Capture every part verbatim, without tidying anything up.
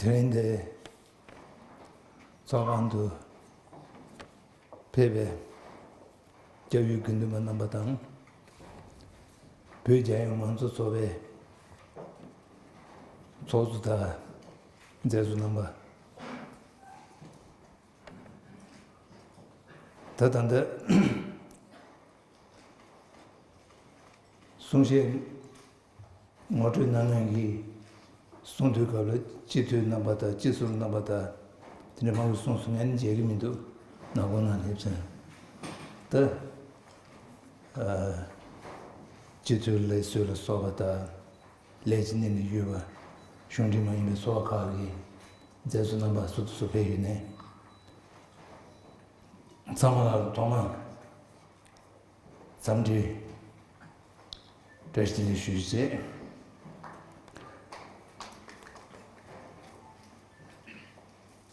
དེ་རིང་འདིར་ཚོགས་ཁང་དུ་ཕེབས་པའི་སྐྱབས་ཡུལ་དགེ་འདུན་པ་རྣམ་པ་དང་། བོད་རྒྱལ་ཡོངས་མང་གཙོ་ཚོགས་པའི་ཚོགས་གཙོ་དང་མཛད་གཙོ་རྣམ་པ། ད་ད་ལྟ་གསུང་བཤད་ངོ་སྤྲོད་གནང་མཁན་གྱི་གསུང་དུས་སྐབས་ལ་སྤྱི་འཐུས་རྣམ་པ་དང་སྤྱི་ཟུར་རྣམ་པ་དང་དེ་འདྲ་མང་པོ་གསུངས་སོང་། ངས་ནི་མཇལ་གྱི་མི་འདུག་ནག་པོ་ནང་སླེབས་ཚར། ད་ཨ་སྤྱི་འཐུས་ལས་བསོད་ལ་སོགས་པ་དང་། ལས་ཀྱི་གནས་ནས་ཡོད་པ་གཞུང་འབྲེལ་མ་ཡིན་པའི་ཚོགས་པ་ཁག་གི་མཛད་གཙོ་རྣམ་པ་སོ་སོ་སོ་ཕེབས་ཡོད་ནས། ཚང་མ་ལ་ཐོག་མར་འཚམས་འདྲི་བཀྲ་ཤིས་བདེ་ལེགས་ཞུ་རྒྱུ་བྱས།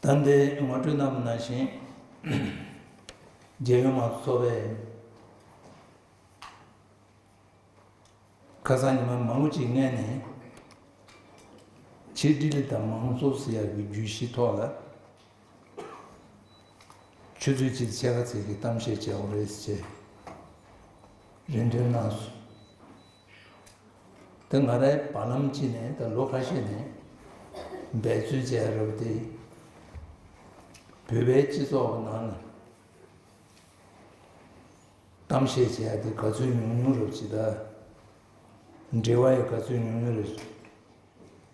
ད་ལྟའི་ངོ་སྤྲོད་གནང་བ་ནང་བཞིན་རྒྱལ་ཡོངས་མང་གཙོ་ཚོགས་པའི་ཁ་སང་ཉི་མ་མང་པོ་ཅིག་སྔོན་ནས་ཕྱི་དྲིལ་དང་མང་གཙོ་ཟེར་ཡག་གི་བརྗོད་གཞིའི་ཐོག་ལ་ཆུ་ཚོད་གཅིག་ཕྱེད་ཀ་ཙམ་གྱི་གཏམ་བཤད་བྱེད་དགོས་རེད་ཅེས་རེ་འདུན་གནང་སོང་། དེ་ང་རའི་བར་ལམ་གཅིག་ནས་ད་ལོ་ཁ་ཤས་ནས་འབད་རྩོལ་བྱས་རབས་དེ་བོད་པའི་སྤྱི་ཚོགས་ནང་ལ། གཏམ་བཤད་བྱེད་ཡ་དེ་ག་ཚོད་ཉུང་ཉུང་རབས་ཅིག་དང་། འབྲེལ་བ་ཡང་ག་ཚོད་ཉུང་ཉུང་རབས་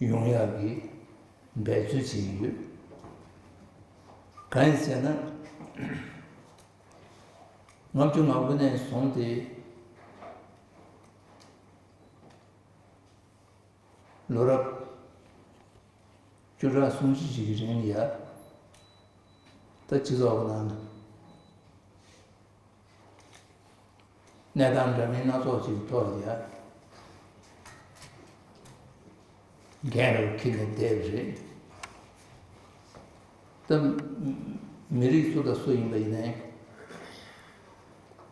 ཡོང་ཡག་གི་འབད་རྩོལ་བྱེད་ཀྱི་ཡོད། གང་ཡིན་ཟེར་ན། ལྔ་བཅུ་ང་དགུ་ནས་བཟུང་སྟེ། ལོ་རབས་བཅུ་ཕྲག་སུམ་ཅུ་ཞིག་གི་རིང་ལ་ཡ། ད་སྤྱི་ཚོགས་ནང་གནས་སྟངས་འདྲ་མིན་སྣ་ཚོགས་ཤིག་ཐོག་ལ་ཡ། འགན་རུ་འཁྱེར་ནས་བསྡད་པ་རེད། ད་མི་རིགས་སུ་དང་སུ་ཡིན་པ་ཡིན་ནའི།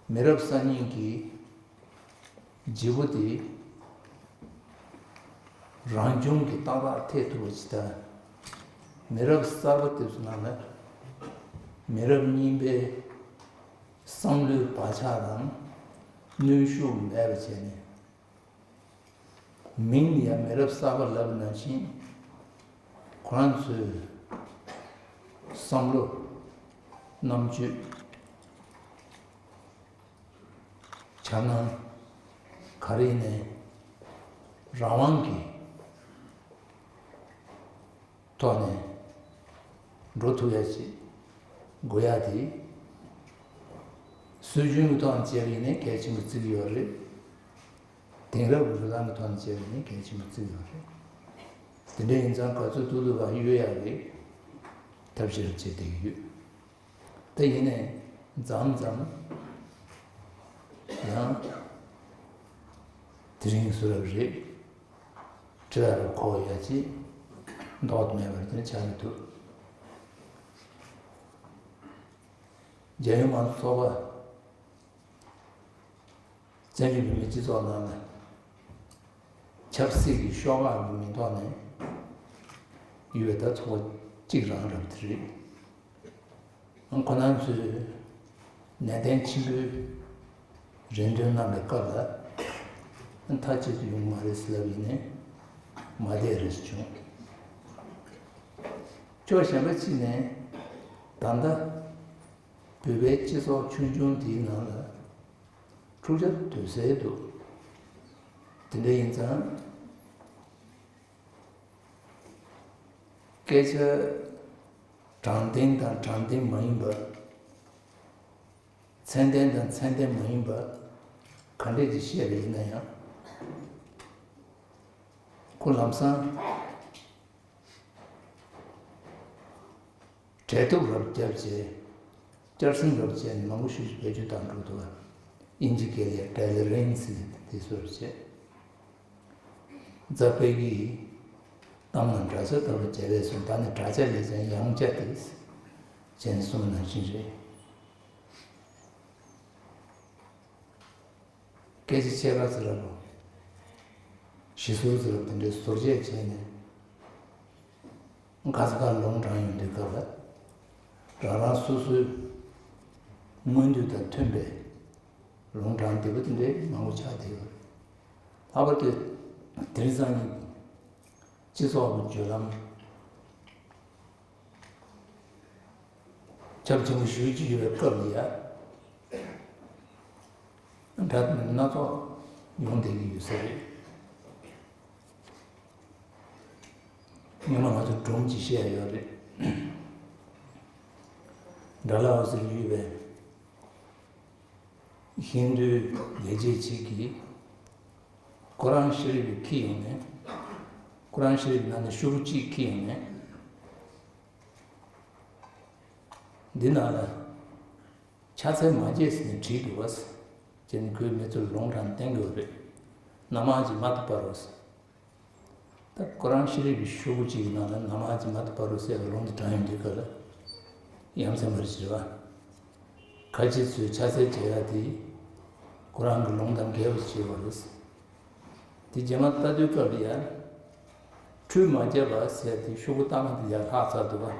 མི་རབས་གསར་རྙིང་གི་བརྗེ་པོ་དེ་རང་བྱུང་གི་ཏག་ཏག་ཐེག་ཐུབ་པ་ཅིག་དང་། མི་རབས་གསར་པ་དེ་ཚོ་ནང་ལ་མི་རབས་རྙིང་པའི་བསམ་བློའི་བག་ཆགས་དང་གནོན་ཤུགས་མེད་པ་བྱས་ནས། མིང་ཡང་མི་རབས་གསར་པ་ལབ་ནང་བཞིན། ཁོ་རང་ཚོའི་བསམ་བློ། རྣམ་དཔྱོད། འཆར་སྣང་། ག་རེ་ཡིན་ནའི་རང་དབང་གི་ཐོག་ནས་འགྲོ་ཐུབ་ཡ་ཞིག་དགོས་ཡ་དེ། སྲོལ་རྒྱུན་གྱི་ཐོག་ནས་བྱས་པ་ཡིན་ནའི་གལ་ཆེན་པོ་བརྩི་གི་ཡོད་རེད། དེང་རབས་ཀྱི་འགྲོ་སྟངས་ཀྱི་ཐོག་ནས་བྱས་པ་ཡིན་ནའི་གལ་ཆེན་པོ་བརྩི་གི་ཡོད་རེད། དེ་འདྲ་ཡིན་ཙང་ག་ཚོད་ཐུབ་ཐུབ་པ་གཡོལ་ཡ་གི་ཐབས་ཤེས་རེ་བྱེད་བསྡད་ཀྱི་ཡོད། དེ་ཡིན་ནའི་མཚམས་མཚམས་ཡང་དེ་རིང་བཟོ་འདྲ་རེད། ཁྲི་ལ་རུ་ཁོག་ཡ་ཅིག་ལྡོག་མེད་པར་དེ་ཆགས་ཀྱི་འདུག་རྒྱལ་ཡོངས་མང་གཙོ་ཚོགས་པ། བཙན་བྱོལ་བོད་མིའི་སྤྱི་ཚོགས་ནང་ལ་ཆབ་སྲིད་ཀྱི་ཤོག་ཁག་གི་མིང་ཐོག་ནས་ཡོད་པའི་ད་ཚོགས་པ་གཅིག་རང་རབ་དེ་རེད། ཁོ་རང་ཚོས་ནན་ཏན་ཆེན་པོས་རེ་འདུན་གནང་བའི་སྐབས་ལ་མཐའ་གཅིག་ཏུ་ཡོང་མ་རེད་ཟེར་ལབ་ཡིན་ནའི་མ་བསྡད་རེད་བྱུང་། ཕྱོགས་གཞན་པ་གཅིག་ནས་ད་ལྟ་བོད་པའི་སྤྱི་ཚོགས་ཆུང་ཆུང་འདིའི་ནང་ལ། འཁྲུག་ཆ་དོད་སའི་འདུག་དེ་འདྲ་ཡིན་ཙང་། སྐད་ཆ་དྲང་བདེན་དང་དྲང་བདེན་མ་ཡིན་པ། མཚན་ལྡན་དང་མཚན་ལྡན་མ་ཡིན་པ། ག་འདྲས་ཀྱི་བཤད་པ་ཡིན་ན་ཡང་། ཁོ་ལམ་སང་། འབྲེལ་གཏུག་རབ་བརྒྱབ་རྗེས། བསྐྱར་ཟིན་རབ་བྱས་ནས་མང་པོ་ཤོས་ཤིག་བེད་སྤྱོད་བཏང་འགྲོ་འདུག་པ། དབྱིན་ཇི་སྐད་ལ་ཊེ་ལི་རེན་སི་དེ་སོར་བྱས། རྫ་དཔལ་གྱིས་གཏམ་ལ་འདྲ་ཆ་ལྟ་བུ་བྱས་པས་སོང་། ད་ནི་དྲག་ཆ་ལས་ཀྱང་ཡང་ཆ་དེ་བྱས་ནས་གསུངས་ནང་བཞིན་རེད། སྐད་ཆ་ཕྱེད་ཀ་ཟེར་ར་ལོ། ཞི་ཟུར་ཟེར་ར་དེ་འདྲའི་ཟུར་བཅད་བྱས་ནས། ག་ས་ག་ལུང་དྲངས་ཡོང་དུས་སྐབས་ལ། རང་རང་སོ་སོའི་མངོན་འདོད་དང་མཐུན་པའི་ལུང་དྲངས་བསྡད་པ་དེ་འདྲའི་མང་པོ་ཆགས་བསྡད་ཡོད་རེད། ལྷག་པར་དུ་དེང་སང་ནི་སྤྱི་ཚོགས་ཀྱི་བརྒྱུད་ལམ་ཁྱབ་ཆེན་པོ་ཞེ་པོ་ཅིག་ཡོད་པའི་སྐབས་ལ་ཡ། འདྲ་མིན་སྣ་ཚོགས་ཡོང་བསྡད་ཀྱི་ཡོད་ས་རེད། སྔོན་མ་ང་ཚོ་སྒྲུང་ཅིག་བཤད་ཡ་ཡོད་རེད། ཌལ་ཧོ་སི་ལ་ཡོད་པའི་ཧིན་རྡུའི་ལས་བྱེད་ཅིག་གིས་ཀུ་རཱན་ཤ་རིབ་ཁྱེར་ཡོང་ནས། ཀུ་རཱན་ཤ་རིབ་ནང་ནས་ཤོག་གུ་གཅིག་ཁྱེར་ཡོང་ནས། འདི་ནང་ལ་ཕྱག་འཚལ་མ་བྱེད་ཟེར་ནས་བྲིས་འདུག་བ། ཟེར་ནས་ཁོས་ངེད་ཚོར་ལུང་དྲངས་བསྟན་དགོས་རེད། ན་མ་ཇི་མ་ཏི་པ་རོ་ཟེར། ད་ཀུ་རཱན་ཤ་རིབ་ཀྱི་ཤོག་གུ་གཅིག་གི་ནང་ལ་ན་མ་ཇི་མ་ཏི་པ་རོ་ཟེར་བའི་ལུང་དེ་དྲངས་ཡོང་དུས་སྐབས་ལ། ཡ་མཚན་པ་རེད་ཟེར་བ། ཁ་ཆེ་ཚོས་ཕྱག་འཚལ་བྱེད་ཡ་དེ་ཀུ་རཱན་གྱི་ལུང་དང་འགལ་བ་ཞིག་ཡོད་རེད། དེ་རྗེས་མ་ལྟ་དུས་སྐབས་ལ་ཡ། ཁྲུས་མ་བྱས་པ་ཟེར་ཡ་དེ་ཤོག་གུ་ལྟག་མ་དེ་ཡར་ལྷག་ཚར་འདུག་བ།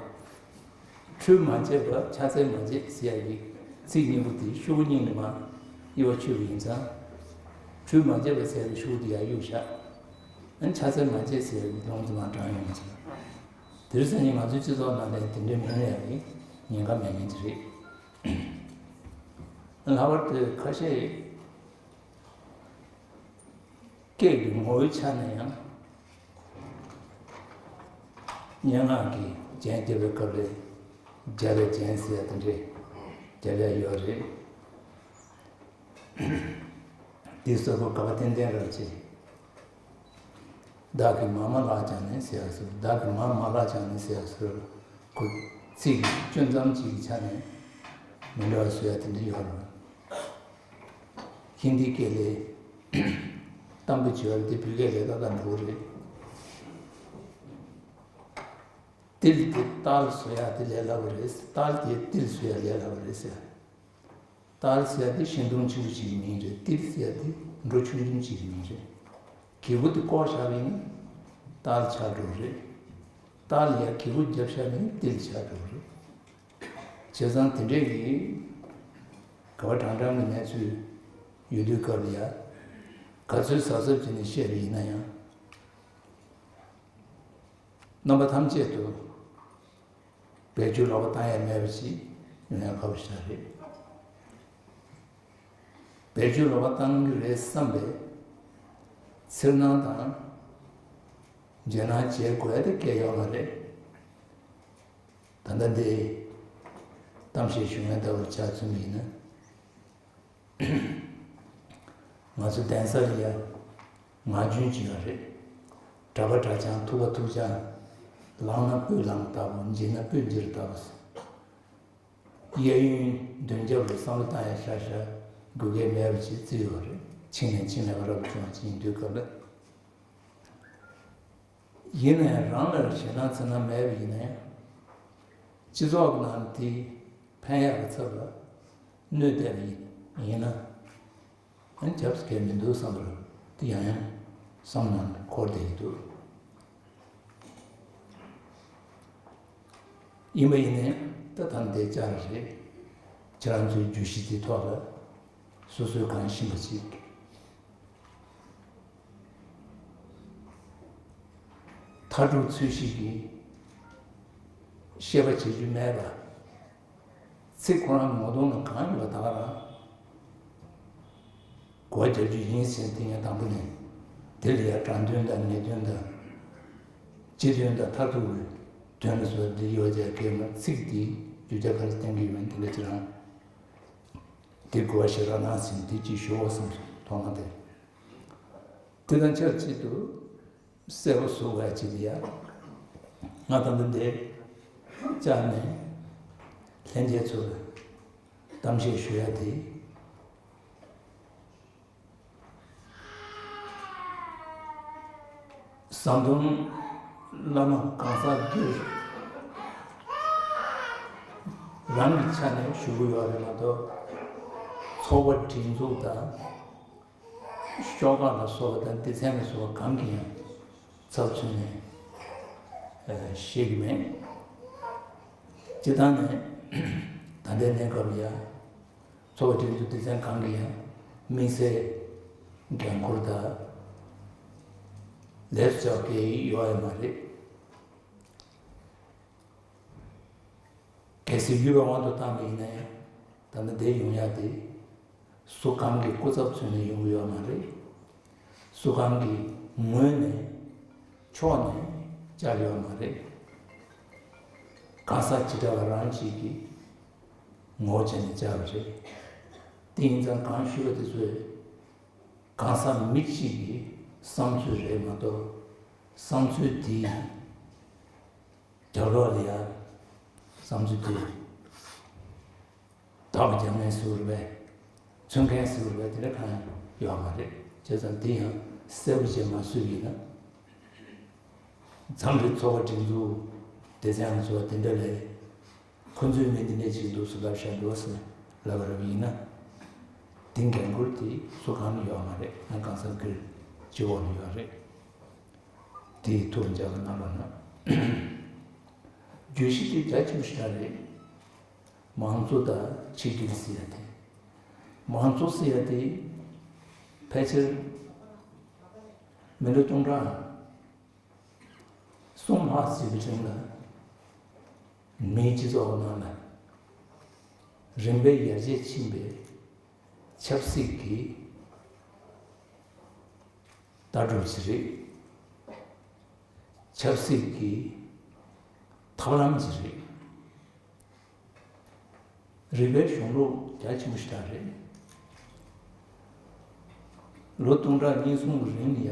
ཁྲུས་མ་བྱས་པ་ཕྱག་འཚལ་མ་བྱེད་ཟེར་ཡ་གི་ཚིག་གཉིས་པོ་དེ་ཤོག་གུ་གཉིས་ནས་མར་དབྱེ་བ་ཕྱེ་བ་ཡིན་ཙང་། ཁྲུས་མ་བྱས་པ་ཟེར་ཡ་གི་ཤོག་གུ་དེ་ཡར་གཡུག་བཞག་ཨ་ནི་ཕྱག་འཚལ་མ་བྱེད་ཟེར་ཡ་གི་ལུང་དེ་མར་དྲངས་ཡོང་ཙང་། དེ་རིང་སང་ཉིན་ང་ཚོའི་སྤྱི་ཚོགས་ནང་ལ་དེ་འདྲའི་མི་ཡོང་ཡ་གི་ཉེན་ཁ་མེད་མཁན་ཅིག་རེད། ལྷག་པར་དུ་ཁ་ཤས་སྐད་ཀྱི་ངོ་བོའི་ཆ་ནས་ཡང་། སྙན་ངག་གི་རྒྱན་རྒྱབ་པའི་སྐབས་ལ་རྒྱབ་པའི་རྒྱན་ཟེར་ཡ་དེ་འདྲས་རྒྱབ་ཡ་ཡོད་རེད། འདི་གསར་པ་ག་པ་ཏན་ཏན་རབ་ཆེ། བདག་གིས་མ་མ་བཀླགས་ཀྱང་ནི་ཟེར་ཡ་ཟེར། བདག་གིས་མ་མ་བཀླགས་ཀྱང་ནི་ཟེར་ཡ་ཟེར། ཁོ་ཚིག་གཅོད་མཚམས་གཅིག་གི་ཆ་ནས་མི་འདྲ་བ་བཟོ་ཡ་དེ་འདྲ་ཡོད་རེད། ཧིན་དི་སྐད་ལས། གཏམ་དཔེ་བྱས་པ་དེ་བོད་སྐད་ལས་ཏག་ཏག་འགྲོ་གི་རེད། ཏིལ་དེ་ཏཱལ་བཟོ་ཡ་དེ་ལས་སླ་པོ་རེད། ཏཱལ་དེ་ཏིལ་བཟོ་ཡ་ལས་སླ་པོ་རེད་ཟེར། ཏཱལ་ཟེར་ཡ་དེ་ཤིང་སྡོང་ཆེན་པོ་ཅིག་གི་མིང་རེད། ཏིལ་ཟེར་ཡ་དེ་འབྲོག་ཆུང་ཆུང་ཅིག་གི་མིང་རེད། གི་གུ་དེ་བཀོག་བཞག་པ་ཡིན་ན་ཏཱལ་ཆགས་འགྲོ་གི་རེད། ཏཱལ་ལ་ཡ་གི་གུ་བརྒྱབ་བཞག་པ་ཡིན་ན་ཏིལ་ཆགས་འགྲོ་གི་རེད། བྱས་ཙང་དེ་འདྲས་ཀྱི་ག་བ་གྲང་གྲང་གི་གནས་ཚུལ་ཡོད་དུས་སྐབས་ལ་ཡ། ག་ཚོད་གཟབ་གཟབ་བྱས་ནས་བཤད་པ་ཡིན་ན་ཡང་། རྣམ་པ་ཐམས་ཅད་དུ་བེད་སྤྱོད་ལོག་པ་བཏང་ཡ་མེད་པ་ཞིག་ཡོང་ཡ་ཁག་པོ་ཞིག་རེད། བེད་སྤྱོད་ལོག་པ་བཏང་གི་རེད་བསམ་པའི་ཚིར་སྣང་དང་འཇོན་སྣང་བྱེད་དགོས་ཡ་དེ་གལ་ཡོད་མ་རེད། ད་ལྟ་འདི་གཏམ་བཤད་ཞུ་མཁན་ལྟ་བུར་ཆ་མཚོན་པ་ཡིན་ན། ང་ཚོ་གདན་ས་ལ་ཡ་ངག་རྒྱུན་ཅིག་ཡོད་རེད། གྲྭ་པ་གྲྭ་རྐྱང་ཐུབ་པ་ཐུགས་རྐྱང་། ལངས་ན་སྤོས་ལངས་ལྟ་བུ། འཇིགས་ན་སྤོས་འཇིགས་ལྟ་བུ། གཡས་གཡོན་མདུན་རྒྱབ་ལ་བསམ་བློ་བཏང་ཡ་ཤར་ཤར་དགོས་གལ་མེད་པ་ཅིག་བརྩི་ཡོད་རེད། འཆིང་ནས་འཆིང་མེད་པ་རབ་བྱུང་བ་ཅིག་ཡིན་དུས་སྐབས་ལ། ཡིན་ན་ཡང་རང་ལ་ཞེད་སྣང་འཚེར་སྣང་མེད་པ་ཡིན་ན་ཡང་། སྤྱི་ཚོགས་ནང་དེ་ཕན་ཡག་གི་ཚབ་ལ་གནོད་བསྡད་པ་ཡིན་ན། ཨ་ནི་རྒྱབ་སྐྱོར་མི་འདུག་བསམ་པར་དེ་ཡང་ཡང་བསམ་ནང་འཁོར་བསྡད་ཀྱི་འདུག་ཡིན་པ་ཡིན་ནའི་ད་ཐང་དེ་བཅར་རེད། ཁྱེད་རང་ཚོའི་བརྗོད་གཞི་དེ་ཐོག་ལ་སོ་སོའི་གང་ཤེས་པ་ཅིག་མཐའ་དྲུག་ཚུལ་བཞི་གི་བཤད་པ་བྱེད་རྒྱུ་མེད་པ། ཚིག་ཁོ་རང་ངོ་གདོང་ལ་གང་ཡོད་པ་ད་ག་རང་གོ་བ་རྒྱབ་རྒྱུ་ཡིན་ཟེར་དེ་ངས་དང་པོ་ནས་དེ་ལ་ཡ་དྲང་དོན་དང་ངེས་དོན་དང་སྤྱི་དོན་དང་མཐར་ཐུག་གི་དོན་ལ་སོགས་འདི་ཡོད་ཀྱང་གལ་མ་ཚིག་འདི་རྒྱུ་རྒྱ་ག་རེ་བསྟན་གྱི་ཡོད་མིན་དེ་འདྲ་ཅི་རང་དེ་གོ་བ་ཞིག་རག་ན་ཟིན་དེ་ཅིག་ཞུ་འོ་བསམ་སོང་ཐོག་མ་དེ། དེ་དང་ཆབས་ཅིག་ཏུ། གསལ་པོ་བཟོ་བ་ཅིག་ལ་ཡ། ང་ད་ལྟ་འདིར་བཅར་ནས་ལྷན་རྒྱས་ཚོར་གཏམ་བཤད་ཞུ་ཡ་དེ། ཟམ་གདོང་བླ་མ་གང་ཟག་འདིར་རང་གི་ཆ་ནས་ཞུ་གི་ཡོད་རེད་མ་གཏོགས། ཚོགས་པ་སྒྲིག་འཛུགས་དང་། ཤོག་ཁག་ལ་སོགས་པ་དང་སྡེ་ཚན་ལ་སོགས་པ་གང་གི་ཡང་ཚབ་མཚོན་ནས་ ཤེས་ཀྱི་མེད། སྤྱིར་བཏང་ནས་ད་ལྟའི་གནས་སྐབས་ལ་ཡང་ཚོགས་སྒྲིག་འཛུགས་སྡེ་ཚན་གང་གིས་ཡང་དམིགས་བསལ་འགན་འཁུར་དང་ལས་སུ་བྱ་བ་གལ་ཡོད་ཡ་མ་རེད། གལ་སྲིད་ཡོད་པའི་དབང་དུ་བཏང་བ་ཡིན་ན་ཡང་ད་ལྟ་འདིར་ཡོང་ཡ་དེ། སུ་གང་གི་སྐུ་ཚབ་མཚོན་ནས་ཡོང་གི་ཡོད་མ་རེད། སུ་གང་གི་ངོས་ནས་ཕྱོགས་ནས་བཅར་ཡོད་མ་རེད། གང་ཟག་བྱེ་བྲག་པ་རང་གཅིག་གིས་ངོ་བོ་བྱས་ནས་བཅར་བ་རེད། དེ་ཡིན་ཙང་གང་ཞུས་པ་དེ་ཚོས་གང་ཟག་མི་གཅིག་གི་བསམ་ཚུལ་རེད་མ་གཏོགས། བསམ་ཚུལ་དེའི་རྒྱབ་ལོགས་ལ་ཡ་བསམ་ཚུལ་དེ། དག་རྒྱག་མཁན་ཟེར་བ་རེད་པས། མཚོན་མཁན་ཟེར་བ་རེད་པས། དེ་འདྲ་གང་ཡང་ཡོད་མ་རེད། བྱས་ཙང་འདི་ཡང་གསལ་པོ་བྱས་མ་བཟོས་པ་ཡིན་ན། མཚམས་རེ་ཚོགས་པ་སྒྲིག་འཛུགས་སྡེ་ཚན་ཚོ་དེ་འདྲ་ལས། ཁོ་ཚོས་མི་འདི་འདྲ་ཅིག་འདུག་ཟེར་ལབ་བཞག་འདུག་ཟེར་ལབ་པ་རེད་པ་ཡིན་ན། འདི་འགན་འཁུར་དེ་སུ་གང་ལ་ཡོད་མ་རེད། ང་གང་ཟག་སྒེར་གཅིག་པོ་ལ་ཡོད་རེད། དེའི་ཐུགས་ལ་འཇགས་པ་གནང་རོགས་གནང་། བརྗོད་གཞི་དེ་རྒྱ་ཆེན་པོ་ཞིག་རེད། མང་གཙོ་དང་ཆིག་སྒྲིལ་ཟེར་ཡ་དེ། མང་གཙོ་ཟེར་ཡ་དེ་ཕལ་ཆེར་མི་ལོ་སྟོང་ཕྲག་གསུམ་ལྷག་ཙམ་གྱི་རིང་ལ་མིའི་སྤྱི་ཚོགས་ནང་ལ་རིམ་པས་ཡར་རྒྱས་ཕྱིན་པའི་ཆབ་སྲིད་ཀྱི་ལྟ་གྲུབ་ཅིག་རེད། ཆབ་སྲིད་ཀྱི་ཐབས་ལམ་ཅིག་རེད། རིག་པའི་གཞུང་ལུགས་རྒྱ་ཆེན་པོ་ཞིག་རེད། ལོ་སྟོང་ཕྲག་གཉིས་གསུམ་གྱི་རིང་ལ་ཡ་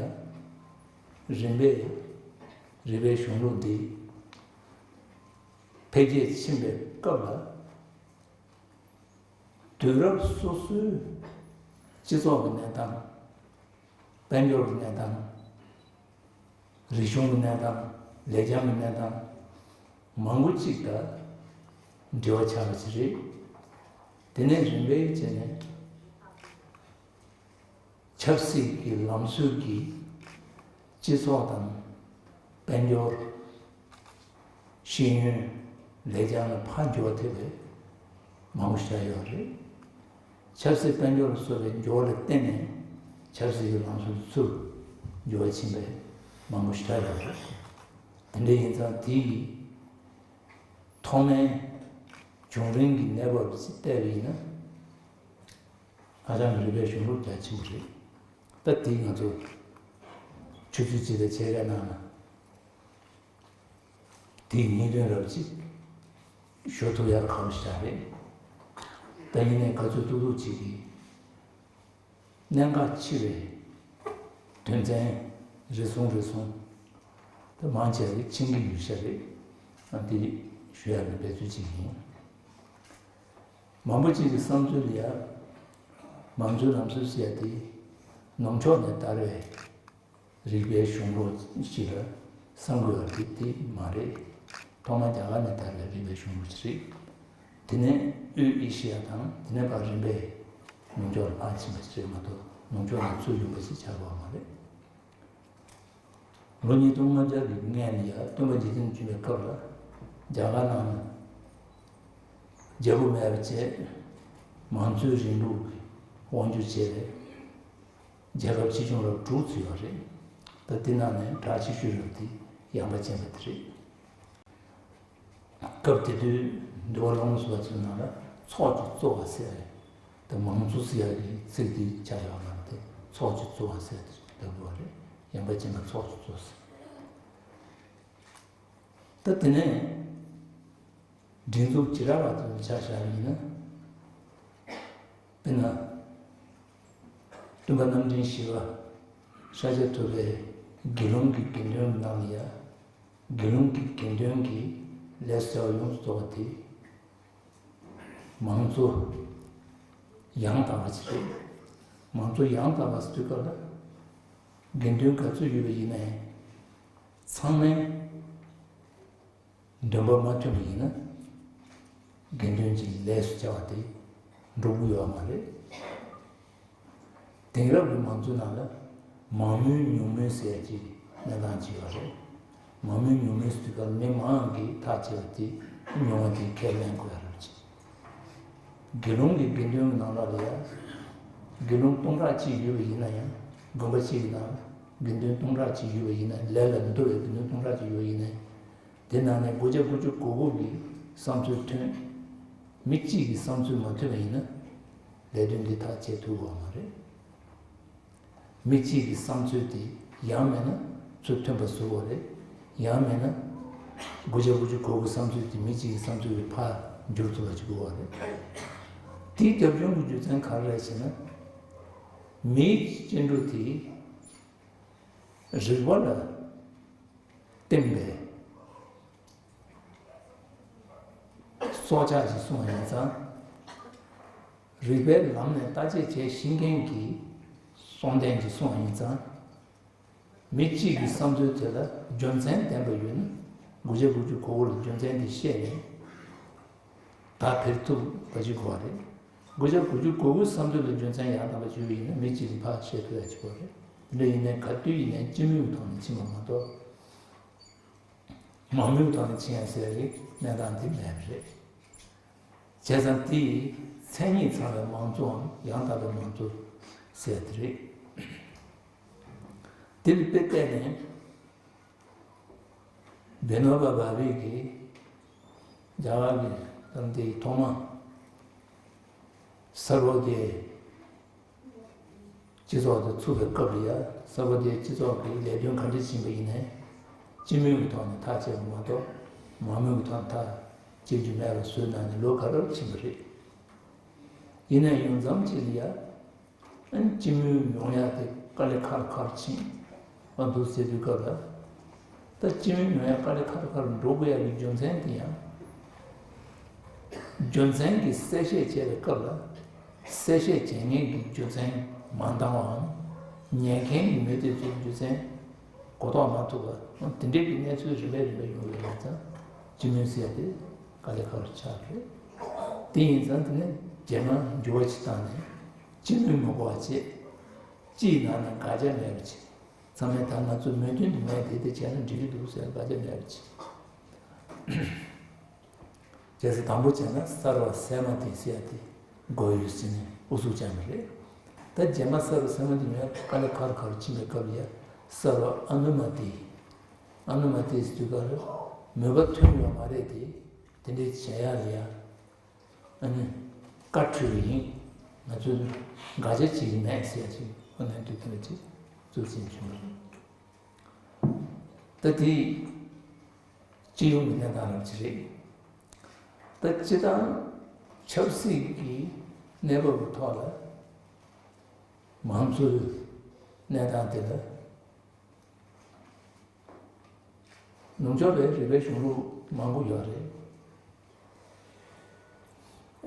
རིམ་པས་རིག་པའི་གཞུང་ལུགས་འདི་འཕེལ་རྒྱས་ཕྱིན་པའི་སྐབས་ལ། དུས་རབས་སོ་སོའི་སྤྱི་ཚོགས་ཀྱི་གནས་སྟངས། དཔལ་འབྱོར་གྱི་གནས་སྟངས། རིག་གཞུང་གི་གནས་སྟངས། ལེགས་བྱང་གི་གནས་སྟངས། མང་པོ་ཅིག་དང་འབྲེལ་བ་ཆགས་པ་ཞིག་རེད། དེ་ནས་རིམ་པས་བྱས་ནས་ཆབ་སྲིད་ཀྱི་ལམ་སྲོལ་གྱིས་སྤྱི་ཚོགས་དང་། དཔལ་འབྱོར། ཤེས་ཡོན། ལེགས་བྱང་ལ་ཕར་འགྱུར་བ་ཐེབས་པའི་མང་པོ་ཞིག་ཡོད་རེད། ཆབ་སྲིད་དཔལ་འབྱོར་ལ་སོགས་པའི་འགྱུར་བ་ལ་བརྟེན་ནས་ཆབ་སྲིད་ཀྱི་ལམ་སྲོལ་ཚུར་འགྱུར་བ་ཕྱིན་པའི་མང་པོ་ཞིག་ཡོད་རེད། དེ་འདྲ་ཡིན་ཙང་དེ་ཡི་ཐོག་མའི་བྱུང་རིམ་གྱི་གནས་བབ་ཅིག་བལྟས་པ་ཡིན་ན། ཧ་ཅང་རིག་པའི་གཞུང་ལུགས་རྒྱ་ཆེན་པོ་རེད། ད་དེ་ང་ཚོ་ཆུ་ཚོད་གཅིག་དང་ཕྱེད་ཀའི་ནང་ལ། དེའི་སྙིང་དོན་རབ་ཅིག་ཞུ་ཐུབ་ཡག་ཁག་པོ་ཞིག་རེད། ད་ཡིན་ནའི་ག་ཚོད་ཏུག་ཏུག་ཅིག་གིས་གནད་འགག་ཆེ་བའི་དོན་ཚན་རེ་ཟུང་རེ་ཟུང་ད་མང་ཆེ་བ་ཕྱིན་གྱི་ཡོད་ཤག་རེད། ཨ་འདི་ཞུ་ཡག་གི་འབད་རྩོལ་ཅིག་ཡིན། མང་པོ་ཅིག་གི་བསམ་ཚུལ་ལ་ཡ། མང་གཙོའི་ལམ་སྲོལ་ཟེར་ཡ་དེ་ནུབ་ཕྱོགས་ནས་དར་བའི་རིག་པའི་གཞུང་ལུགས་ཤིག་ལ་བསམ་དགོས་པ་དེ་དེ་མ་རེད། ཐོག་མར་རྒྱ་གར་ནས་དར་བའི་རིག་པའི་གཞུང་ལུགས་ཤིག་རེད། དེ་ནས་དབུས་ཨེ་ཤི་ཡ་དང་དེ་ནས་ཕར་རིམ་པས་ནུབ་ཕྱོགས་ལ་ཕར་ཕྱིན་པ་ཞིག་རེད་མ་གཏོགས་ནུབ་ཕྱོགས་ནས་ཚུར་ཡོང་པ་ཞིག་ཆགས་པ་མ་རེད། ལོ་ཉིས་སྟོང་ལྔ་བརྒྱ་གི་སྔན་ལ་ཡ་སྟོན་པ་རྗེ་བཙུན་མཆོད་པའི་སྐབས་ལ་རྒྱ་གར་ནང་ལ་རྒྱལ་པོ་མེད་པ་བྱས། མང་གཙོའི་རིང་ལུགས་ཀྱི་དབང་སྒྱུར་བྱས་པའི་རྒྱལ་ཁབ་ཆེ་ཆུང་རབ་དྲུག་ཙམ་ཡོད་རེད། ད་དེ་ནང་ནས་གྲགས་ཆེ་ཤོས་རབ་དེ་ཡངས་པ་ཅན་པ་དེ་རེད། སྐབས་དེ་དུས་འདུལ་བ་སློབ་དཔོན་ཟེར་བ་ཚོའི་ནང་ལ་ཚོགས་ཀྱི་གཙོ་བོ་ཟེར་ཡ་རེད། ད་མང་གཙོ་ཟེར་ཡ་གི་ཚིག་འདི་ཆགས་ཡོད་པ་དེ་ཚོགས་ཀྱི་གཙོ་བོ་ཟེར་ཡ་དེ་ལབ་དགོས་པ་རེད། ཡངས་པ་ཅན་པ་ཚོགས་ཀྱི་གཙོ་ཟེར། ད་དེ་ནས་སྒྲིག་འཛུགས་བྱེ་བྲག་པ་དེ་ཆ་བཞག་པ་ཡིན་ན། དཔེར་ན། སྟོན་པ་རྣམ་འདྲེན་བཞི་པ་ཤཱཀྱ་ཐུབ་པའི་དགེ་སློང་གི་དགེ་འདུན་ནང་ལ་ཡ། དགེ་སློང་གི་དགེ་འདུན་གྱི་ལས་སུ་བྱ་བ་ཡོངས་སུ་རྫོགས་པ་དེ་མང་གཙོ་ཡང་དག་པ་ཞིག་རེད། མང་གཙོ་ཡང་དག་པ་ཟེར་དུས་སྐབས་ལ་དགེ་འདུན་ག་ཚོད་ཡོད་པ་ཡིན་ནའི་ཚང་མས་འདུན་པ་མ་མཐུན་པ་ཡིན་ན་དགེ་འདུན་གྱི་ལས་སུ་བྱ་བ་དེ་འགྲུབ་ཀྱི་ཡོད་མ་རེད། དེང་རབས་ཀྱི་མང་གཙོའི་ནང་ལ་མང་མོས་ཉུང་མོས་ཟེར་ཡ་གྱི་གནས་སྟངས་ཅིག་ཡོད་རེད། མང་མོས་ཉུང་མོས་ཟེར་དུས་སྐབས་མི་མང་གིས་ཐག་བཅད་པ་དེ་ཉུང་བ་དེ་ཁས་ལེན་དགོས་ཡ་རེད། དགེ་སློང་གི་དགེ་འདུན་གྱི་ནང་ལོགས་ལ་ཡ། དགེ་སློང་སྟོང་ཕྲག་གཅིག་ཡོད་པ་ཡིན་ན་ཡང་། དགོན་པ་གཅིག་གི་ནང་ལ་དགེ་འདུན་སྟོང་ཕྲག་གཅིག་ཡོད་པ་ཡིན་ན། ལས་ལ་མི་འདུ་བའི་དགེ་འདུན་སྟོང་ཕྲག་གཅིག་ཡོད་པ་ཡིན་ན། དེ་ནང་ནས་དགུ་བརྒྱ་དགུ་བཅུ་གོ་དགུ་གི་བསམ་ཚུལ་ཐོན། མི་གཅིག་གི་བསམ་ཚུལ་མ་ཐོན་པ་ཡིན་ན། ལས་དོན་འདི་ཐག་བཅད་ཐུབ་ཡོད་མ་རེད། མི་གཅིག་གི་བསམ་ཚུལ་དེ་ཡང་མིན་ན་ཚུར་མཐུན་པ་བཟོ་དགོས་རེད། ཡང་མིན་ན་དགུ་བརྒྱ་དགུ་བཅུ་གོ་དགུ་བསམ་ཚུལ་དེ་མི་གཅིག་གི་བསམ་ཚུལ་ལ་ཕར་འགྱུར་ཐུབ་པ་ཞིག་དགོས་པ་རེད། དེའི་རྒྱབ་ལྗོངས་ཀྱི་རྒྱུ་མཚན་ག་རེ་རེད་ཟེར་ན། མིའི་སྐྱེ་འགྲོ་དེ་རིག་པ་ལ་བརྟེན་པའི་སྲོག་ཆགས་ཤིག་གསུངས་པ་ཡིན་ཙང་། རིག་པའི་ལམ་ནས་བརྟག་དཔྱད་བྱེད་ཤེས་མཁན་གྱི་སྲོག་ལྡན་ཅིག་གསུངས་པ་ཡིན་ཙང་། མི་གཅིག་གི་བསམ་ཚུལ་དེ་ལ་རྒྱུ་མཚན་ལྡན་པ་ཡོད་ན། དགུ་བརྒྱ་དགུ་བཅུ་གོ་དགུ་ལ་རྒྱུ་མཚན་དེ་བཤད་ནས་ད་འཕེལ་ཐུབ་པ་ཞིག་དགོས་པ་རེད། དགུ་བརྒྱ་དགུ་བཅུ་གོ་དགུའི་བསམ་ཚུལ་ལ་རྒྱུ་མཚན་ཡང་དག་པ་ཞིག་ཡོད་ཡིན་ན། མི་གཅིག་གིས་ཕར་བཤད་ཐུབ་ཡ་ཞིག་དགོས་པ་རེད། དེ་འདྲ་ཡིན་ནའི་ག་དུས་ཡིན་ནའི་སྤྱི་མོས་ཐོག་ནས་ཕྱིན་པ་མ་གཏོགས། མང་མོས་ཐོག་ནས་ཕྱིན་ཡ་ཟེར་བའི་གནས་སྟངས་འདི་མེད་པ་རེད། བྱས་ཙང་དེ་ཡི་མཚན་ཉིད་ཚང་བའི་མང་གཙོའམ་ཡང་དག་པའི་མང་གཙོ་ཟེར་དེ་རེད། དེ་ལ་དཔེ་བལྟས་ནས། བི་ནོ་བ་བྷ་བྷེ་གིས་རྒྱ་གར་གྱི་ལམ་དེའི་ཐོག་མ་གསར་བ་དེ། སྤྱི་ཚོགས་དེ་ཚུགས་པའི་སྐབས་ལ་ཡ། གསར་བ་དེའི་སྤྱི་ཚོགས་ཀྱི་ལས་དོན་ག་འདྲ་ཕྱིན་པ་ཡིན་ནའི། སྤྱི་མོས་ཀྱི་ཐོག་ནས་ཐག་བཅད་པ་མ་གཏོགས། མང་མོས་ཀྱི་ཐོག་ནས་ཐག་བཅད་རྒྱུ་མེད་པ་བཟོས་གནང་ནས་ལོ་ག་རེ་ཕྱིན་པ་རེད། ཡིན་ནའི་ཡང་མཚམས་གཅིག་ལ་ཡ། ཨ་ནི་སྤྱི་མོས་ཡོང་ཡ་དེ་དཀའ་ལས་ཁག་ཁག་ཕྱིན་པ་འདུག་ཟེར་དུས་སྐབས་ལ། ད་སྤྱི་མོས་ཡོང་ཡ་དཀའ་ལས་ཁག་ཁག་འགྲོ་དགོས་ཡ་གི་རྒྱུ་མཚན་དེ་ཡང་། རྒྱུ་མཚན་གྱི་གསལ་བཤད་བྱེད་པའི་སྐབས་ལ། གསལ་བཤད་བྱེད་མཁན་གྱི་རྒྱུ་མཚན་མ་འདང་བའམ། ཉན་མཁན་གྱི་མི་དེ་ཚོའི་རྒྱུ་མཚན་གོ་རྟོགས་མ་ཐུབ་པ། དེ་འདྲའི་གི་གནས་ཚུལ་རིམ་པས་རིམ་པས་ཡོང་གི་ཡོད་ཙང་། སྤྱི་མོས་ཟེར་ཡ་དེ་དཀའ་ལས་ཁག་ཆགས་རེད། དེ་ཡིན་ཙང་དེ་ནས་རྗེས་མ་འགྱུར་བ་ཞིག་བཏང་ནས། སྤྱི་མོས་མི་དགོས་པ་བྱས། སྤྱིའི་ནང་ནས་དགག་བྱ་མེད་པ་བྱས། ཚང་མས་ད་ང་ཚོའི་མོས་མཐུན་དུ་མེད་དེ་དེ་བྱས་ན་འགྲིག་གི་འདུག་ཟེར་དགག་བྱ་མེད་པ་བྱས། རྗེས་སུ་དང་པོ་བྱས་ན་སརྦ་སེ་མ་ཏི་ཟེར་ཡ་དེ་དགོས་ཡོད་ཟེར་ནས་ཨུ་ཚུགས་བཅངས་པ་རེད། ད་རྗེས་མ་སརྦ་སེ་མ་ཏི་མེད་དཀའ་ལས་ཁག་ཁག་ཕྱིན་པའི་སྐབས་ལ་ཡ། སརྦ་ཨ་ནུ་མ་ཏི། ཨ་ནུ་མ་ཏི་ཟེར་དུས་སྐབས་ལ་མོས་པ་ཐོན་ཡོད་མ་རེད་དེ། དེ་འདྲའི་བྱེད་ཡ་ལ་ཡ། ཨ་ནི་བཀའ་འཁྲོལ་བ་ཡིན། ང་ཚོས་དགག་བྱ་བྱེད་ཀྱི་མེད་ཟེར་ཡ་ཅིག་ཁོ་ནས་དུས་དེ་འདྲ་ཅིག་བཙུགས་ཟིན་བྱུང་བ་རེད། ད་དེ་སྤྱི་ཡོངས་ཀྱི་གནས་སྟངས་རང་ཅིག་རེད། ད་སྤྱི་བཏང་ཆབ་སྲིད་ཀྱི་གནས་བབ་ཀྱི་ཐོག་ལ་མང་གཙོའི་གནས་སྟངས་དེ་ལ། ནུབ་ཕྱོགས་པའི་རིག་པའི་གཞུང་ལུགས་མང་པོ་ཡོད་རེད།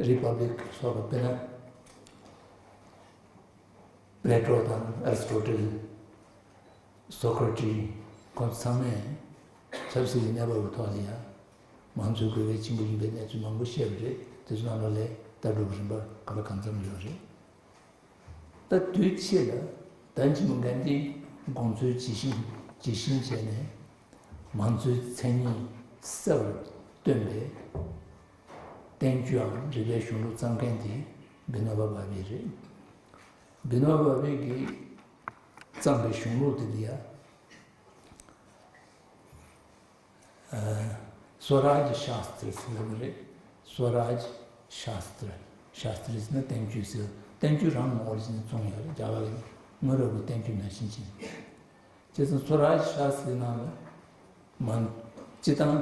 རི་པབ་ལིག་སོགས་ལ་དཔེར་ན། པེ་ལེ་ཊོ་དང་ཨེ་རི་སི་ཊོ་ཊལ། སོ་ཀྲ་ཊི། ཁོང་ཚང་མས་ཆབ་སྲིད་ཀྱི་གནས་བབ་ཀྱི་ཐོག་ལ་ཡང་མང་གཙོའི་དགོས་གལ་ཆེན་པོ་ཡིན་པའི་གནས་ཚུལ་མང་པོ་བཤད་པ་རེད། དེ་ཚོ་ནང་ལོགས་ལ་ལྟ་གྲུབ་རིམ་པ་ག་ལ་གང་འཚམ་ཡོད་རེད། ད་དུས་ཕྱིས་ལ་ད་ཆེན་མོ་གྷན་དྷིའི་དགོངས་ཚུལ་ཇི་བཞིན་ཇི་བཞིན་བྱས་ནས་མང་གཙོའི་མཚན་ཉིད་གསལ་བར་སྟོན་པའི་བསྟན་བཅོས་འམ་རིག་པའི་གཞུང་ལུགས་བརྩམས་མཁན་དེ་བི་ནོ་བ་བྷ་བྷེ་རེད། བི་ནོ་བ་བྷ་བྷེ་གིས་བརྩམས་པའི་གཞུང་ལུགས་དེ་ལ་ཡ། སོ་རཱཇ་ཤཱསྟྲ་ཟེར་བ་རེད། སོ་རཱཇ་ཤཱསྟྲ། ཤཱསྟྲ་ཟེར་ན་བསྟན་བཅོས་ཟེར། བསྟན་བཅོས་རང་ངོ་བོར་ཕྱིན་ནས་བཙོང་ཡོད་རེད། རྒྱ་གར་གྱི་དངོས་རབ་ཀྱི་བསྟན་བཅོས་ནང་བཞིན་བྱས། བྱས་ཙང་སོ་རཱཇ་ཤཱསྟྲའི་ནང་ལ་མང་སྤྱི་བཏང་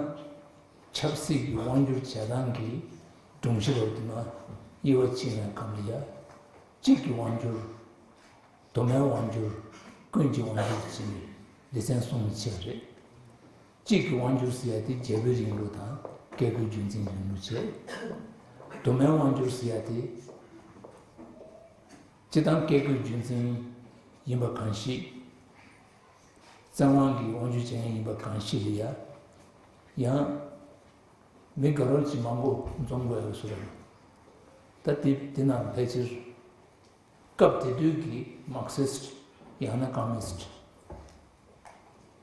ཆབ་སྲིད་ཀྱི་དབང་སྒྱུར་བྱེད་སྟངས་ཀྱི་སྒྲོམ་གཞི་རུ་དེ་མ་དབྱེ་བ་ཕྱེ་བའི་སྐབས་ལ་ཡ། གཅིག་གི་དབང་སྒྱུར། དུ་མའི་དབང་སྒྱུར། ཀུན་གྱི་དབང་སྒྱུར་ཟེར་ནས་སྡེ་ཚན་གསུམ་ཕྱེ་བ་རེད། གཅིག་གི་དབང་སྒྱུར་ཟེར་ཡ་དེ་རྒྱལ་པོའི་རིང་ལུགས་དང་བཀས་བཀོད་རྒྱུད་འཛིན་རིང་ལུགས་བྱས། དུ་མའི་དབང་སྒྱུར་ཟེར་ཡ་དེ་སྤྱི་བཏང་བཀས་བཀོད་རྒྱུད་འཛིན་ཡིན་པ་གང་ཞིག་བཙན་དབང་གིས་དབང་སྒྱུར་བྱེད་མཁན་ཡིན་པ་གང་ཞིག་ལ་ཡ། ཡང་མི་དགའ་རོགས་ཀྱི་མང་པོ་འཛོམས་དགོས་ཡོད་ཟེར་བ་རེད། ད་དེ་དེ་ནང་ཕལ་ཆེར། སྐབས་དེ་དུས་ཀྱི་མར་ཁི་སི་ཊི་ཡང་ན་ཀོ་མུ་ནི་སི་ཊི།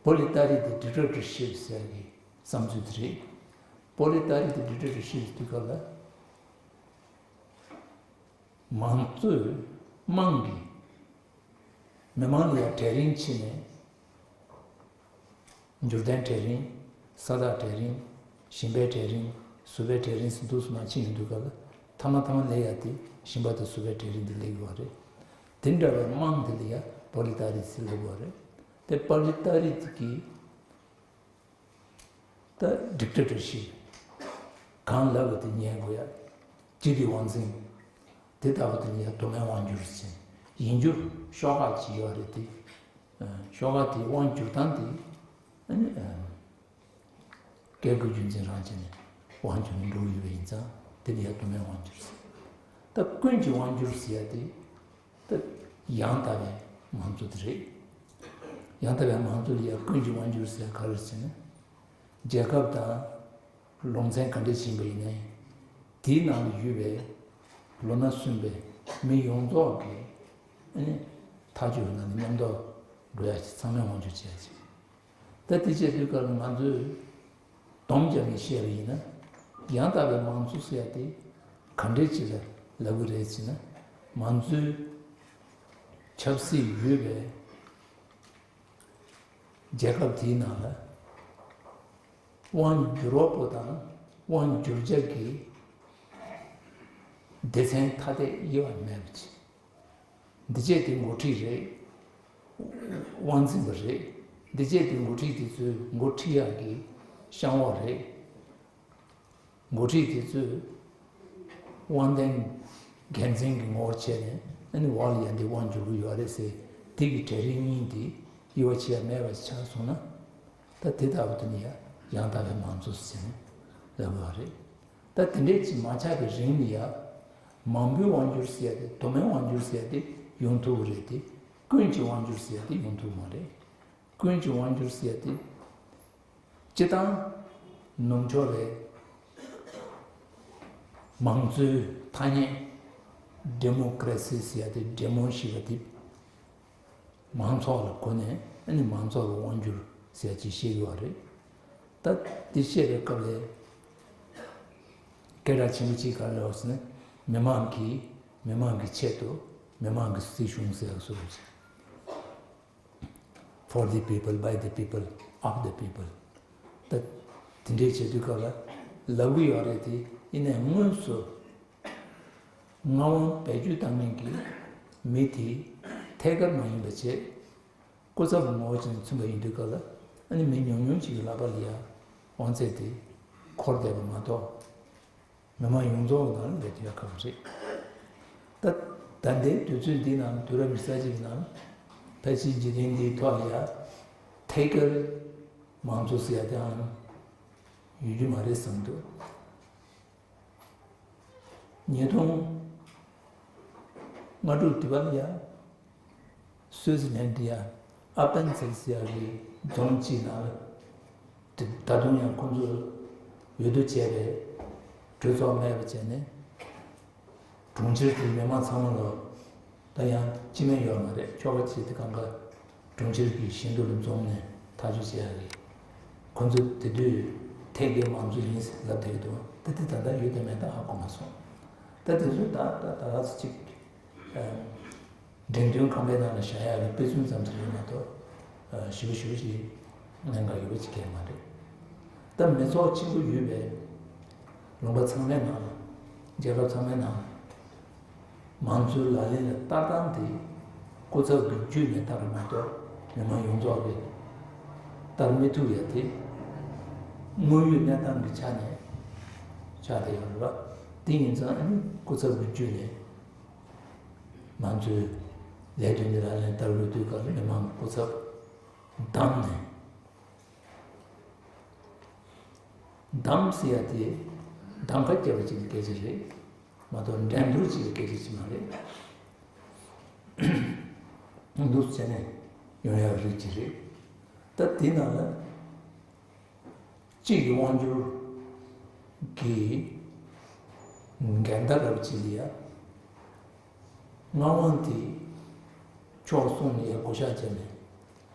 པོ་ལི་ཏཱ་རི་ཏི་ཌིག་ཊེ་ཊར་ཤིབ་ཟེར་གྱི་བསམ་ཚུལ་དེ་རེད། པོ་ལི་ཏཱ་རི་ཏི་ཌིག་ཊེ་ཊར་ཤིབ་དུས་སྐབས་ལ། མང་གཙོས་དམངས་ཀྱིས་མི་མང་ལ་ཡང་གྲལ་རིམ་ཕྱེ་ནས། འབྱོར་ལྡན་གྲལ་རིམ། ས་བདག་གྲལ་རིམ། ཞིང་པའི་གྲལ་རིམ། བཟོ་པའི་གྲལ་རིམ་ཟེར་འདུག་སེ་མར་ཕྱིན་ཡོང་དུས་སྐབས་ལ། ཐ་མ་ཐ་མ་སླེབས་ཡ་དེ་ཞིང་པ་དང་བཟོ་པའི་གྲལ་རིམ་དེ་སླེབས་ཡོད་རེད། དེ་འདྲ་བའི་དམངས་དེ་ལ་ཡང་པོ་ལི་ཏཱ་རི་ཟེར་ལབ་ཡོད་རེད། དེ་པོ་ལི་ཏཱ་རི་གི་ད་ཌིག་ཊེ་ཊར་ཤིབ། གང་ལབ་པ་དེ་ཉན་དགོས་ཡ། སྤྱི་བདེའི་དབང་འཛིན། དེ་ལྟ་བུ་དེ་ལ་ཡང་དུ་མའི་དབང་བསྒྱུར་ཟེར། ཡིན་རྒྱུ་ཤོག་ཁག་ཅིག་ཡོད་རེད་དེ། ཨ། ཤོག་ཁག་དེའི་དབང་བསྒྱུར་སྟངས་དེ། ཨ་ནི། ཨ། སྐད་དགུའི་རྒྱུ་མཚན་རང་བྱས་ནས་དབང་བསྒྱུར་ནས་འགྲོ་གི་ཡོད་པ་ཡིན་ཙང་དེ་ལ་ཡང་དུ་མའི་དབང་བསྒྱུར་ཟེར། ད་ཀུན་གྱི་དབང་བསྒྱུར་ཟེར་ཡ་དེ། ད་ཡང་དག་པའི་མང་གཙོ་དེ་རེད། ཡང་དག་པའི་མང་གཙོ་ལ་ཡང་ཀུན་གྱི་དབང་བསྒྱུར་ཟེར་ག་རེ་ཟེར་ན། རྒྱལ་ཁབ་དང་ལུང་ཚན་ག་འདྲ་ཞིག་ཡིན་པ་ཡིན་ནའི། དེའི་ནང་ལ་ཡོད་པའི་ལོ་ན་སུན་པའི་མི་ཡོངས་རྫོགས་ཀྱི་ཨ་ནི་ཐག་གཅོད་ནང་ནས་མཉམ་དུ་འགྲོ་ཡ་ཞིག་ཚང་མས་དབང་བསྒྱུར་བྱེད་ཡ་ཞིག་ད་དེ་བྱེད་དུས་སྐབས་ལ་ང་ཚོས་སྡོམ་བརྒྱབ་ནས་བཤད་པ་ཡིན་ན། ཡང་དག་པའི་མང་གཙོ་ཟེར་ཡ་དེ་ག་འདྲ་ཅིག་ལ་ལབ་ཀྱི་རེད་ཟེར་ན། ང་ཚོའི་ཆབ་སྲིད་ཡོད་པའི་རྒྱལ་ཁབ་དེའི་ནང་ལ་དབང་བསྒྱུར་བ་པོ་དང་དབང་བསྒྱུར་བྱ་གི་སྡེ་ཚན་ཐ་དད་དབྱེ་བ་མེད་པ་ཅིག་འདི་བྱས་དེ་འགོ་ཁྲིད་རེད། དབང་འཛིན་པ་རེད། འདི་བྱས་དེ་འགོ་ཁྲིད་དེ་ཚོའི་འགོ་ཁྲིད་ཡག་གི་བཤང་འོག་རེད། འགོ་ཁྲིད་དེ་ཚོས་དབང་ལྡན་འགན་འཛིན་གྱི་ངོ་བོར་བྱས་ནས་ཨ་ནི་འོག་ལ་ཡ་འདི་དབང་བསྒྱུར་གྱི་ཡོད་རེད་ཟེར། དེ་གི་གྲལ་རིམ་གཉིས་འདི་དབྱེ་བ་ཕྱེ་ཡ་མེད་པ་ཆགས་སོང་ན། ད་དེ་ལྟ་བུ་དེ་ནི་ཡ་ཡང་དག་པའི་མང་གཙོ་ཟེར་ནས་ལབ་ཡོད་རེད། ད་དེ་འདྲས་ཅིག་མ་ཆགས་པའི་རིང་ལ་ཡ། མང་པོའི་དབང་བསྒྱུར་ཟེར་ཡ་དེ། དུ་མའི་དབང་བསྒྱུར་ཟེར་ཡ་དེ་ཡོང་ཐུབ་ཀྱི་རེད་དེ། ཀུན་གྱི་དབང་བསྒྱུར་ཟེར་ཡ་དེ་ཡོང་ཐུབ་ཀྱི་མ་རེད། ཀུན་གྱི་དབང་བསྒྱུར་ཟེར་ཡ་དེ། སྤྱིར་བཏང་ནུབ་ཕྱོགས་པའི་མང་གཙོའི་ཐ་སྙད་ཌེ་མོ་ཀ་རེ་སི་ཟེར་ཡ་དེ། ཌེ་མོ་ཞེས་པ་དེ་མང་ཚོགས་ལ་གོ་ནས་ཨ་ནི་མང་ཚོགས་ལ་དབང་བསྒྱུར་ཟེར་ཡ་ཅིག་བཤད་ཡོད་རེད། ད་དེ་བཤད་པའི་སྐབས་ལ་སྐད་གྲགས་ཆེན་པོ་གཅིག་ག་རེ་རེད་ཟེར་ན། མི་མང་གིས་མི་མང་གི་ཆེད་དུ་མི་མང་གི་སྲིད་གཞུང་ཟེར་ཡ་བཟོ་འདྲ་ཅིག For the people, by the people, of the people. ད་དེ་འདྲའི་བྱེད་དུས་སྐབས་ལ་ལབ་གི་ཡོད་རེད་དེ། ཡིན་ནའི་དངོས་སུ་མངའ་དབང་བེད་སྤྱོད་བཏང་མཁན་གྱི་མི་དེ་ཐད་ཀར་མ་ཡིན་པ་བྱས། སྐུ་ཚབ་ངོ་བོ་ཅན་མཚོན་པ་ཡིན་དུས་སྐབས་ལ། ཨ་ནི་མི་ཉུང་ཉུང་ཅིག་གི་ལག་པ་ལ་ཡ་དབང་ཚད་དེ་འཁོར་བསྡད་པ་མ་གཏོགས། མི་མང་ཡོངས་རྫོགས་ནང་ལ་འབད་དེ་ཡོད་ཁག་པོ་རེད། ད་ད་ལྟའི་དུས་ཚོད་འདི་ནང་། དུས་རབས་ཉི་ཤུ་རྩ་གཅིག་གི་ནང་ཕལ་ཆེར་འཇིག་རྟེན་འདིའི་ཐོག་ལ་ཡ་ཐད་ཀར་མང་གཙོ་ཟེར་ཡ་དེའང་ཡོད་རྒྱུ་མ་རེད་བསམ་འདུག་ཉིས་སྟོང་ལྔ་དྲུག་དུས་པ་ལ་ཡ། སུའུ་ཙི་ལན་འདི་ཡ་ཨ་པན་ཚེལ་ཟེར་ཡ་གི་རྫོང་གཅིག་ནང་ལ། དེ་ད་དུང་ཡང་ཁོང་ཚོས་འོས་བསྡུ་བྱས་པའི་གྲོས་ཚོགས་མེད་པ་བྱས་ནས། གྲོང་ཁྱེར་དེའི་མི་མང་ཚང་མ་ལ། ད་ཡང་སྤྱི་མོས་ཡོད་མ་རེད། ཁྱོ་ག་ཅིག་དེ་གང་ག་གྲོང་ཁྱེར་གྱི་ཞིང་དུ་ལ་འཛོམས་ནས་ཐག་གཅོད་བྱེད་ཡ་རེད། ཁོང་ཚོ་དེ་དུས་ཐད་ཀའི་མང་གཙོ་ཡིན་ལབ་བསྡད་ཀྱི་འདུག་ད་དེ་ད་ལྟ་ཡོད་དམ་མེད་དམ་ཧ་གོ་མ་སོང་། ད་དེ་ཚོ་ད་ད་ད་ག་ཚོད་ཅིག་འགྲེམས་སྟོན་ཁང་པའི་ནང་ལ་བཞག་ཡག་གི་དཔེ་མཚོན་ཙམ་ཞིག་རེད་མ་གཏོགས། ཨ། ཞེ་པོ་ཞེ་པོ་ཞིག་གནད་འགག་ཡོད་པ་ཅིག་གང་ཡང་མ་རེད། ད་མི་ཚོགས་ཆེན་པོ་ཡོད་པའི་ལུང་པ་ཚང་མའི་ནང་། རྒྱལ་ཁབ་ཚང་མའི་ནང་། མང་གཙོའི་ལག་ལེན་ལ་བསྟར་སྟངས་དེ་སྐུ་ཚབ་ཀྱི་བརྒྱུད་ནས་བསྟར་བ་མ་གཏོགས། མི་མང་ཡོངས་རྫོགས་ཀྱིས་བསྟར་མི་ཐུབ་ཡ་དེ་དངོས་ཡོད་གནས་སྟངས་ཀྱི་ཆ་ནས་ཆགས་བསྡད་ཡོད་རེད་པ། དེ་ཡིན་ཙང་ཨ་ནི་སྐུ་ཚབ་ཀྱི་བརྒྱུད་ནས། ང་ཚོའི་ལས་དོན་འདི་ལག་ལེན་བསྟར་དགོས་དུས་སྐབས་ལ་མི་མང་གི་སྐུ་ཚབ་བདམས་ནས། བདམས་ཟེར་ཡ་དེ་གདམ་ཁ་བརྒྱབ་པ་ཅིག་གི་སྐད་ཆ་རེད་མ་གཏོགས། འགྲན་བསྡུར་ཅིག་གི་སྐད་ཆ་ཅིག་མ་རེད། འདུག་བྱས་ནས་ཡོང་ཡག་རིགས་ཅིག་རེད། ད་དེའི་ནང་ལ། སྤྱི་ཡི་དབང་སྒྱུར་གྱི་འགལ་ཟླ་རབ་ཅིག་ལ་ཡ། མངའ་དབང་དེ་ཕྱོགས་གསུམ་ལ་ཡ་བགོ་བཤའ་བྱས་ནས།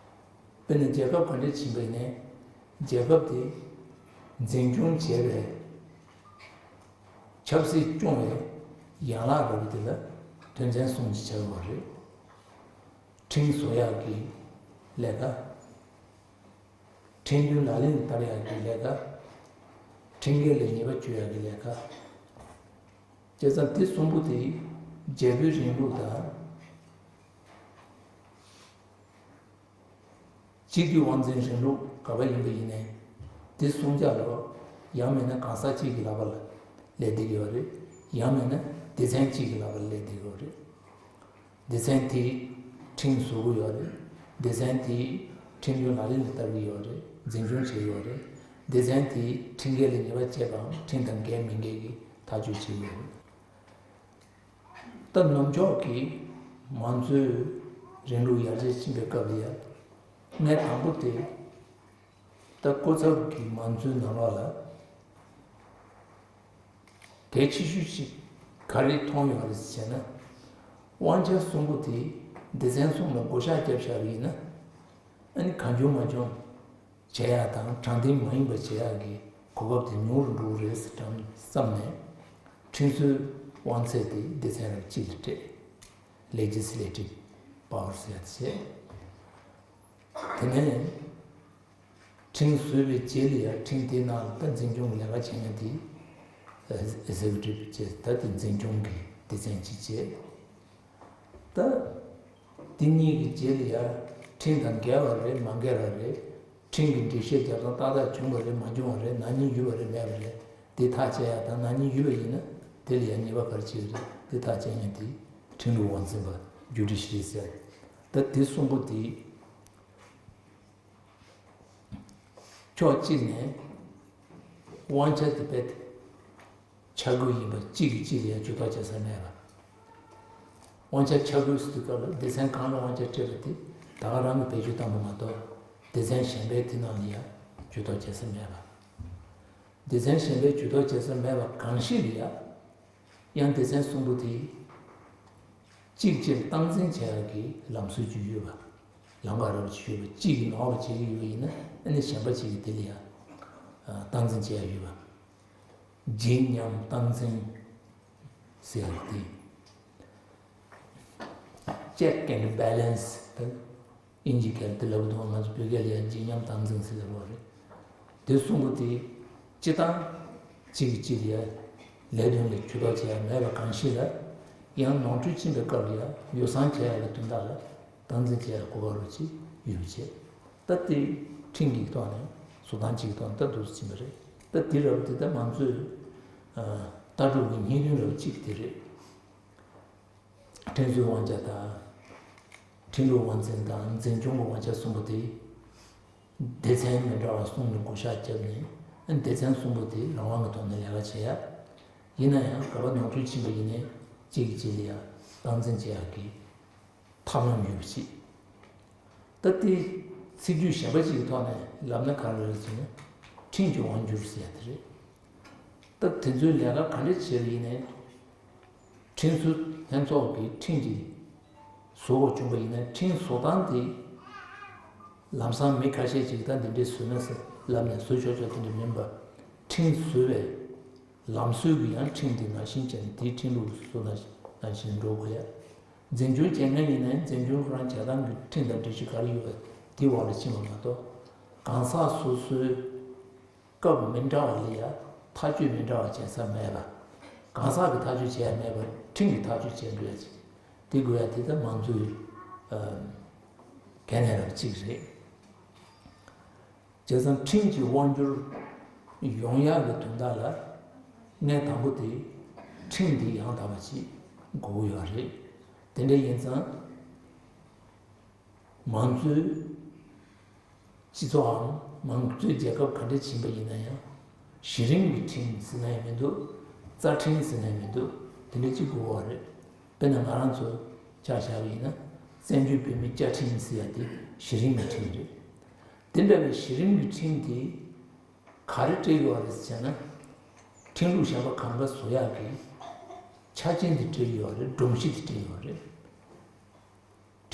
དཔེར་ན་རྒྱལ་ཁབ་ག་འདྲ་ཕྱིན་པ་ཡིན་ནའི་རྒྱལ་ཁབ་དེ་འཛིན་སྐྱོང་བྱས་པའི་ཆབ་སྲིད་སྐྱོང་བའི་ཡན་ལག་རབ་དེ་ལ་དོན་ཚན་གསུམ་ཅིག་ཆགས་ཡོད་རེད། ཁྲིམས་བཟོ་ཡག་གི་ལས་ཀ། ཁྲིམས་མཐུན་ལག་ལེན་དུ་བསྟར་ཡག་གི་ལས་ཀ། ཁྲིམས་འགལ་ལས་ཉེས་པ་གཅོད་ཡག་གི་ལས་ཀ། བྱས་ཙང་དེ་གསུམ་པོ་དེ་རྒྱལ་པོའི་རིང་ལུགས་དང་། སྤྱི་འཐུས་དབང་འཛིན་རིང་ལུགས་ག་པར་ཡིན་པ་ཡིན་ནའི། དེ་གསུམ་ཆ་ལ་ཡང་མིན་ན་གང་ཟག་གཅིག་གི་ལག་པ་ལ་སླེབས་བསྡད་ཀྱི་ཡོད་རེད། ཡང་མིན་ན་སྡེ་ཚན་གཅིག་གི་ལག་པ་ལ་སླེབས་བསྡད་ཀྱི་ཡོད་རེད། སྡེ་ཚན་དེས་ཁྲིམས་བཟོ་གི་ཡོད་རེད། སྡེ་ཚན་དེས་ཁྲིམས་མཐུན་ལག་ལེན་ལ་བསྟར་གྱི་ཡོད་རེད། འཛིན་སྐྱོང་བྱེད་ཀྱི་ཡོད་རེད། སྡེ་ཚན་དེས་ཁྲིམས་འགལ་ལ་ཉེས་པ་བྱས་པའམ་ཁྲིམས་དང་འགལ་མི་འགལ་གྱི་ཐག་གཅོད་བྱེད་ཀྱི་ཡོད་རེད། ད་ནུབ་ཕྱོགས་ཀྱི་མང་གཙོའི་རིང་ལུགས་ཡར་རྒྱས་ཕྱིན་པའི་སྐབས་ལ་ཡ། གནད་དང་པོ་དེ། ད་སྐུ་ཚབ་ཀྱི་མང་གཙོའི་ནང་ལོགས་ལ་གལ་ཆེ་ཤོས་ཤིག་ག་རེ་མཐོང་ཡོང་རེད་ཟེར་ན། དབང་ཆ་གསུམ་པོ་དེ་སྡེ་ཚན་གསུམ་ལ་བགོ་བཤའ་བརྒྱབ་བཞག་པ་ཡིན་ན། ཨ་ནི་གང་བྱུང་མང་བྱུང་བྱེད་ཡག་དང་དྲང་བདེན་མ་ཡིན་པ་བྱེད་ཡག་གི་གོ་སྐབས་དེ་ཉུང་རུ་འགྲོ་གི་རེད་ཟེར་བསམ་ནས། ཁྲིམས་བཟོའི་དབང་ཚད་དེ་སྡེ་ཚན་རབ་སྤྱི་ལ་སྤྲད། Legislative Power ཟེར་ཡག་དེ་བྱས། དེ་ནས་ཁྲིམས་བཟོས་པའི་རྗེས་ལ་ཡང་ཁྲིམས་དེའི་ནང་ལ་ད་འཛིན་སྐྱོང་གི་ལས་ཀ་བྱེད་མཁན་དེ་Executive བྱས། ད་དེ་འཛིན་སྐྱོང་གི་སྡེ་ཚན་གཅིག་བྱས། ད་དེ་གཉིས་ཀྱི་རྗེས་ལ་ཡང་ཁྲིམས་དང་འགལ་བ་རེད་མ་འགལ་བ་རེད། ཁྲིམས་ཀྱི་འགྲེལ་བཤད་རྒྱག་སྟངས་ཏག་ཏག་བྱུང་བ་རེད་མ་བྱུང་བ་རེད། ནག་ཉེས་ཡོད་པ་རེད་མེད་པ་རེད། དེ་ཐག་བཅད་ཡག་དང་ནག་ཉེས་ཡོད་པ་ཡིན་ན་དེ་ལ་ཡང་ཉེས་པ་ག་རེ་བྱེད་ཀྱི་རེད། དེ་ཐག་བཅད་མཁན་དེ་ཁྲིམས་ལུགས་དབང་འཛིན་པ་Judiciary ཟེར། ད་དེ་གསུམ་པོ་དེ། ཕྱོགས་གཅིག་ནས་དབང་ཆ་དེ་རྦད་དེ་ཆ་བགོས་ཡིན་པ། གཅིག་གིས་གཅིག་ལ་ཡང་ཇུས་གཏོགས་བྱེད་ས་མེད་པ། དབང་ཆ་ཆ་བགོས་ཟེར་དུས་སྐབས་ལ་སྡེ་ཚན་གང་ལ་དབང་ཆ་སྤྲད་པ་དེ་ད་ག་རང་གི་བེད་སྤྱོད་བཏང་བ་མ་གཏོགས། སྡེ་ཚན་གཞན་པའི་དེ་ནང་ལ་ཡང་ཇུས་གཏོགས་བྱེད་ས་མེད་པ། སྡེ་ཚན་གཞན་པའི་ཇུས་གཏོགས་བྱེད་ས་མེད་པ་གང་ཞིག་ལ་ཡང་། ཡང་སྡེ་ཚན་གསུམ་པོ་དེ་གཅིག་གཅིག་སྟངས་འཛིན་བྱེད་ཡག་གི་ལམ་སྲོལ་ཅིག་ཡོད་པ། ལམ་ཁ་རབ་ཅིག་ཡོད་པ། གཅིག་གིས་ནོར་བ་བྱེད་ཀྱི་ཡོད་པ་ཡིན་ན། ཨ་ནི་གཞན་པ་གཅིག་གིས་དེ་ལ་ཡང་སྟངས་འཛིན་བྱེད་ཡག་ཡོད་པ། བརྗེ་མཉམ་སྟངས་འཛིན་ཟེར་ཡག་དེ། Check and Balance ད་དབྱིན་ཇི་སྐད་དུ་ལབ་དུས་ང་ཚོ་བོད་སྐད་ལ་ཡང་བརྗེ་མཉམ་སྟངས་འཛིན་ཟེར་ལབ་པ་རེད། དེ་གསུམ་པོ་དེ་སྤྱིར་བཏང་གཅིག་གིས་གཅིག་ལ་ཡང་ལས་དོན་ལ་ཇུས་གཏོགས་བྱེད་ཡག་མེད་པ་གང་ཞིག་ལ། ཡང་ནོར་འཁྲུལ་ཕྱིན་པའི་སྐབས་ལ་ཡང་ཡོ་བསྲང་བྱེད་ཡག་གི་དོན་དག་ལ་སྟངས་འཛིན་བྱེད་ཡག་གོ་སྐབས་རོགས་ཅིག་ཡོད་པ་བྱས། ད་དེ་ཁྲིམས་ཀྱི་ཐོག་ནས་བཟོ་སྟངས་གཅིག་གི་ཐོག་ནས་ད་འདུག་སེ་ཕྱིན་པ་རེད། ད་དེ་རབ་དེ་ད་ང་ཚོའི་ལྟ་གྲུབ་ཀྱི་སྙིང་དོན་རབ་གཅིག་དེ་རེད། ཁྲིམས་བཟོའི་དབང་ཆ་དང་། ཁྲིམས་ལུགས་དབང་འཛིན་དང་འཛིན་སྐྱོང་གི་དབང་ཆ་གསུམ་པོ་དེ། སྡེ་ཚན་མི་འདྲ་བ་གསུམ་ལ་བགོ་བཤའ་བརྒྱབ་ནས། སྡེ་ཚན་གསུམ་པོ་དེ་རང་དབང་གི་ཐོག་ནས་ལས་ཀ་བྱེད་ཡ། ཡིན་ན་ཡང་ག་པར་ནོར་འཁྲུལ་ཕྱིན་པ་ཡིན་ནའི་གཅིག་གིས་གཅིག་ལ་ཡ་སྟངས་འཛིན་བྱེད་ཡག་གི་ཐབས་ལམ་ཡོད་པ་ཞིག་ད་དེ་ཚིག་བརྗོད་གཞན་པ་ཅིག་གི་ཐོག་ནས་ལབ་ན་ག་རེ་རེད་ཟེར་ན། ཁྲིམས་ཀྱི་དབང་སྒྱུར་ཟེར་ཡ་དེ་རེད། ད་དེ་ཚོའི་ལས་ཀ་ག་འདྲ་བྱས་པ་ཡིན་ནའི། ཁྲིམས་བཟོ་ལྷན་ཚོགས་ཀྱིས་ཁྲིམས་ཀྱི་བཟོ་དགོས་བྱུང་པ་ཡིན་ན། ཁྲིམས་བཟོ་སྟངས་དེ་ལམ་སང་མི་ཁ་ཤས་ཅིག་ད་འདི་འདྲས་བཟོས་ན་ཟེར་ལབ་ནས་བཟོ་ཆོག་ཆོག་དེ་འདྲ་མིན་པ། ཁྲིམས་བཟོ་བའི་ལམ་སྲོལ་གྱི་ཡང་ཁྲིམས་དེ་ནང་བཞིན་བྱས་ནས་དེའི་ཁྲིམས་ལུགས་སུ་ནང་བཞིན་འགྲོ་དགོས་ཡ། འཛིན་སྐྱོང་བྱེད་མཁན་ཡིན་ན་འཛིན་སྐྱོང་ཁོ་རང་བྱེད་སྟངས་ཀྱི་ཁྲིམས་དང་སྒྲིག་གཞི་ག་རེ་ཡོད་པ་དེའི་འོག་ལ་ཕྱིན་པ་མ་གཏོགས། གང་ཟག་སོ་སོའི་སྐབས་མི་འདྲ་བ་ལ་ཡ་ཐག་གཅོད་མི་འདྲ་བ་བྱེད་ས་མེད་པ། གང་ཟག་གི་ཐག་གཅོད་བྱེད་ཡ་མེད་པར་ཁྲིམས་ཀྱི་ཐག་གཅོད་བྱེད་འགྲོ་ཡ་ཅིག་དེ་དགོས་ཡ་དེ་ད་མང་གཙོའི་ཨ་གལ་གནད་རབ་ཅིག་རེད། བྱས་ཙང་ཁྲིམས་ཀྱི་དབང་སྒྱུར་ཡོང་ཡག་གི་དོན་དག་ལ་གནད་དང་པོ་དེ་ཁྲིམས་དེ་ཡང་དག་པ་ཅིག་དགོས་ཀྱི་ཡོད་རེད། དེ་འདྲ་ཡིན་ཙང་། མང་གཙོའི་སྤྱི་ཚོགས་འམ་མང་གཙོའི་རྒྱལ་ཁབ་ག་འདྲ་ཕྱིན་པ་ཡིན་ན་ཡང་། གཞི་རིམ་གྱི་ཁྲིམས་ཟེར་ན་ཡང་མི་འདུག་རྩ་ཁྲིམས་ཟེར་ན་ཡང་མི་འདུག་དེ་འདྲ་གཅིག་དགོས་པ་རེད། དཔེར་ན་ང་རང་ཚོ་ཆ་བཞག་པ་ཡིན་ན། བཙན་བྱོལ་བོད་མིའི་བཅའ་ཁྲིམས་ཟེར་ཡ་དེ་གཞི་རིམ་གྱི་ཁྲིམས་རེད། དེ་འདྲ་བའི་གཞི་རིམ་གྱི་ཁྲིམས་དེ་ག་རེ་སྤྲད་ཡོད་རེད་ཟེར་ན། ཁྲིམས་ལུགས་གཞན་པ་གང་ག་བཟོ་ཡག་གི་ཆ་རྐྱེན་དེ་སྤྲད་ཡོད་རེད། སྒྲོམ་གཞི་དེ་སྤྲད་ཡོད་རེད།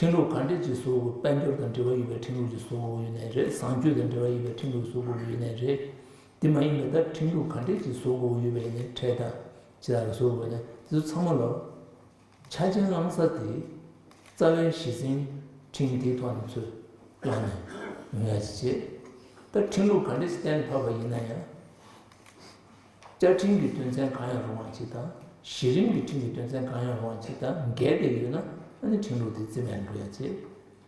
ཁྲིམས་ལུགས་ག་འདྲས་ཅིག་བཟོ་དགོས། དཔལ་འབྱོར་དང་འབྲེལ་བ་ཡོད་པའི་ཁྲིམས་ལུགས་ཅིག་བཟོ་དགོས་ཡོད་ནའི་རེད། བཟང་སྤྱོད་དང་འབྲེལ་བ་ཡོད་པའི་ཁྲིམས་ལུགས་བཟོ་དགོས་ཡོད་ནའི་རེད། དེ་མ་ཡིན་པའི་ད་ཁྲིམས་ལུགས་ག་འདྲས་ཅིག་བཟོ་དགོས་ཡོད་པའི་ནའི་ཁྲལ་དང་ཇི་ལྟར་བཟོ་དགོས་ནའི་དེ་ཚོ་ཚང་མ་ལོ། ཆ་རྐྱེན་བླང་ས་དེ་རྩ་བའི་གཞི་འཛིན་ཁྲིམས་དེའི་ཐོག་ནས་ཚུར་བླངས་ནས་ཡོང་ཡ་ཅིག་བྱེད། ད་ཁྲིམས་ལུགས་ག་འདྲས་ཅིག་གཏན་ལ་ཕབ་པ་ཡིན་ན་ཡང་། བཅའ་ཁྲིམས་ཀྱི་དོན་ཚན་གང་ཡང་རུང་བ་ཅིག་དང་། གཞི་རིམ་གྱི་ཁྲིམས་ཀྱི་དོན་ཚན་གང་ཡང་རུང་བ་ཅིག་དང་འགལ་བསྡད་ཡོད་ན། ཨ་ནི་ཁྲིམས་ལུགས་དེ་རྩིས་མེད་འགྲོ་ཡ་ཅིག་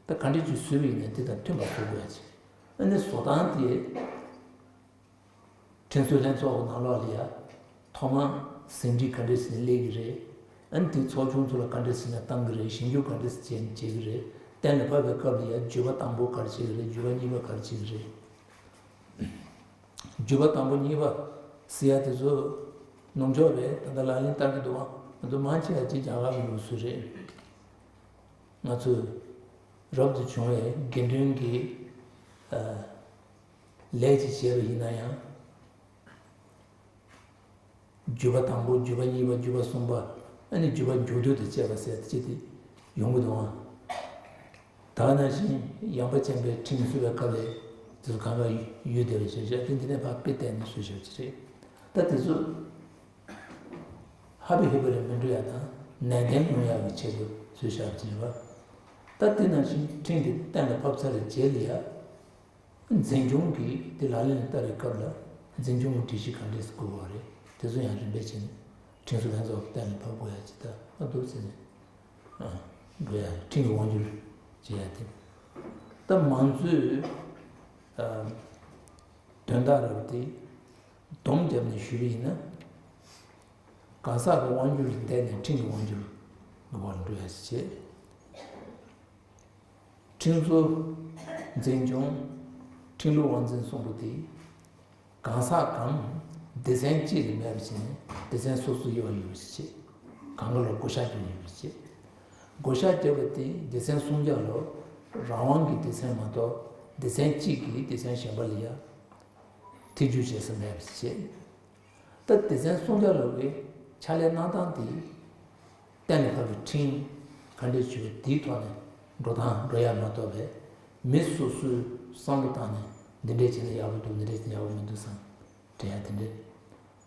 ད་ག་འདྲས་ཅིག་བཟོས་པ་ཡིན་ན་དེ་དང་མཐུན་པ་བཟོ་དགོས་ཡ་ཅིག་ཨ་ནི་བཟོ་སྟངས་དེ། ཁྲིམས་བཟོ་ལྷན་ཚོགས་ཀྱི་ནང་ལོགས་ལ་ཡ། ཐོག་མར་ཟིན་བྲིས་ག་འདྲས་ཟིན་སླེབས་ཀྱི་རེད། ཨ་ནི་དེ་ཚོགས་ཆུང་ཚོ་ལ་ག་འདྲས་ཟིན་ན་བཏང་གི་རེད། ཞིབ་འཇུག་ག་འདྲས་བྱས་བྱེད་ཀྱི་རེད། གཏན་ལ་ཕབ་པའི་སྐབས་ལ་ཡ་བརྗོད་པ་དང་པོ་ག་རེ་བྱེད་ཀྱི་རེད། བརྗོད་པ་གཉིས་པ་ག་རེ་བྱེད་ཀྱི་རེད། བརྗོད་པ་དང་པོ་གཉིས་པ་ཟེར་ཡ་དེ་ཚོ་ནོར་འཆུག་རེད། ད་ལྟ་ལག་ལེན་བསྟར་གྱི་འདུག་ཨང་། ང་ཚོ་མང་ཆེ་བ་ཅིག་རྒྱ་གར་གྱི་ལུགས་སྲོལ་རེད། ང་ཚོས་རབ་ཏུ་བྱུང་བའི་དགེ་འདུན་གྱི་ཨ་ལས་ཅིག་བྱས་པ་ཡིན་ན་ཡང་། བརྗོད་པ་དང་པོ། བརྗོད་པ་གཉིས་པ། བརྗོད་པ་གསུམ་པ། ཨ་ནི་བརྗོད་པ་མཇུག་བསྡུ་དང་བཅས་པ་ཟེར་ཏེ་ཅི་སྟེ་ཡོང་གི་འདུག་ཨང་། ད་ག་ནང་བཞིན་ཡངས་པ་ཅན་པའི་ཁྲིམས་བཟོ་བའི་སྐབས་ལ་དེ་ཚོ་གང་ག་ཡོད་བསྡད་པའི་བྱ་བྱ་དེ་འདི་ནས་ཕར་དཔེ་བལྟས་ནས་བཟོས་བཞག་པ་ཅིག་རེད། ད་དེ་ཚོ་ཧ་པི་ཧི་པི་ལ་མི་འགྲོ་ཡ་དང་ནན་ཏན་ཡོང་ཡ་གི་ཆེད་དུ་བཟོས་བཞག་པ་ཅིག་རེད་པ། ད་དེ་ནང་བཞིན་ཁྲིམས་དེ་གཏན་ལ་ཕབ་ཚར་བའི་རྗེས་ལ་ཡ། འཛིན་སྐྱོང་གིས་དེ་ལག་ལེན་ལ་བསྟར་བའི་སྐབས་ལ་འཛིན་སྐྱོང་གི་སྒྲིག་གཞི་ག་འདྲས་སེ་དགོས་པ་རེད། དེ་ཚོ་ཡང་རིམ་པས་བྱས་ནས་ཁྲིམས་བཟོ་ལྷན་ཚོགས་ཀྱིས་གཏན་ལ་ཕབ་དགོས་ཡ་ཅིག་ད་ཨ་འདུག་ཟེར་ནས་ཨ་འགྲོ་ཡ། ཁྲིམས་ཀྱི་དབང་སྒྱུར་བྱེད་ཡ་དེ། ད་མང་གཙོའི་ཨ་དོན་དག་རེད་པ། དེ་སྡོམ་བརྒྱབ་ནས་ཞུས་པ་ཡིན་ན། གང་ཟག་གི་དབང་སྒྱུར་ལས་འདས་ནས་ཁྲིམས་ཀྱི་དབང་སྒྱུར་གྱི་བར་འགྲོ་ཡ་ཅིག་བྱེད། ཁྲིམས་བཟོ། འཛིན་སྐྱོང་། ཁྲིམས་ལུགས་དབང་འཛིན་གསུམ་པོ་དེ་གང་ཟག་གམ་སྡེ་ཚན་གཅིག་ལ་མེད་པ་བྱས་ནས་སྡེ་ཚན་སོ་སོ་ཡོད་པ་ཡོད་པ་ཞིག་བྱེད། གང་ག་ལ་བགོ་བཤའ་རྒྱག་ཡོད་པ་ཞིག་བྱེད། བགོ་བཤའ་རྒྱག་པ་དེ་སྡེ་ཚན་སུམ་བརྒྱ་ལོ་རང་དབང་གི་སྡེ་ཚན་མ་གཏོགས་སྡེ་ཚན་གཅིག་གིས་སྡེ་ཚན་གཞན་པ་ལ་ཡ་ཐེ་ཇུས་བྱེད་ས་མེད་པ་ཞིག་བྱེད། ད་སྡེ་ཚན་སུམ་བརྒྱ་ལོ་གི་ཕྱག་ལས་གནང་སྟངས་དེ། གཏན་ལ་ཕབ་པའི་ཁྲིམས་ག་འདྲས་བྱུང་བ་དེའི་ཐོག་ནས་འགྲོ་སྟངས་འགྲོ་ཡ་མ་གཏོགས་པའི། མི་སོ་སོས་བསམ་བློ་བཏང་ནས་འདི་འདྲས་བྱས་ན་ཡག་པོ་འདུག་འདི་འདྲས་བྱས་ན་ཡག་པོ་མི་འདུག་བསམ་དྲན་ཡ་དེ་འདྲས།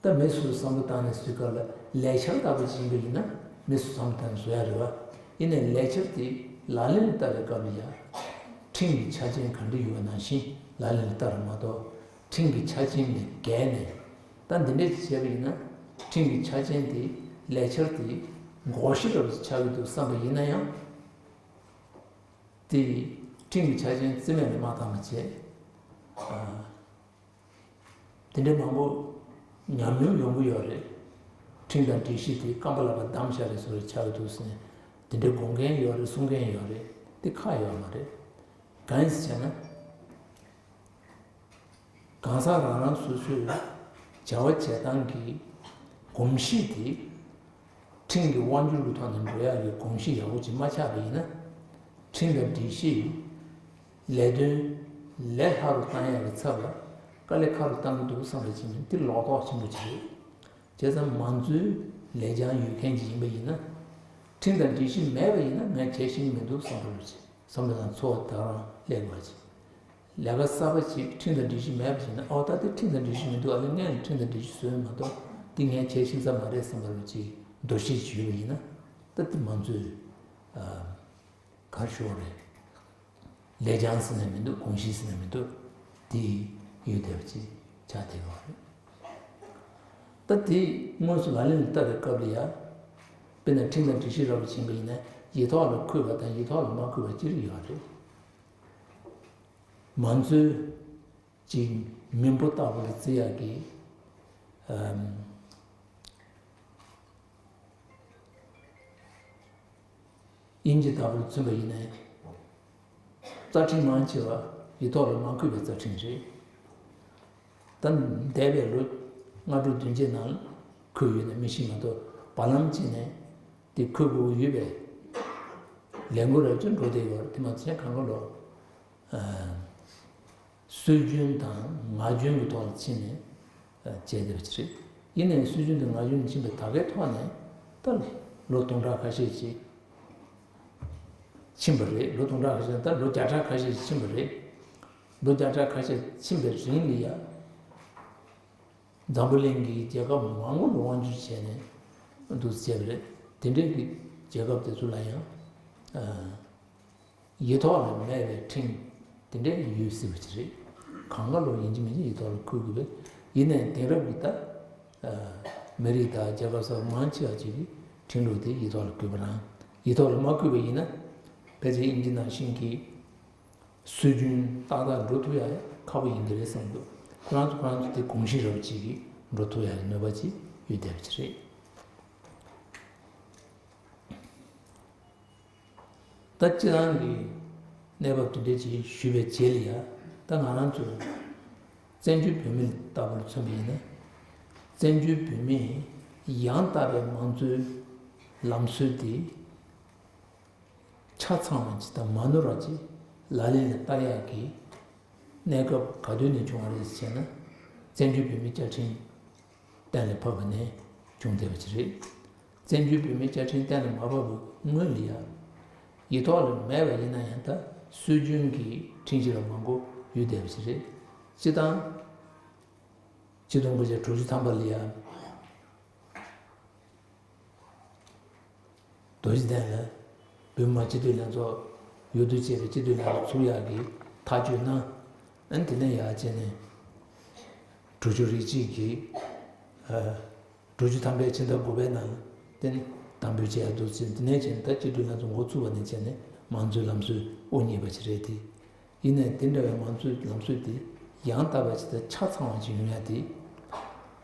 ད་མི་སོ་སོས་བསམ་བློ་བཏང་ནས་བཟོས་སྐབས་ལ་ལས་འཆར་ལྟ་བུ་ཅིག་ཡིན་པ་ཡིན་ན་མི་སོ་སོས་བསམ་བློ་བཏང་ནས་བཟོ་ཡ་རེད་བ། ཡིན་ནའི་ལས་འཆར་དེ་ལག་ལེན་ལ་བསྟར་བའི་སྐབས་ལ་ཡ། ཁྲིམས་ཀྱི་ཆ་རྐྱེན་ག་འདྲ་ཡོད་པ་ནང་བཞིན་ལག་ལེན་ལ་བསྟར་བ་མ་གཏོགས། ཁྲིམས་ཀྱི་ཆ་རྐྱེན་ལས་འགལ་ནས། ད་འདི་འདྲས་བྱས་པ་ཡིན་ན་ཁྲིམས་ཀྱི་ཆ་རྐྱེན་དེ་ལས་འཆར་དེ་བགོ་བཤའ་རབ་ཏུ་ཆགས་ཀྱི་འདུག་བསམ་པ་ཡིན་ན་ཡང་། དེ་ཁྲིམས་ཀྱི་ཆ་རྐྱེན་རྩིས་མེད་ལ་མ་བཏང་བ་བྱས། ཨ། དེ་འདྲས་མང་པོ་ཉམས་མྱོང་ཡོང་གི་ཡོད་རེད། ཁྲིམས་དང་སྒྲིག་གཞི་དེ་རྐང་པ་ལག་པ་བསྡམས་བཞག་རེད་བཟོ་འདྲ་ཆགས་ཀྱི་འདུག་ཟེར་ནས་དེ་འདྲས་དགོངས་མཁན་ཡོད་རེད། གསུང་མཁན་ཡོད་རེད། དེ་ཁག་ཡོད་མ་རེད། གང་ཡིན་ཟེར་ན། གང་ཟག་རང་རང་སོ་སོའི་བྱ་བ་བྱེད་སྟངས་ཀྱི་གོམས་གཤིས་དེ་ཁྲིམས་ཀྱི་དབང་སྒྱུར་གྱི་ཐོག་ནས་འགྲོ་ཡག་གི་གོམས་གཤིས་ཡག་པོ་ཅིག་མ་ཆགས་པ་ཡིན་ན། ཁྲིམས་དང་སྒྲིག་གཞི་ལས་དོན་ལས་སླ་རུ་བཏང་ཡག་གི་ཚབ་ལ་དཀའ་ལས་ཁག་རུ་བཏང་གི་འདུག་བསམ་པ་ཅིག་ནི་དེ་ལོག་རྟོག་ཆེན་པོ་ཅིག་རེད། བྱས་ཙང་མང་གཙོའི་ལས་བྱང་ཡོད་མཁན་ཅིག་ཡིན་པ་ཡིན་ན། ཁྲིམས་དང་སྒྲིག་གཞི་མེད་པ་ཡིན་ན་ངས་བྱེད་ཤེས་ཀྱི་མི་འདུག་བསམ་པ་ལོ་ཅིག་བསམ་བློ་དང་ཚོར་བ་ད་རང་སླེབས་དགོས་པ་ཅིག་ལས་ཀ་གསར་པ་ཅིག་ཁྲིམས་དང་སྒྲིག་གཞི་མེད་པ་ཅིག་ན། ཨོ་ད་དེ་ཁྲིམས་དང་སྒྲིག་གཞི་མི་འདུག་ཨ་ལས་ངས་ལ་ཁྲིམས་དང་སྒྲིག་གཞི་བཟོས་མ་གཏོགས་འདི་ངས་བྱས་ཤེས་ས་མ་རེད་བསམ་པ་ལོ་ཅིག་འདུ་ཤེས་ཅིག་ཡོད་པ་ཡིན་ན། ད་དེ་མང་གཙོའི་ཨ་གར་ཤོར་རེད། ལས་བྱང་ཟེར་ན་མི་འདུག་གོམས་གཤིས་ཟེར་ན་མི་འདུག་དེ་ཡོད་བསྡད་པ་ཅིག་ཆགས་བསྡད་ཡོད་རེད། ད་དེ་དངོས་སུ་ལག་ལེན་ལ་བསྟར་བའི་སྐབས་ལ་ཡང་། དཔེར་ན་ཁྲིམས་དང་སྒྲིག་གཞི་རབ་ཏུ་ཕྱིན་པ་ཡིན་ན་ཡིག་ཐོག་ལ་འཁོད་པ་དང་ཡིག་ཐོག་ལ་མ་འཁོད་པ་ཅི་རིགས་ཡོད་རེད། མང་གཙོའི་ཅིག་མི་འབོར་ལྟ་བུ་ལ་བརྩི་ཡག་གི་ཨམ། དབྱིན་ཇི་ལྟ་བུར་མཚོན་པ་ཡིན་ན། རྩ་ཁྲིམས་མང་ཆེ་བ་ཡིག་ཐོག་ལ་མ་འཁོད་པའི་རྩ་ཁྲིམས་རེད། ད་འདས་པའི་ལོ་ལྔ་དྲུག་བདུན་བརྒྱད་ནང་འཁོད་ཡོད་ན་མི་ཤེས་མ་གཏོགས་བར་ལམ་གཅིག་ནས་དེ་འཁོད་དགོས་ཀྱི་ཡོད་པའི་ལས་འགུལ་རབ་ཅིག་འགྲོ་བསྡད་ཡོད་རེད། དེ་མ་ཚད་གང་ག་ལོ། སྲོལ་རྒྱུན་དང་ངག་རྒྱུན་གྱི་ཐོག་ལ་ཕྱིན་ནས་བྱས་བསྡད་པ་ཅིག་རེད། ཡིན་ནའི་སྲོལ་རྒྱུན་དང་ངག་རྒྱུན་ཕྱིན་པའི་ད་གའི་ཐོག་ནས་ད་ལོ་སྟོང་ཕྲག་ཁ་ཤས་ཅིག་ ཕྱིན་པ་རེད། ལོ་སྟོང་ཕྲག་ཁ་ཤས་ད་ལོ་བརྒྱ་ཕྲག་ཁ་ཤས་ཕྱིན་པ་རེད། ལོ་བརྒྱ་ཕྲག་ཁ་ཤས་ཕྱིན་པའི་རིང་ལ་ཡ། འཛམ་བུ་གླིང་གི་རྒྱལ་ཁབ་མང་པོ་ལ་དབང་བསྒྱུར་བྱས་ནས་འདུག་བྱས་པ་རེད། དེ་འདྲའི་གི་རྒྱལ་ཁབ་དེ་ཚོ་ལ་ཡང་ཡིག་ཐོག་ལ་མེད་པའི་ཁྲིམས་དེ་འདྲའི་ཡོད་སྲིད་པ་ཅིག་རེད། གང་ག་ལོ་ཡིན་གཅིག་མིན་གཅིག་ཡིག་ཐོག་ལ་འཁོད་དགོས་པས། ཡིན་ནའི་དེང་རབས་ཀྱི་ད་མི་རིགས་དང་རྒྱལ་ཁབ་སོགས་མང་ཆེ་བ་ཅིག་གི་ཁྲིམས་ལུགས་དེ་ཡིག་ཐོག་ལ་བཀོད་པ་རང་། ཡིག་ཐོག་ལ་མ་བཀོད་པ་ཡིན་ན་ཕལ་ཆེར་དབྱིན་ཇི་ནང་བཞིན་གྱི་སྲོལ་རྒྱུན་ཏག་ཏག་འགྲོ་ཐུབ་ཡ་ཁག་པོ་ཡིན་གྱི་རེད་བསམ་འདུག་ཁོ་རང་ཚོ་ཁོ་རང་ཚོ་དེ་གོམས་གཤིས་རབ་ཅིག་གི་འགྲོ་ཐུབ་ཡ་གི་ནུས་པ་ཅིག་ཡོད་བསྡད་པ་ཅིག་རེད། ད་སྤྱིར་བཏང་གི་གནས་བབ་དེ་འདྲ་ཅིག་ཞུས་པའི་རྗེས་ལ་ཡ། ད་ང་རང་ཚོ་བཙན་བྱོལ་བོད་མི་ལྟ་བུར་མཚོན་པ་ཡིན་ན། བཙན་བྱོལ་བོད་མིས་ཡང་དག་པའི་མང་གཙོའི་ལམ་སྲོལ་དེ་ཆ་ཚང་བ་ཅིག་དང་མ་ནོར་བ་ཅིག་ལག་ལེན་ལ་བསྟར་ཡག་གི་གནས་སྐབས་ག་དུས་ནས་བྱུང་བ་རེད་ཟེར་ན། བཙན་བྱོལ་བོད་མིའི་བཅའ་ཁྲིམས་གཏན་ལ་ཕབ་པ་ནས་བྱུང་བསྡད་པ་ཅིག་རེད། བཙན་བྱོལ་བོད་མིའི་བཅའ་ཁྲིམས་གཏན་ལ་མ་ཕབ་པའི་སྔོན་ལ་ཡང་། ཡིག་ཐོག་ལ་མེད་པ་ཡིན་ན་ཡང་ད་སྲོལ་རྒྱུན་གྱི་ཁྲིམས་གཞི་ལ་མང་པོ་ཡོད་བསྡད་པ་ཅིག་རེད། སྤྱིར་བཏང་། ཆིག་སྟོང་དགུ་བརྒྱ་དྲུག་ཅུ་ཐམ་པ་ལ་ཡང་། རྡོ་རྗེ་གདན་ལ་བོད་མི་མང་སྤྱི་འཐུས་ལྷན་ཚོགས་ཡོད་དུ་བྱས་པའི་སྤྱི་འཐུས་ལྷན་ཚོགས་ཚུགས་ཡག་གི་ཐག་གཅོད་གནང་། ཨ་ནི་དེ་ནས་ཡར་བྱས་ནས་དྲུག་ཅུ་རེ་གཅིག་གི་ཨ་དྲུག་ཅུ་ཐམ་པའི་ཕྱི་ཟླ་དགུ་པའི་ནང་ལ་དེ་ནི་དམ་འབུལ་བྱས་ཡག་འདུག་ཟེར། དེ་ནས་བྱས་ནས་ད་སྤྱི་འཐུས་ལྷན་ཚོགས་འགོ་བཙུགས་པ་ནས་བྱས་ནས་མང་གཙོའི་ལམ་སྲོལ་དབུ་བརྙེས་པ་ཞིག་རེད་དེ། ཡིན་ནའི་དེ་འདྲ་བའི་མང་གཙོའི་ལམ་སྲོལ་དེ་ཡང་དག་པ་ཞིག་དང་ཆ་ཚང་བ་ཞིག་ཡོང་ཡག་དེ།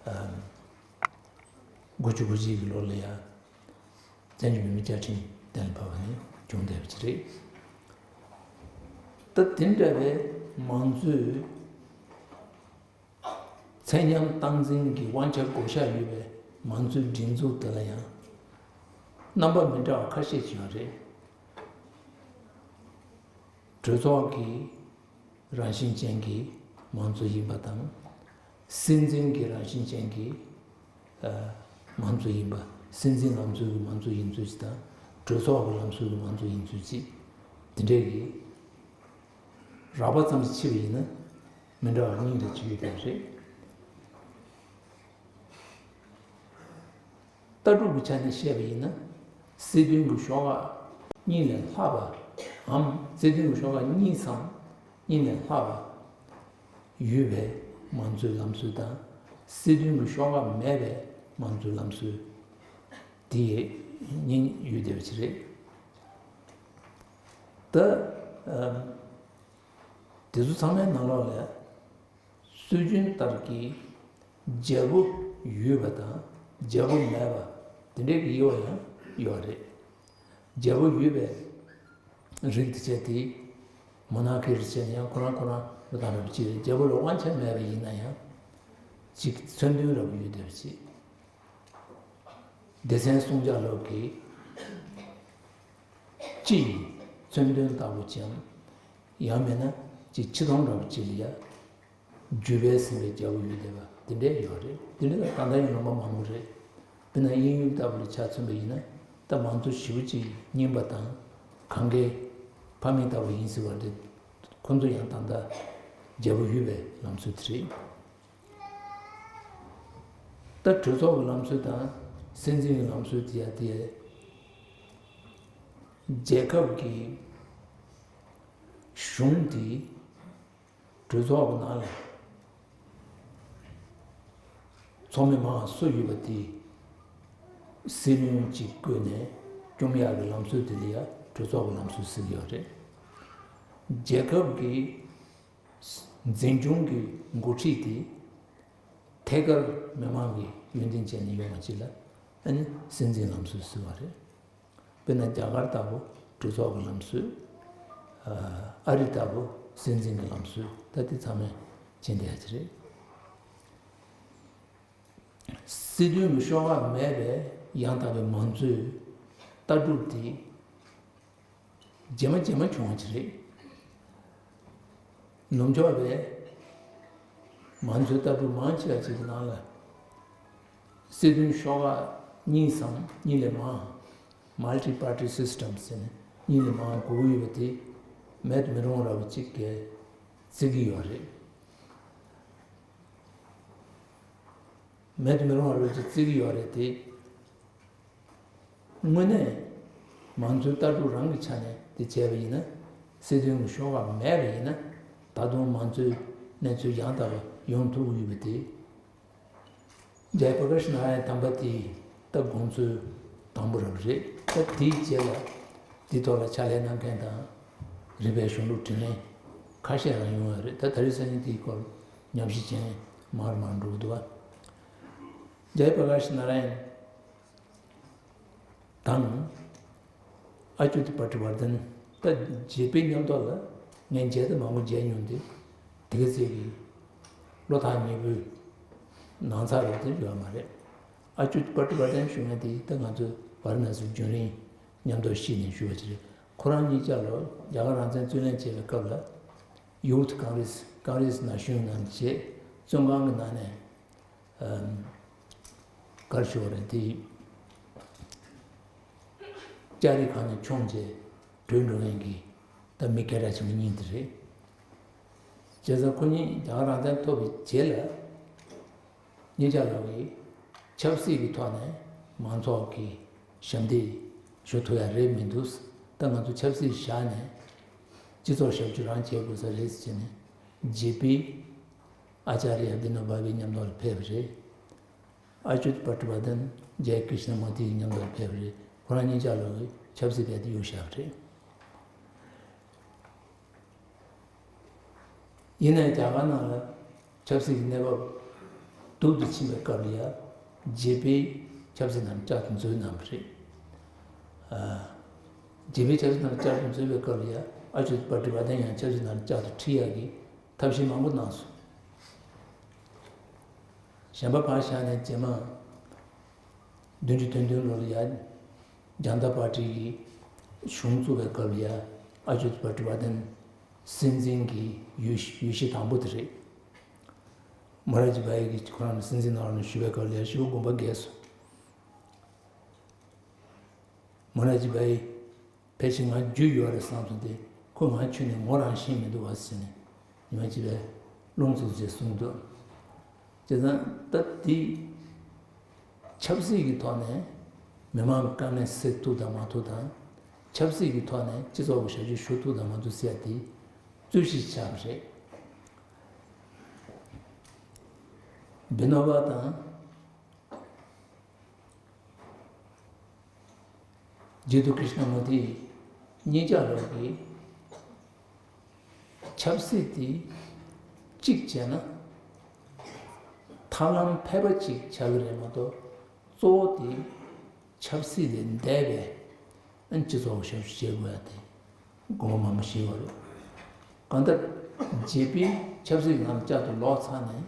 ཨ། དགུ་བཅུ་གོ་གཅིག་གི་ལོ་ལ་ཡང་བཙན་བྱོལ་བོད་མིའི་བཅའ་ཁྲིམས་གཏན་ལ་ཕབ་པ་ནས་བྱུང་བསྡད་པ་ཅིག་རེད། ད་དེ་འདྲ་བའི་མང་གཙོའི་ཚད་མཉམ་སྟངས་འཛིན་གྱི་དབང་ཆ་བགོ་བཤའ་ཡོད་པའི་མང་གཙོའི་སྒྲིག་འཛུགས་དེ་ལ་ཡང་རྣམ་པ་མི་འདྲ་བ་ཁ་ཤས་ཤིག་ཡོད་རེད། གྲོས་ཚོགས་ཀྱི་རང་བཞིན་ཅན་གྱི་མང་གཙོ་ཡིན་པ་དང་། སྲིད་འཛིན་གྱི་རང་བཞིན་ཅན་གྱི་ཨ་མང་གཙོ་ཡིན་པ། སྲིད་འཛིན་ལམ་སྲོལ་གྱི་མང་གཙོ་ཡིན་ཚུལ་ཅིག་དང་། གྲོས་ཚོགས་ཀྱི་ལམ་སྲོལ་གྱི་མང་གཙོ་ཡིན་ཚུལ་ཅིག་དེ་འདྲའི་གི་རགས་པ་ཙམ་ཞིག་ཕྱེ་བ་ཡིན་ན་མི་འདྲ་བ་གཉིས་རེ་ཅིག་ཡོད་པ་རེད། ལྟ་གྲུབ་ཀྱི་ཆ་ནས་བཤད་པ་ཡིན་ན། སྲིད་དོན་གྱི་ཤོག་ཁག་གཉིས་ལས་ལྷག་པའམ། སྲིད་དོན་གྱི་ཤོག་ཁག་གཉིས་སམ་གཉིས་ལས་ལྷག་པ་ཡོད་པའི་མང་གཙོའི་ལམ་སྲོལ་དང་། སྲིད་དོན་གྱི་ཤོག་ཁག་མེད་པའི་མང་གཙོའི་ལམ་སྲོལ་དེ་གཉིས་ཡོད་བསྡད་པ་ཅིག་རེད། ད། ཨམ། དེ་ཚོ་ཚང་མའི་ནང་ལོགས་ལ། སྲོལ་རྒྱུན་ལྟར་གྱི་རྒྱལ་པོ་ཡོད་པ་དང་རྒྱལ་པོ་མེད་པ་དེ་འདྲའི་གི་དབྱེ་བ་ཡང་ཡོད་རེད། རྒྱལ་པོ་ཡོད་པའི་རིགས་དེ་བྱས་ཏེ། མོ་ནར་ཁི་རེད་བྱས་ནས་ཡང་ཁོ་རང་ཁོ་རང་ལ་དང་འདྲ་བ་ཅིག་རེད། རྒྱལ་པོ་ལ་དབང་ཆ་མེད་པ་ཡིན་ན་ཡང་ཅིག་མཚོན་དོན་འདྲ་བོ་ཡོད་བསྡད་པ་ཅིག་སྡེ་ཚན་སྲུང་བྱ་ལོག་གི་སྤྱི་ཡི་མཚོན་དོན་ལྟ་བུ་ཅིག་ཡང་མིན་ན་ཅིག་ཆེ་མཐོང་འདྲ་བོ་ཅིག་ལ་ཡ། བརྒྱུད་པས་ཟིན་པའི་རྒྱལ་པོ་ཡོད་བསྡད་པ་དེ་འདྲས་ཡོད་རེད། དེ་འདྲས་ད་ལྟ་ཡང་ལུང་པ་མང་པོ་རེད། དཔེར་ན་དབྱིན་ཡུལ་ལྟ་བུ་ལ་ཆ་མཚོན་པ་ཡིན་ན། ད་མང་གཙོ་ཞེ་པོ་ཅིག་རྙིང་པ་དང་། གང་གའི་ཕ་མེས་ལྟ་བུ་ཡིན་ཟེར་བ་འདི། ཁོ་ཚོ་ཡང་ད་ལྟ་རྒྱལ་པོ་ཡོད་པའི་ལམ་སྲོལ་དེ་རེད། ད་གྲོས་ཚོགས་ཀྱི་ལམ་སྲོལ་དང་སྲིད་འཛིན་གྱི་ལམ་སྲོལ་དེ་ཡ་དེ་ཡ། རྒྱལ་ཁབ་ཀྱི་གཞུང་དེ་གྲོས་ཚོགས་ཀྱི་ནང་ལ་ཚོགས་མི་མང་སུ་ཡོད་པ་དེ་སྲིད་བློན་གཅིག་བསྐོས་ནས་སྐྱོང་ཡག་གི་ལམ་སྲོལ་དེ་ལ་ཡ་གྲོས་ཚོགས་ཀྱི་ལམ་སྲོལ་ཟེར་གྱི་ཡོད་རེད། རྒྱལ་ཁབ་ཀྱི་འཛིན་སྐྱོང་གི་འགོ་ཁྲིད་དེ་ཐད་ཀར་མི་མང་གི་ཡོན་ཏན་ཅན་ནས་ཡོང་བ་ཅིག་ལ་ཨ་ནི་སྲིད་འཛིན་ལམ་སྲོལ་ཟེར་བ་རེད། དཔེར་ན་རྒྱ་གར་ལྟ་བུ་གྲོས་ཚོགས་ཀྱི་ལམ་སྲོལ། ཨ་རི་ལྟ་བུ་སྲིད་འཛིན་གྱི་ལམ་སྲོལ། ད་དེ་ཚང་མས་མཁྱེན་བསྡད་ཡ་ཅིག་རེད། སྲིད་དོན་གྱི་ཤོག་ཁག་མེད་པའི་ཡང་དག་པའི་མང་གཙོའི་ལྟ་གྲུབ་དེ། རྗེས་མ་རྗེས་མ་བྱུང་བ་ཅིག་རེད། ནུབ་ཕྱོགས་པའི་མང་གཙོའི་ལྟ་གྲུབ་མང་ཆེ་བ་ཅིག་གི་ནང་ལ། སྲིད་དོན་ཤོག་ཁག་གཉིས་སམ་གཉིས་ལས་མང་། Multi-party system ཟེར་ནས་ གཉིས་ལས་མང་དགོས་ཀྱི་ཡོད་པ་དེ་མེད་དུ་མི་རུང་བ་ར་བ་ཅིག་གིས་བརྩི་གི་ཡོད་རེད། མེད་དུ་མི་རུང་བ་ར་བ་ཅིག་བརྩི་གི་ཡོད་རེད་དེ། དངོས་གནས་མང་གཙོའི་ལྟ་གྲུབ་རང་གི་ཆ་ནས་དེ་བྱས་པ་ཡིན་ན། སྲིད་དོན་གྱི་ཤོག་ཁག་མེད་པ་ཡིན་ན། ད་དུང་མང་གཙོའི་གནས་ཚུལ་ཡང་དག་པ་ཡོང་ཐུབ་ཀྱི་ཡོད་པ་དེ། ཇའི་པྲ་ཀཱཤ་ནཱ་ར་ཡན་དམ་པ་དེའི་ད་དགོངས་ཚུལ་དང་པོ་རབ་རེད། ད་དེའི་རྗེས་ལ་དེའི་ཐོག་ལ་ཕྱག་ལས་གནང་མཁན་དང་། རིམ་པས་གཞུང་ལུགས་དྲིན་ལན་ཁ་ཤས་རང་ཡོང་ཡོད་རེད། ད་ད་རེས་སང་ཉིན་དེའི་སྐོར་ཉམས་ཞིབ་བྱས་ནས་མར་མར་འགྲོ་གི་འདུག་བ། ཇའི་པྲ་ཀཱཤ་ནཱ་ར་ཡན་དང་། ཨ་ཅུ་ཏི་པ་ཏི་བར་དན། ད་རྗེ་པའི་མཉམ་ཐོག་ལ་ངས་མཇལ་ད་མང་པོ་མཇལ་མྱོང་སྟེ། དེ་ག་ཚད་ཀྱི་བློ་ཐག་ཉེ་པོའི་ནང་ཚགས་རོགས་དེ་ཡོད་མ་རེད། ཨ་ཅུ་ཏི་པ་ཏི་བར་དན་ཞུ་མཁན་དེ་ད་ང་ཚོ་ཝཱ་ར་ཎ་སིའི་རྒྱུན་རིང་མཉམ་དུ་གཤིབས་ནས་བཞུགས་པ་ཅིག་རེད། ཁོ་རང་གཉིས་ཆ་ལོ་རྒྱ་གར་རང་བཙན་རྩོད་ལེན་བྱེད་པའི་སྐབས་ལ། ཡུ་ཐི་ཀོང་རེས་ཀོང་རེས་ན་གཞོན་ནང་བྱས། བཙོན་ཁང་གི་ནང་ནས། ཨམ། ག་རེ་ཞུ་བ་རེད་དེ། ལྕགས་རི་ཁང་ནས་མཆོངས་བྱས་བྲོས་འགྲོ་མཁན་གྱི་ད་མི་སྐད་གྲགས་ཆེན་པོ་གཉིས་དེ་རེད། བྱས་ཙང་ཁོ་གཉིས་རྒྱ་གར་རང་བཙན་ཐོབ་པའི་རྗེས་ལ། གཉིས་ཆ་ལོ་གིས་ཆབ་སྲིད་ཀྱི་ཐོག་ནས་མང་ཚོགས་ཀྱི་ཞབས་འདེགས་ཞུ་ཐུབ་ཡ་རེད་མི་འདུག་ད་ང་ཚོ་ཆབ་སྲིད་བཞག་ནས་སྤྱི་ཚོགས་ཞབས་ཞུ་རང་བྱེད་དགོས་ས་རེད་ཟེར་ནས་རྗེ་པི་ཨ་ཅཱརྱ་བི་ནོ་བྷ་ཝའི་མཉམ་དུ་ལ་ཕེབས་པ་རེད། ཨ་ཅུ་ཏི་པ་ཏི་བར་དན་ཇའི་ཀྲི་ཤ་ན་མུར་ཏི་མཉམ་དུ་ལ་ཕེབས་པ་རེད། ཁོ་རང་གཉིས་ཆ་ལོ་གིས་ཆབ་སྲིད་དཔེ་དེ་གཡུག་བཞག་པ་རེད། ཡིན་ནའི་རྒྱ་གར་ནང་ལ་ཆབ་སྲིད་ཀྱི་གནས་བབ་སྡུག་ཏུ་ཕྱིན་པའི་སྐབས་ལ་ཡང་རྗེ་པི་ཆབ་སྲིད་ནང་བསྐྱར་དུ་འཛུལ་གནང་བ་རེད། ཨ། རྗེ་པི་ཆབ་སྲིད་ནང་བསྐྱར་དུ་འཛུལ་བའི་སྐབས་ལ་ཡང་ཨ་ཅུ་ཏི་པ་ཏི་བར་དན་ཡང་ཆབ་སྲིད་ནང་བསྐྱར་དུ་ཁྲིད་ཡག་གི་ཐབས་ཤེས་མང་པོ་གནང་སོང་། གཞན་པ་ཕར་བཞག་ནས་རྗེས་མ་བདུན་ཅུ་དོན་བདུན་ལོ་ལ་ཡ། ཇན་ཏ་པར་ཊི་གི་གཞུང་བཙུགས་པའི་སྐབས་ལ་ཡ། ཨ་ཅུ་ཏི་པ་ཏི་བར་དན་སྲིད་འཛིན་གྱི་འོས་འོས་གཞི་དང་པོ་དེ་རེད། མོ་ར་ཇི་བྷ་ཡི་གིས་ཁོ་རང་ལ་སྲིད་འཛིན་གནང་རོགས་གནང་ཞུས་པའི་སྐབས་ལ་ཡ་ཞེ་པོ་དགོངས་པ་འགལ་སོང་། མོ་ར་ཇི་བྷ་ཡི། ཕལ་ཆེར་ང་རྒྱུས་ཡོད་རེད་བསམ་སོང་སྟེ། ཁོས་ང་ཁྱོན་ནས་ངོ་རང་ཤེས་མི་འདུག་བ་ཟེར་ནས་ཉི་མ་གཅིག་ལ་རླུང་འཚུབ་ཅེས་གསུངས་འདུག་བྱས་ཙང་ད་དེ་ཆབ་སྲིད་ཀྱི་ཐོག་ནས་མི་མང་གི་དཀའ་ངལ་སེལ་ཐུབ་དང་མ་ཐུབ་དང་། ཆབ་སྲིད་ཀྱི་ཐོག་ནས་སྤྱི་ཚོགས་ཀྱི་ཞབས་ཞུ་ཞུ་ཐུབ་དང་མ་ཐུབ་ཟེར་ཡ་དེ་རྩོད་གཞི་ཆགས་པ་རེད། བི་ནོ་བྷ་དང་། རྗེ་བཙུན་ཀྲི་ཤ་ན་མུར་ཏི་གཉིས་ཆ་ལོ་གིས་ཆབ་སྲིད་དེ་གཅིག་བྱས་ན་ཐབས་ལམ་ཕལ་པ་གཅིག་ཆགས་ཀྱི་རེད་མ་གཏོགས། གཙོ་བོ་དེ་ཆབ་སྲིད་ལས་འདས་པའི་སྤྱི་ཚོགས་ཞབས་ཞུ་བྱེད་དགོས་ཡ་དེ། དགོངས་པ་མང་པོ་བཞེས་པ་རེད། གང་ལྟར་རྗེ་པའི་ཆབ་སྲིད་ནང་བསྐྱར་དུ་ལོག་ཚར་ནས།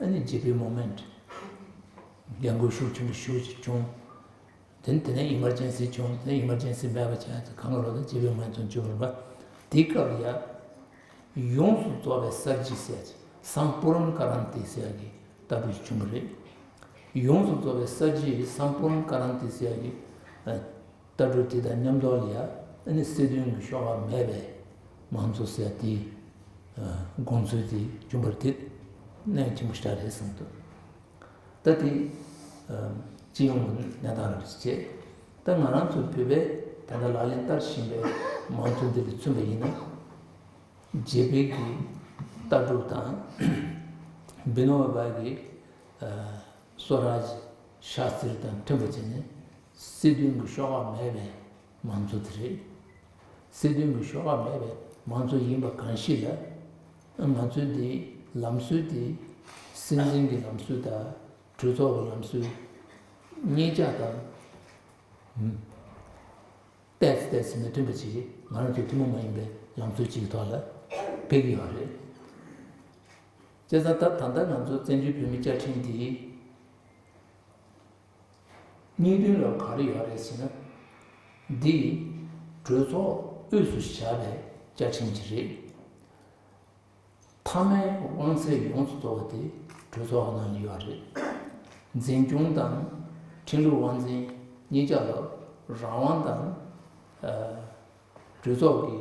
ཨ་ནི་རྗེ་པའི་མོ་མེན་ཊི་འགན་ཁུར་ཤུགས་ཆེན་པོ་ཞེ་པོ་ཅིག་བྱུང་། དེ་ནས་དེ་ནས་ཨི་མར་ཇེན་སི་བྱུང་། དེ་ནས་ཨི་མར་ཇེན་སི་མེད་པ་བྱས་ཏེ་གང་ག་ལོག་ད་རྗེ་པའི་མོ་མེན་ཊི་བྱུང་བ་རེད་པ། དེའི་སྐབས་ལ་ཡ། ཡོངས་སུ་རྫོགས་པའི་གསར་བརྗེ་ཟེར་ཡ་ཅིག་སམ་པུར་ན་ཀ་རན་ཏི་ཟེར་ཡ་གི་ལྟ་གྲུབ་ཅིག་བྱུང་བ་རེད། ཡོངས་སུ་རྫོགས་པའི་གསར་བརྗེ་སམ་པུར་ན་ཀ་རན་ཏི་ཟེར་ཡ་གི་ཨ། ལྟ་གྲུབ་དེ་དང་མཉམ་དུ་ལ་ཡ། ཨ་ནི་སྲིད་དོན་གྱི་ཤོག་ཁག་མེད་པའི་མང་གཙོ་ཟེར་དེའི་དགོངས་ཚུལ་དེ་བྱུང་བར་དེ་གནད་ཆེན་པོ་ཞེ་དྲག་རེད་བསམ་འདུག་ད་དེ་སྤྱི་ཡོངས་ཀྱི་གནས་སྟངས་རེད་བྱས། ད་ང་རང་ཚོ་བོད་པའི་ད་ལྟ་ལག་ལེན་བསྟར་བཞིན་པའི་མང་གཙོ་འདི་ལ་མཚོན་པ་ཡིན་ན། རྗེ་པའི་གི་ལྟ་གྲུབ་དང་། བི་ནོ་བྷ་གི་སོ་རཱཇ་ཤཱ་སྟྲི་དང་མཐུན་པ་བྱས་ནས་སྲིད་དོན་གྱི་ཤོག་ཁག་མེད་པའི་མང་གཙོ་དེ་རེད། སྲིད་དོན་གྱི་ཤོག་ཁག་མེད་པའི་མང་གཙོ་ཡིན་པ་གང་ཞིག་ལ། ང་ཚོའི་འདི་ལམ་སྲོལ་དེ་སྲིད་འཛིན་གྱི་ལམ་སྲོལ་དང་གྲོས་ཚོགས་ཀྱི་ལམ་སྲོལ་གཉིས་ཆ་དང་། ཏོག་ཙམ་ཏོག་ཙམ་མི་མཐུན་པ་ཅིག་ང་རང་ཚོའི་ཐུན་མོང་མ་ཡིན་པའི་ལམ་སྲོལ་ཅིག་གི་ཐོག་ལ་ཕེབས་ཀྱི་ཡོད་རེད། བྱས་ཙང་ད་ད་ལྟ་ང་ཚོ་བཙན་བྱོལ་བོད་མིའི་བཅའ་ཁྲིམས་འདི་སྙིང་དོན་ལ་ག་རེ་ཡོད་རེད་ཟེར་ན། འདི་གྲོས་ཚོགས་དབུས་སུ་བཞག་པའི་བཅའ་ཁྲིམས་ཅིག་རེད། མཐའ་མའི་དབང་ཚད་ཡོངས་སུ་རྫོགས་པ་དེ་གྲོས་ཚོགས་ནང་ལ་ཡོད་རེད། འཛིན་སྐྱོང་དང་ཁྲིམས་ལུགས་དབང་འཛིན་གཉིས་ཆ་ལ་རང་དབང་དང་། ཨ། གྲོས་ཚོགས་ཀྱི་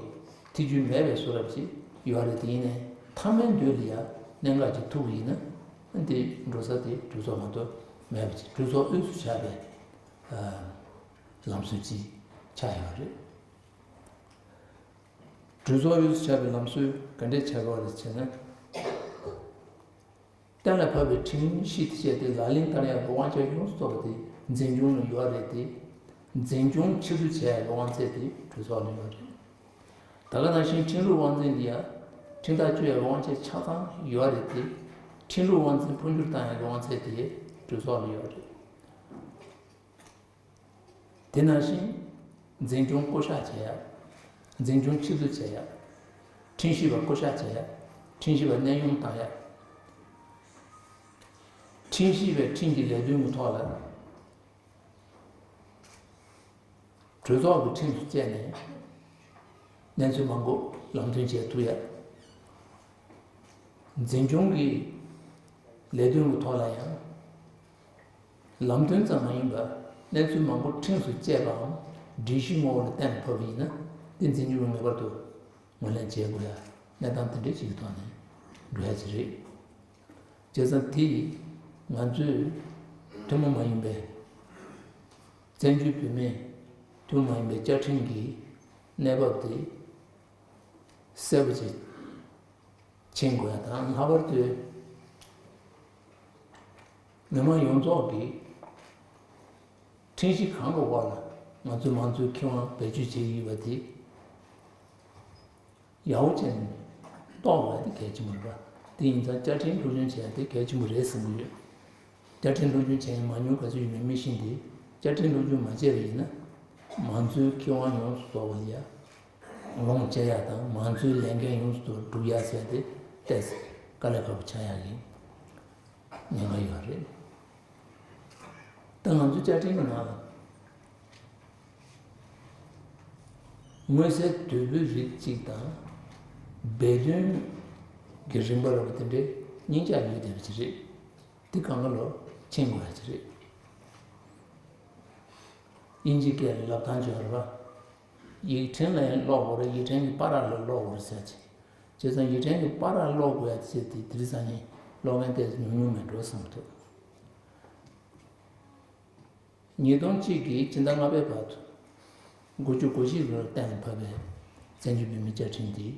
ཐེ་ཇུས་མེད་པའི་བཟོ་འདྲ་ཅིག་ཡོད་རེད། དེ་ཡིན་ནའི་མཐའ་མའི་མདུན་ལ་ཡང་གནད་འགག་ཅིག་ཐུག་པ་ཡིན་ན། དེ་འགྲོ་ས་དེ་གྲོས་ཚོགས་མ་གཏོགས་མེད་པ་ཅིག་གྲོས་ཚོགས་དབུས་སུ་ཆགས་པའི་ལམ་སྲོལ་ཅིག་ཆགས་ཡོད་རེད། གྲོས་ཚོགས་དབུས་སུ་ཆགས་པའི་ལམ་སྲོལ་ག་འདྲས་ཆགས་ཀྱི་ཡོད་རེད་ཟེར་ན། གཏན་ལ་ཕབ་པའི་ཁྲིམས་གཞི་དེ་བྱས་ཏེ་ལག་ལེན་བསྟར་ཡག་གི་དབང་ཆ་ཡོངས་སུ་རྫོགས་པ་དེ་འཛིན་སྐྱོང་ལ་ཡོད་རེད་དེ། འཛིན་སྐྱོང་ཕྱིར་བསྡུ་བྱེད་ཡག་གི་དབང་ཚད་དེ་གྲོས་ཚོགས་ལ་ཡོད་རེད། ད་ག་ནང་བཞིན་ཁྲིམས་ལུགས་དབང་འཛིན་གྱི་ཡང་ཁྲིམས་ཐག་གཅོད་ཡག་གི་དབང་ཆ་ཆ་ཚང་ཡོད་རེད་དེ། ཁྲིམས་ལུགས་དབང་འཛིན་འཕོ་འགྱུར་བཏང་ཡག་གི་དབང་ཚད་དེ་གྲོས་ཚོགས་ལ་ཡོད་རེད། དེ་ནང་བཞིན་འཛིན་སྐྱོང་བསྐོ་གཞག་བྱེད་ཡག་འཛིན་སྐྱོང་ཕྱིར་བསྡུ་བྱེད་ཡག་ཁྲིམས་ཞིབ་པ་བསྐོ་གཞག་བྱེད་ཡག་ཁྲིམས་ཞིབ་པ་གནས་དབྱུང་བཏང་ཡག་ཁྲིམས་ཞིབ་པའི་ཁྲིམས་ཀྱི་ལས་དོན་གྱི་ཐོག་ལ། གྲོས་ཚོགས་ཀྱི་ཁྲིམས་སུ་བཅད་ནས་གནས་ཚུལ་མང་པོ་ལམ་སྟོན་བྱེད་ཐུབ་ཡ། འཛིན་སྐྱོང་གི་ལས་དོན་གྱི་ཐོག་ལ་ཡང་ལམ་སྟོན་ཙམ་མ་ཡིན་པར་གནས་ཚུལ་མང་པོ་ཁྲིམས་སུ་བཅད་པའམ་སྒྲིག་གཞི་ངོ་བོ་ལ་གཏན་ལ་ཕབ་པ་ཡིན་ན། དེ་འཛིན་སྐྱོང་ངེས་པར་དུ་ངོས་ལེན་བྱེད་དགོས་ཡ། གནས་སྟངས་དེ་འདྲའི་ཞིག་གི་ཐོག་ནས་འགྲོ་ཡ་ཅིག་རེད། བྱས་ཙང་དེ་ང་ཚོས་ཐུན་མོང་མ་ཡིན་པའི་བཙན་བྱོལ་བོད་མིའི་ཐུན་མོང་མ་ཡིན་པའི་བཅའ་ཁྲིམས་ཀྱི་གནས་བབ་དེ་གསལ་པོ་ཅིག་མཁྱེན་དགོས་ཡ་དང་། ལྷག་པར་དུ་མི་མང་ཡོངས་རྫོགས་ཀྱིས་ཁྲིམས་གཞི་གང་གི་འོག་ལ་ང་ཚོའི་མང་གཙོའི་ཁེ་དབང་བེད་སྤྱོད་བྱེད་ཀྱི་ཡོད་པ་དེ། ཡག་པོ་བྱས་ནས་རྟོགས་དགོས་པ་དེ་གལ་ཆེན་པོ་རེད་པ། དེ་ཡིན་ཙང་བཅའ་ཁྲིམས་སློབ་སྦྱོང་བྱེད་ཡ་དེ་གལ་ཆེན་པོ་རེད་བསམ་གྱི་ཡོད། བཅའ་ཁྲིམས་སློབ་སྦྱོང་བྱས་ཡ་མང་ཉུང་ག་ཚོད་ཡོད་མེད་མི་ཤེས་ཏེ། བཅའ་ཁྲིམས་སློབ་སྦྱོང་མ་བྱས་པ་ཡིན་ན། མང་གཙོའི་ཁེ་དབང་ཡོངས་སུ་རྫོགས་པ་ལ་ཡ་ལོངས་སྤྱད་ཡ་དང་། མང་གཙོའི་ལས་འགན་ཡོངས་སུ་རྫོགས་སྒྲུབ་ཡ་ཟེར་ཏེ་ཏོག་ཙམ་དཀའ་ལས་ཁག་པོ་ཆགས་ཡ་གི་ཉེན་ཁ་ཡོད་རེད། ད་ང་ཚོའི་བཅའ་ཁྲིམས་ཀྱི་ནང་ལ། མངོན་གསལ་དོད་པོའི་རིགས་གཅིག་དང་། སྦས་དོན་གྱི་རིམ་པ་རེད་པ། དེ་འདྲའི་གཉིས་ཆ་ཡོད་བསྡད་པ་ཅིག་རེད། འདི་གང་ག་ལོ་མཁྱེན་དགོས་ཡ་ཅིག་རེད། དབྱིན་ཇི་སྐད་ལ་ལབ་སྟངས་ཅིག་ཡོད་རེད་པ། ཡིག་ཕྲེང་ལ་ཡང་ཀློག་དགོས་རེད། ཡིག་ཕྲེང་གི་བར་ལ་ཀློག་དགོས་རེད་ཟེར་ཅིག་བྱས་ཙང་ཡིག་ཕྲེང་གི་བར་ལ་ཀློག་དགོས་ཡ་ཅིག་དེ་དེ་རིང་སང་ཉིན་ཀློག་མཁན་ཏོག་ཙམ་ཉུང་ཉུང་མེད་འགྲོ་བསམ་གྱི་འདུག་ཉིས་སྟོང་གཅིག་གི་སྤྱི་ཟླ་ལྔ་པའི་བར་དུ་དགུ་བཅུ་གོ་གཅིག་ལོར་གཏན་ལ་ཕབ་པའི་བཙན་བྱོལ་བོད་མིའི་བཅའ་ཁྲིམས་འདི་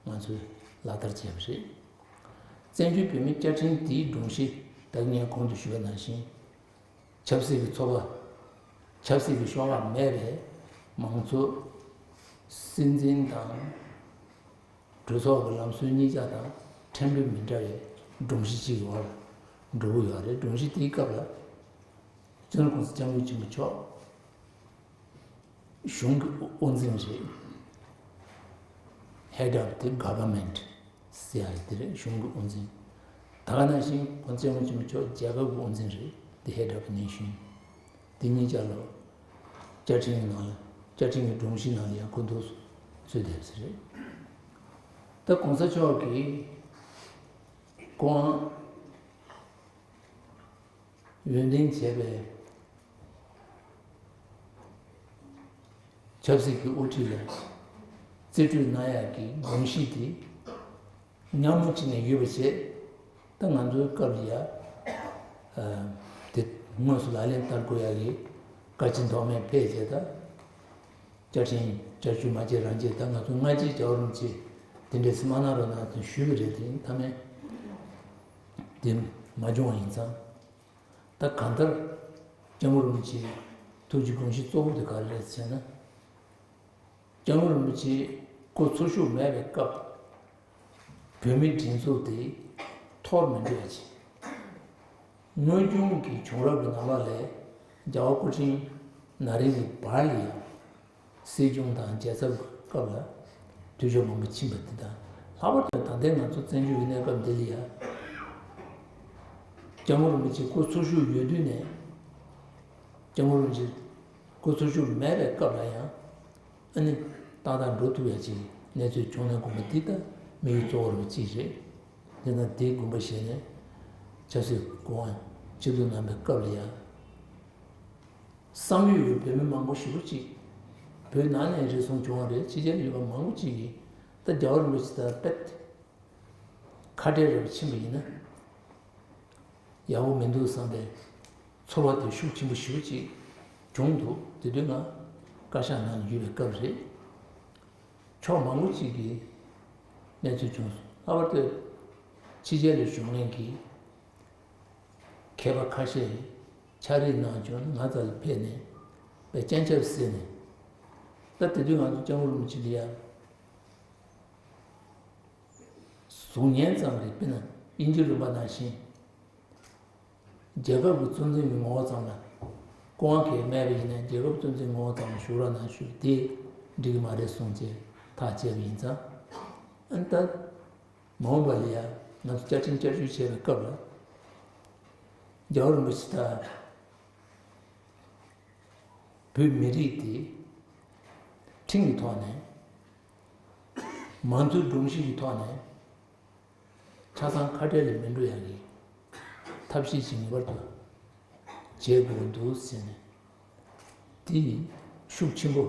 ང་ཚོས་ལག་བསྟར་བྱས་པ་རེད། བཙན་བྱོལ་བོད་མིའི་བཅའ་ཁྲིམས་འདིའི་སྒྲོམ་གཞི། ད་ངས་གོང་དུ་ཞུས་པ་ནང་བཞིན། ཆབ་སྲིད་ཀྱི་ཚོགས་པ། ཆབ་སྲིད་ཀྱི་ཤོག་ཁག་མེད་པའི་མང་གཙོ། སྲིད་འཛིན་དང་། གྲོས་ཚོགས་ཀྱི་ལམ་སྲོལ་གཉིས་ཆ་དང་ཕྲན་བུ་མི་འདྲ་བའི་སྒྲོམ་གཞི་གཅིག་གི་འོག་ལ་འགྲོ་གི་ཡོད་རེད། སྒྲོམ་གཞི་དེའི་སྐབས་ལ་སྤྱི་ནོར་༸གོང་ས་༸སྐྱབས་མགོན་ཆེན་པོ་མཆོག་གཞུང་གི་དབུ་འཛིན་རེད། Head of the Government ཟེར་ཡ་དེ་རེད། གཞུང་གི་དབུ་འཛིན། ད་ག་ནང་བཞིན་༸གོང་ས་༸སྐྱབས་མགོན་ཆེན་པོ་མཆོག་རྒྱལ་ཁབ་ཀྱི་དབུ་འཛིན་རེད། The Head of the Nation། དེ་གཉིས་ཆ་ལ་བཅའ་ཁྲིམས་ཀྱི་ནང་ལ། བཅའ་ཁྲིམས་ཀྱི་སྒྲོམ་གཞིའི་ནང་ལ་ཡང་ཁོ་འདུག་སེ་ཚུད་བསྡད་པ་རེད། ད་༸གོང་ས་མཆོག་གིས་སྐུ་དབང་འོས་འདེམས་བྱས་པའི་ཆབ་སྲིད་ཀྱི་དབུ་ཁྲིད་ལ་རྩིས་སྤྲོད་གནང་ཡག་གི་དགོངས་གཞི་དེ་མཉམ་རུབ་བྱས་ནས་ཡོད་པ་བྱས། ད་ང་ཚོའི་སྐབས་ལ་ཡ། ཨ། དེ་དངོས་སུ་ལག་ལེན་བསྟར་དགོས་ཡག་གི་བཀའ་སྤྱི་ཐོག་མའི་ཕེབས་བྱས། ད་བཅའ་ཁྲིམས་བསྐྱར་བཅོས་མ་བྱས་རང་བྱས། ད་ང་ཚོ་སྔ་ཕྱིའི་རྒྱལ་བ་རིན་པོ་ཆེས་དེ་འདྲས་སེ་མ་གནང་རོགས་གནང་ཟེར་ཞུས་པ་རེད། དེ་མཐའ་མའི་དེ་མ་བྱུང་བ་ཡིན་ཙང་། ད་གང་ལྟར་༸སྐྱབས་མགོན་རིན་པོ་ཆེའི་ཐུགས་ཀྱི་དགོངས་གཞི་གཙོ་བོ་དེ་ག་རེ་རེད་ཟེར་ན།༸སྐྱབས་མགོན་རིན་པོ་ཆེ་སྐུ་འཚོ་བཞུགས་མེད་པའི་སྐབས། བོད་མིའི་སྒྲིག་འཛུགས་དེ་འཐོར་མི་འགྲོ་བ་བྱས། དངོས་བྱུང་གི་བྱུང་རབས་ཀྱི་ནང་ལོགས་ལ་རྒྱལ་བ་སྐུ་ཕྲེང་ན་རིམ་གྱི་བར་ལ་ཡང་སྲིད་སྐྱོང་དང་རྒྱལ་ཚབ་ཀྱི་སྐབས་ལ་འཐུས་ཤོར་མང་པོ་ཕྱིན་པ་འདི་དང་། ལྷག་པར་དུ་ད་ལྟའི་ང་ཚོ་བཙན་བྱོལ་གྱི་གནས་སྐབས་འདི་ལ་ཡང་༸སྐྱབས་མགོན་རིན་པོ་ཆེ་སྐུ་འཚོ་བཞུགས་ཡོད་དུས་ནས།༸སྐྱབས་མགོན་རིན་པོ་ཆེ་སྐུ་འཚོ་བཞུགས་མེད་པའི་སྐབས་ལ་ཡང་། ཨ་ནི་ཏག་ཏག་འགྲོ་ཐུབ་ཡ་ཅིག་གནས་ཚུལ་བྱུང་ན་དགོངས་པ་འདི་ད་དམིགས་ཡུལ་གཙོ་བོ་རུ་ཅིག་རེད། དེ་ན་དེའི་དགོངས་པ་བཞེས་ནས་ཆབ་སྲིད་སྐུ་དབང་ཕྱིར་བསྡུ་གནང་པའི་སྐབས་ལ་ཡང་། བསམ་ཡུལ་ཡོད་བོད་མི་མང་པོ་ཞེ་པོ་ཅིག་ བོད་ནང་ནས་རེ་ཟུང་བྱུང་བ་རེད། ཕྱི་རྒྱལ་ཡོད་པ་མང་པོ་ཅིག་གིས་ད་རྒྱལ་བ་རིན་པོ་ཆེ་དང་དཔེ་ཁ་བྲལ་རེ་ཕྱིན་པ་ཡིན་ན་ཡག་པོ་མི་འདུག་བསམ་པའི་ཚོར་བ་དེ་ཤུགས་ཆེན་པོ་ཞེ་པོ་ཅིག་བྱུང་འདུག་དེ་དུས་ང་བཀའ་ཤག་ནང་ཡོད་པའི་སྐབས་རེད། ཕྱོགས་མང་པོ་ཅིག་གིས་གནས་ཚུལ་བྱུང་སོང་། ལྷག་པར་དུ་ཕྱི་རྒྱལ་ལ་བཞུགས་མཁན་གྱི་མཁས་པ་ཁ་ཤས་ཕྱག་རིས་གནང་བྱུང་ང་ཚོ་ལ་ཕེབས་ནས་དཔེ་སྤྱན་ཆབ་བསིལ་ནས། ད་དེ་དུས་ང་ཚོ་སྐྱབས་མགོན་རིན་པོ་ཆེ་ལ་ཡ་གཟུགས་བརྙན་ཙམ་རེད། དཔེར་ན་དབྱིན་ཇི་ལུང་པ་ནང་བཞིན་རྒྱལ་ཁབ་ཀྱི་གཙོ་འཛིན་གྱི་ངོ་བོ་ཙམ་ལ་སྐུ་དབང་གིས་སྨྲས་པ་ཡིན་ན། རྒྱལ་ཁབ་གཙོ་འཛིན་ངོ་བོ་ཙམ་ལ་བཞུགས་རོགས་གནང་ཞུས་པ་དེ་འགྲིག་གི་མ་རེད་གསུངས་བྱས་ཐག་བཅད་པ་ཡིན་ཙང་། ཨ་ནི་ད་མ་འོངས་པ་ལ་ཡང་ང་ཚོ་བཅའ་ཁྲིམས་བསྐྱར་བཅོས་བྱེད་པའི་སྐབས་ལ་རྒྱལ་བ་རིན་པོ་ཆེ་དང་བོད་མི་རིགས་དེ་ཁྲིམས་ཀྱི་ཐོག་ནས་མང་གཙོའི་སྒྲོམ་གཞི་གི་ཐོག་ནས་ཆ་ཚང་ཁ་བྲལ་ལ་མི་འགྲོ་ཡག་གི་ཐབས་ཤེས་ཤིག་ངེས་པར་དུ་བྱེད་དགོས་འདུག་ཟེར་ནས་དེ་ཤུགས་ཆེན་པོ་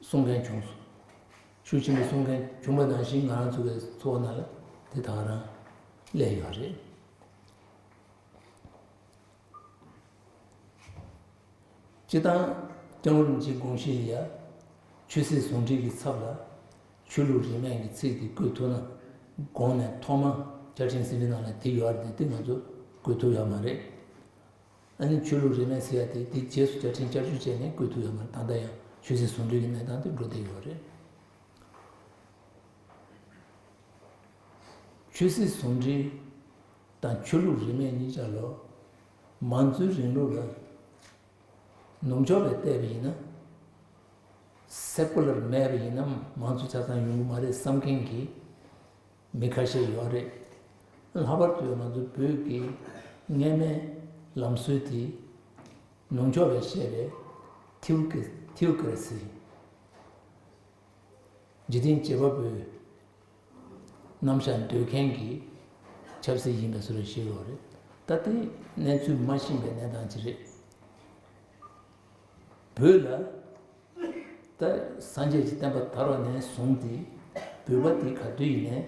གསུང་མཁན་བྱུང་སོང་། ཤུགས་ཆེན་པོ་གསུང་མཁན་བྱུང་བ་ནང་བཞིན་ང་རང་ཚོ་གི་འཚོ་བ་ནང་ལ་དེ་དེ་ག་རང་སླེབས་ཡོད་རེད། སྤྱིར་བཏང་སྐྱབས་མགོན་རིན་པོ་ཆེའི་དགོངས་གཞི་ལ་ཡ་ཆོས་སྲིད་ཟུང་འབྲེལ་གྱི་ཚབ་ལ་ཆོས་ལུགས་རིས་མེད་ཀྱི་ཚིག་དེ་བཀོད་ཐུབ་ན། གོང་ནས་ཐོག་མ་བཅའ་ཁྲིམས་ཟིན་བྲིས་ནང་ལ་དེ་ཡོད་རེད་དེ། དེ་ང་ཚོ་བཀོད་ཐུབ་ཡོད་མ་རེད། ཨ་ནི་ཆོས་ལུགས་རིས་མེད་ཟེར་ཡ་དེ་དེ་རྗེས་སུ་བཅའ་ཁྲིམས་བསྐྱར་བཅོས་བྱས་ནས་བཀོད་ཐུབ་ཡོད་མ་རེད། ད་ལྟ་ཡང་ཆོས་སྲིད་ཟུང་འབྲེལ་གྱི་གནས་སྟངས་དེ་འགྲོ་བསྡད་ཡོད་རེད། ཆོས་སྲིད་ཟུང་འབྲེལ་དང་ཆོས་ལུགས་རིས་མེད་གཉིས་ཆ་ལ་མང་གཙོའི་རིང་ལུགས་ལ་ནུབ་ཕྱོགས་པས་བལྟས་པ་ཡིན་ན་སེ་ཀུ་ལར་མེད་པ་ཡིན་ན་མང་གཙོ་ཆ་ཚང་ཡོང་གི་མ་རེད་བསམ་མཁན་གྱི་མི་ཁ་ཤས་ཡོད་རེད། ལྷག་པར་དུ་ང་ཚོ་བོད་ཀྱི་སྔ་མའི་ལམ་སྲོལ་དེ་ནུབ་ཕྱོགས་པས་བཤད་པའི་ཐིའོ་ཀི་ཐིའོ་ཀི་རེ་སི། འཇིག་རྟེན་བྱེད་པ་པོའི་རྣམ་གཞག་འདོད་མཁན་གྱི་ཆབ་སྲིད་ཡིན་པའི་བཟོ་འདྲ་ཞིག་ཡོད་རེད། ད་ལྟའི་གནས་ཚུལ་མ་ཤེས་པའི་གནས་སྟངས་ཅིག་རེད། བོད་ལ་ད་སངས་རྒྱས་ཀྱི་བསྟན་པ་དར་བ་ནས་བཟུང་སྟེ་བོད་པ་དེ་ག་དུས་ཡིན་ནའི་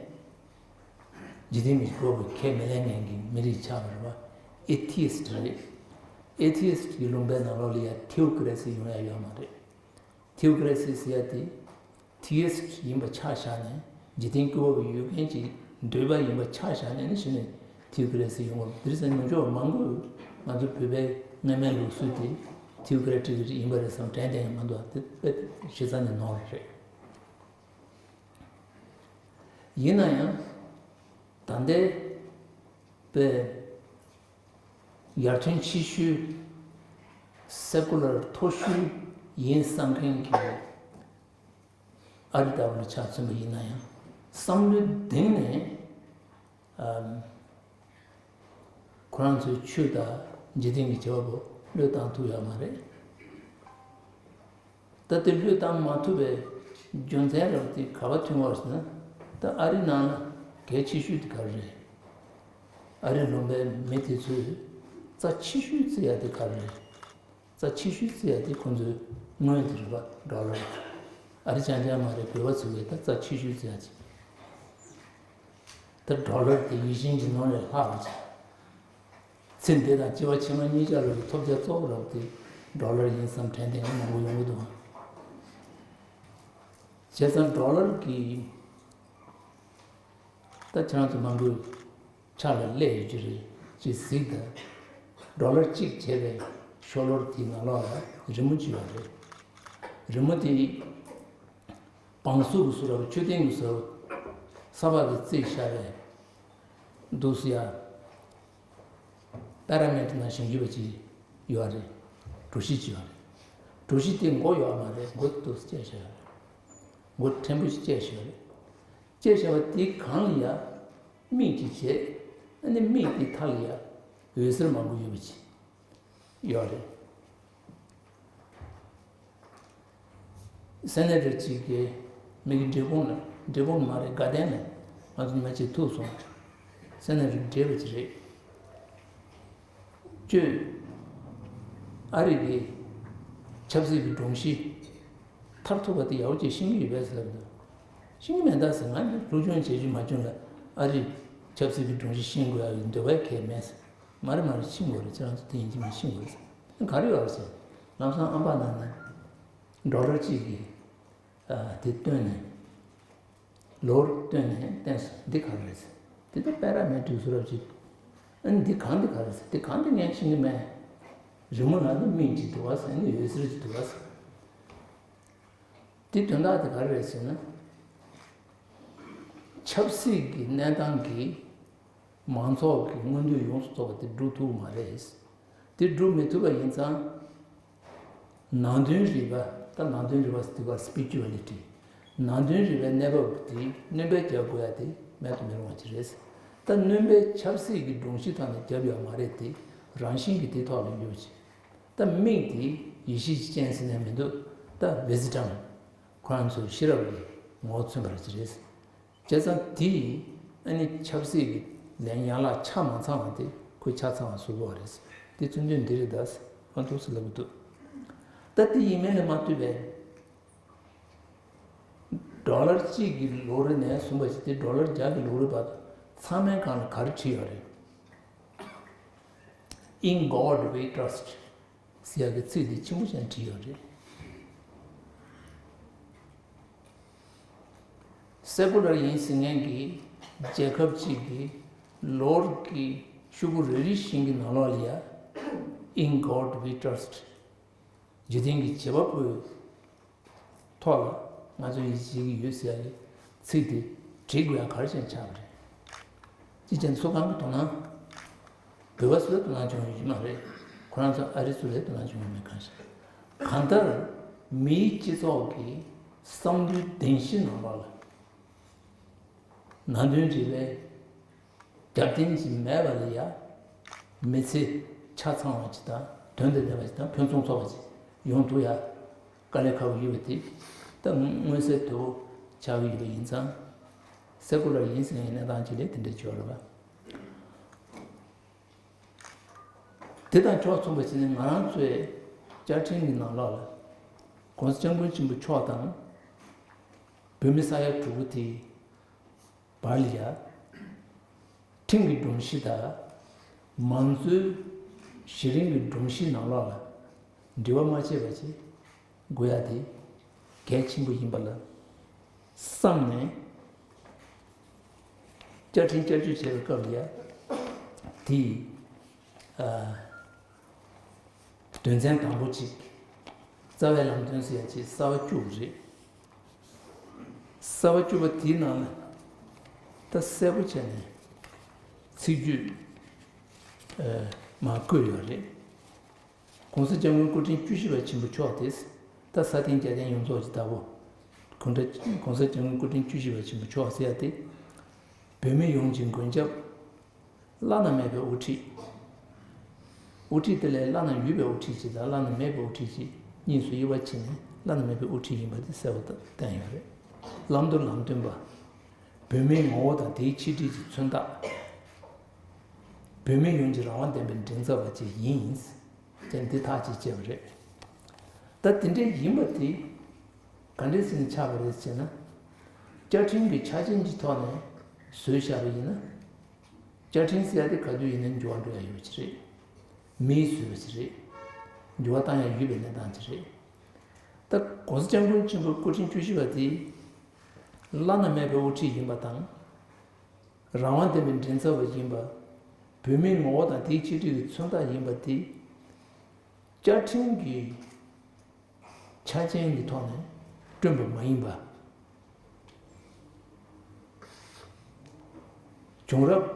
འཇིག་རྟེན་གྱི་བཀོད་པ་ཁས་མི་ལེན་མཁན་གྱི་མི་རིགས་ཆགས་པ་རེད་པ། ཨེ་ཐི་ཡི་སི་ཊི་རེད། ཨེ་ཐི་ཡི་སི་ཊི་གི་ལུང་པའི་ནང་ལོགས་ལ་ཡ་ཐིའོ་ཀི་རེ་སི་ཡོང་ཡ་ཡོད་མ་རེད། ཐིའོ་ཀི་རེ་སི་ཟེར་ཡ་དེ་ཐི་ཡི་སི་ཊི་ཡིན་པ་ཆ་བཞག་ནས་འཇིག་རྟེན་བཀོད་པ་པོ་ཡོད་མཁན་གྱི་འདོད་པ་ཡིན་པ་ཆ་བཞག་ནས་ནི་གཞི་ནས་ཐིའོ་ཀི་རེ་སི་ཡོང་བ་དེ་རེད་ཟེར། ནུབ་ཕྱོགས་མང་པོས་ང་ཚོ་བོད་པའི་སྔ་མའི་ལུགས་སྲོལ་དེ་ཐིའོ་ཀི་རེ་ཊི་ཀི་ཡིན་པ་རེད་བསམ་དྲན་བསྡད་མཁན་མང་འདུག་དེ་དཔེ་གཞི་རྩ་ནས་ནོར་རེད། ཡིན་ན་ཡང་ད་ལྟའི་དཔེ་ཡར་ཐོན་ཆེ་ཤོས་སེ་ཀུ་ལར་མཐོ་ཤོས་ཡིན་བསམ་མཁན་གྱི་ཨ་རི་ལྟ་བུ་ལ་ཆ་མཚོན་པ་ཡིན་ན་ཡང་བསམ་བློའི་གཏིང་ནས་ཨམ། ཁོ་རང་ཚོའི་ཆོས་དང་འཇིག་རྟེན་གྱི་བྱ་བ་པོ་བློས་བཏང་ཐུབ་ཡོད་མ་རེད། ད་དེ་བློས་བཏང་མ་ཐུབ་པའི་རྒྱུ་མཚན་རབ་དེ་ག་པར་ཐོན་པ་ཟེར་ན། ད་ཨ་རི་ནང་ལ་གལ་ཆེ་ཤོས་དེ་ག་རེ་རེད། ཨ་རི་ལུང་པའི་མི་དེ་ཚོས་རྩ་ཆེ་ཤོས་བརྩི་ཡ་དེ་ག་རེ་རེད། རྩ་ཆེ་ཤོས་བརྩི་ཡ་དེ་ཁོང་ཚོའི་དངུལ་དེ་རེད་པ། ཌོ་ལར། ཨ་རི་རྐྱང་རྐྱང་མ་རེད། བོད་པ་ཚོ་གིས་ད་རྩ་ཆེ་ཤོས་བརྩི་ཡ་ཅིག་ད་ཌོ་ལར་དེ་ཡིད་བཞིན་གྱི་ནོར་ལས་ལྷག་པ་ཅིག་ཚེ་འདི་དང་སྐྱེ་བ་ཕྱི་མ་གཉིས་ཆ་ལ་གི་ཐོབ་བྱ་གཙོ་བོ་རབ་དེ་ཌོ་ལར་ཡིན་བསམ་དྲན་དེ་མང་པོ་ཡོང་གི་འདུག་བྱས་ཙང་ཌོ་ལར་གྱི་ད་ཁྱེད་རང་ཚོ་མང་པོའི་ཕྱག་ལ་སླེབས་ཡོད་ཀྱི་རེད། ཅེས་གཟིགས་དང་། ཌོ་ལར་གཅིག་བྱས་པའི་ཤོ་ལོར་དེའི་ནང་ལོགས་ལ་རི་མོ་ཅིག་ཡོད་རེད། རི་མོ་དེ་བང་སོ་གི་བཟོ་འདྲ་པོ། མཆོད་རྟེན་གྱི་བཟོ་འདྲ་པོ། ས་ཕག་གིས་བརྩིགས་བཞག་པའི་འདུག་སེ་ཡ་པེ་ར་མིཌ་ནང་བཞེངས་ཡོད་པ་ཅིག་ཡོད་རེད། གྲུ་བཞི་ཅིག་ཡོད་རེད། གྲུ་བཞི་དེ་མགོ་ཡོད་མ་རེད། མགོ་དེ་འདུག་སེ་བཅད་བཞག་ཡོད་རེད། མགོ་ཕྲན་བུ་ཞིག་བཅད་བཞག་ཡོད་རེད། བཅད་བཞག་པ་དེའི་སྒང་ལ་ཡ་མིག་ཅིག་བྱས། ཨ་ནི་མིག་དེའི་མཐའ་ལ་ཡ་འོད་ཟེར་མང་པོ་ཡོད་པ་ཅིག་ཡོད་རེད། སེ་ནེ་ཊར་གཅིག་གིས་མི་གི་འབྲས་སྤུངས་ལ། འབྲས་སྤུངས་མ་རེད། དགའ་ལྡན་ལ། ང་ཚོ་ཉི་མ་གཅིག་ཐུག་སོང་། སེ་ནེ་ཊར་བགྲེས་པ་ཅིག་རེད། ཁྱོད་ཨ་རི་གི་ཆབ་སྲིད་ཀྱི་སྒྲོམ་གཞི་ མཐར་ཐུག་པ་དེ་ཡག་པོ་ཅིག་ཤེས་ཀྱི་ཡོད་པས་ཟེར་གི་འདུག་ཤེས་ཀྱི་མེད་ད་ཟེར། ང་ནི་སློབ་སྦྱོང་བྱེད་རྒྱུ་མ་བྱུང་ལ་ཨ་རིའི་ཆབ་སྲིད་ཀྱི་སྒྲོམ་གཞི་ཤེས་དགོས་ཡག་གི་འདོད་པ་གང་ཡང་མེད་ཟེར། མ་རེད་མ་རེད། ཤེས་དགོས་རེད། ཁྱེད་རང་ཚོ་དེ་ཡིན་གཅིག་མིན་ཤེས་དགོས་རེད་ཟེར། ག་རེ་ཡོད་རེད་ཟེར། ལམ་སང་ཨམ་པ་ནང་ན་ཌོ་ལར་གཅིག་གི་ཨ་དེ་བཏོན་ནས། ལོར་བཏོན་ནས་བསྟན་སོང་། འདི་ག་རེ་རེད་ཟེར། དེ་ད་པེ་ར་མེ་ཊིག་བཟོ་རབས་ཅིག་ཨ་ནི་འདི་གང་འདི་ག་རེ་ཟེར། འདི་གང་འདི་ངས་ཤེས་ཀྱི་མེད། རི་མོ་ནང་དུ་མིང་ཅིག་འདུག་ག་ཟེར། ཨ་ནི་འོད་ཟེར་ཅིག་འདུག་ག་ཟེར། འདི་དོན་དག་དེ་ག་རེ་རེད་ཟེར་ན། ཆབ་སྲིད་ཀྱི་གནས་སྟངས་ཀྱིས་མང་ཚོགས་ཀྱི་མངོན་འདོད་ཡོངས་སུ་རྫོགས་པ་དེ་སྒྲུབ་ཐུབ་ཀྱི་མ་རེད། དེ་སྒྲུབ་མི་ཐུབ་པ་ཡིན་ཙང་། ནང་དོན་རིག་པ། ད་ནང་དོན་རིག་པ་ཟེར་དུས་སྐབས་སི་པི་ཅུ་ཨ་ལི་ཊི། ནང་དོན་རིག་པའི་གནས་བབ་དེ་སྣོན་པ་རྒྱག་དགོས་ཡ་དེ་མེད་དུ་མི་རུང་བ་ཅིག་རེད། ད་སྣོན་པའི་ཆབ་སྲིད་ཀྱི་སྒྲོམ་གཞི་ཐོག་ནས་རྒྱབ་ཡོད་མ་རེད་དེ། རང་བཞིན་གྱིས་དེ་ཐོག་ལ་ཡོད་ཅིག་ད་མིག་དེ་ཡེ་ཤེས་ཀྱི་སྤྱན་ཟེར་ནས་མི་འདུག་ད་ཝི་སི་ཌམ། ཁོ་རང་ཚོའི་ཤེས་རབ་ཀྱི་ངོ་བོ་མཚོན་པ་ཅིག་རེད། བྱས་ཙང་དེ་ཡིས་ཨ་ནི་ཆབ་སྲིད་ཀྱི་ལན་ཡན་ལག་ཆ་མ་ཚང་བ་དེ་ཁོས་ཆ་ཚང་བ་བཟོ་དགོས་པ་རེད། དེ་རྩོད་དོན་འདི་རེད་ད་ཟེར་ཨ་འདུག་སེ་ལབ་ཀྱི་འདུག་ད་དེ་ཡིན་མིན་ལ་མ་ལྟོས་པའི་ཌོ་ལར་གཅིག་གི་ལོ་རེ་ནས་བཟུང་བ་ཞིག་དེ་ཌོ་ལར་བརྒྱ་གི་ལོ་རེ་བར་དུ་ཚང་མའི་སྒང་ལ་ག་རེ་བྲིས་ཡོད་རེད། In God we trust. ཟེར་ཡག་གི་ཚིག་འདི་ཆེན་པོ་ཞིག་བྲིས་ཡོད་རེད། སེ་ཀུ་ལར་ཡིན་ཟེར་མཁན་གྱི་རྒྱལ་ཁབ་ཅིག་གི་ལོར་གྱི་ཤོག་གུ་རེ་རེ་བཞིན་གྱི་ནང་ལོགས་ལ་ཡ། In God we trust. འཇིག་རྟེན་གྱི་བྱེད་པ་པོའི་ཐོག་ལ་ང་ཚོ་ཡིད་ཆེས་ཀྱི་ཡོད་ཟེར་ཡག་གི་ཚིག་དེ་བྲིས་དགོས་ཡག་ག་རེ་བྱས་ནས་ཆགས་པ་རེད། ཅི་བྱས་ན་སུ་གང་གི་དོ་སྣང་། བོད་པ་ཚོ་ལ་དོ་སྣང་བྱུང་ཡོད་ཀྱི་མ་རེད། ཁོ་རང་ཚོ་ཨ་རི་ཚོ་ལ་དོ་སྣང་བྱུང་ཡོད་མེད་གང་ཤེས། གང་ལྟར་མིའི་སྤྱི་ཚོགས་ཀྱི་བསམ་བློའི་གདེང་གཞི་ནང་ལོགས་ལ་ནང་དོན་རིག་པའི་རྒྱབ་རྟེན་ཅིག་མེད་པ་ལ་ཡ། མི་ཚེ་ཆ་ཚང་བ་ཅིག་དང་དོན་དང་ལྡན་པ་ཅིག་དང་ཕུན་སུམ་ཚོགས་པ་ཅིག་ཡོང་ཐུབ་ཡ། དཀའ་ལས་ཁག་པོ་ཡོད་པ་དེ་ད་མངོན་གསལ་དོད་པོ་ཆགས་ཀྱི་ཡོད་པ་ཡིན་ཙང་། སེ་ཀུ་ལར་ཡིན་ཟེར་མཁན་གྱི་གནས་སྟངས་ཅིག་ལ་དེ་འདྲ་བྱས་ཡོད་རེད་པ། དེ་དང་ཕྱོགས་མཚུངས་པ་བྱས་ནས་ང་རང་ཚོའི་བཅའ་ཁྲིམས་ཀྱི་ནང་ལོགས་ལ་༸གོང་ས་༸སྐྱབས་མགོན་ཆེན་པོ་མཆོག་དང་བོད་མི་ས་ཡ་དྲུག་པོ་དེ། བར་ལ་ཡ། ཁྲིམས་ཀྱི་སྒྲོམ་གཞི་དང་མང་གཙོའི་གཞི་རིམ་གྱི་སྒྲོམ་གཞིའི་ནང་ལོགས་ལ་འབྲེལ་བ་མ་བྱས་པ་ཅིག་དགོས་ཡ་དེ་གལ་ཆེན་པོ་ཡིན་པ་ལ་བསམ་ནས། བཅའ་ཁྲིམས་བསྐྱར་བཅོས་བྱས་པའི་སྐབས་ལ་ཡ། དེ་ཡི། ཨ། དོན་ཚན་དང་པོ་གཅིག་རྩ་བའི་ལམ་སྟོན་ཟེར་ཡ་ཅིག་གསལ་བ་བཅུ་པ་རེད། གསལ་བ་བཅུ་པ་དེའི་ནང་ལ་ད་གསལ་པོ་བྱས་ནས་ཚིག་བརྗོད་ཨ་མར་བཀོད་ཡོད་རེད། ༸གོང་ས་༸སྐྱབས་མགོན་སྐུ་ཕྲེང་བཅུ་བཞི་པ་ཆེན་པོ་མཆོག་དེ། ད་ས་སྟེང་རྒྱལ་བསྟན་ཡོངས་རྫོགས་ཀྱི་བདག་པོ། ༸གོང་ས་༸གོང་ས་༸སྐྱབས་མགོན་སྐུ་ཕྲེང་བཅུ་བཞི་པ་ཆེན་པོ་མཆོག་ཟེར་ཡ་དེ། བོད་མི་ཡོངས་ཀྱི་མགོན་སྐྱབས། བླ་ན་མེད་པའི་དབུ་ཁྲིད། དབུ་ཁྲིད་དེ་ལས་བླ་ན་ཡོད་པའི་དབུ་ཁྲིད་ཅིག་དང་བླ་ན་མེད་པའི་དབུ་ཁྲིད་ཅིག་གཉིས་སུ་དབྱེ་བ་ཕྱེ་ནས་བླ་ན་མེད་པའི་དབུ་ཁྲིད་ཡིན་པ་དེ་གསལ་པོ་བསྟན་ཡོད་རེད། བླང་དོར་ལམ་སྟོན་པ། བོད་མིའི་ངོ་བོ་དང་དེའི་ཆེད་སྒྲིག་གི་མཚོན་རྟགས། བོད་མི་ཡོངས་ཀྱི་རང་དབང་ལྡན་པའི་མགྲིན་ཚབ་པ་ཅིག་ཡིན། ཅེས་འདི་ཐག་གཅོད་བྱས་པ་རེད། ད་དེ་འདྲ་ཡིན་པ་དེ་ག་འདྲས་ཟེར་ནས་ཆགས་པ་རེད་ཟེར་ན། བཅའ་ཁྲིམས་ཀྱི་ཆ་རྐྱེན་གྱི་ཐོག་ནས་བཟོས་བཞག་པ་ཡིན་ན། བཅའ་ཁྲིམས་ཟེར་ཡ་དེ་ག་དུས་ཡིན་ན་འགྱུར་བ་འགྲོ་ཡ་ཡོད་ཀྱི་རེད། མིས་བཟོས་པ་ཞིག་རེད། འགྱུར་བ་བཏང་ཡ་ཡོད་པའི་གནས་སྟངས་ཅིག་རེད། ད་༸གོང་ས་༸སྐྱབས་མགོན་ཆེན་པོ་སྐུ་ཕྲེང་བཅུ་བཞི་པ་དེ་བླ་ན་མེད་པའི་དབུ་ཁྲིད་ཡིན་པ་དང་། རང་དབང་ལྡན་པའི་མགྲིན་ཚབ་པ་ཡིན་པ། བོད་མིའི་ངོ་བོ་དང་དེའི་ཆེད་སྒྲིག་གི་མཚོན་རྟགས་ཡིན་པ་དེ། བཅའ་ཁྲིམས་ཀྱི་ཆ་རྐྱེན་གྱི་ཐོག་ནས་བསྐྲུན་པ་མ་ཡིན་པ། བྱུང་རབས།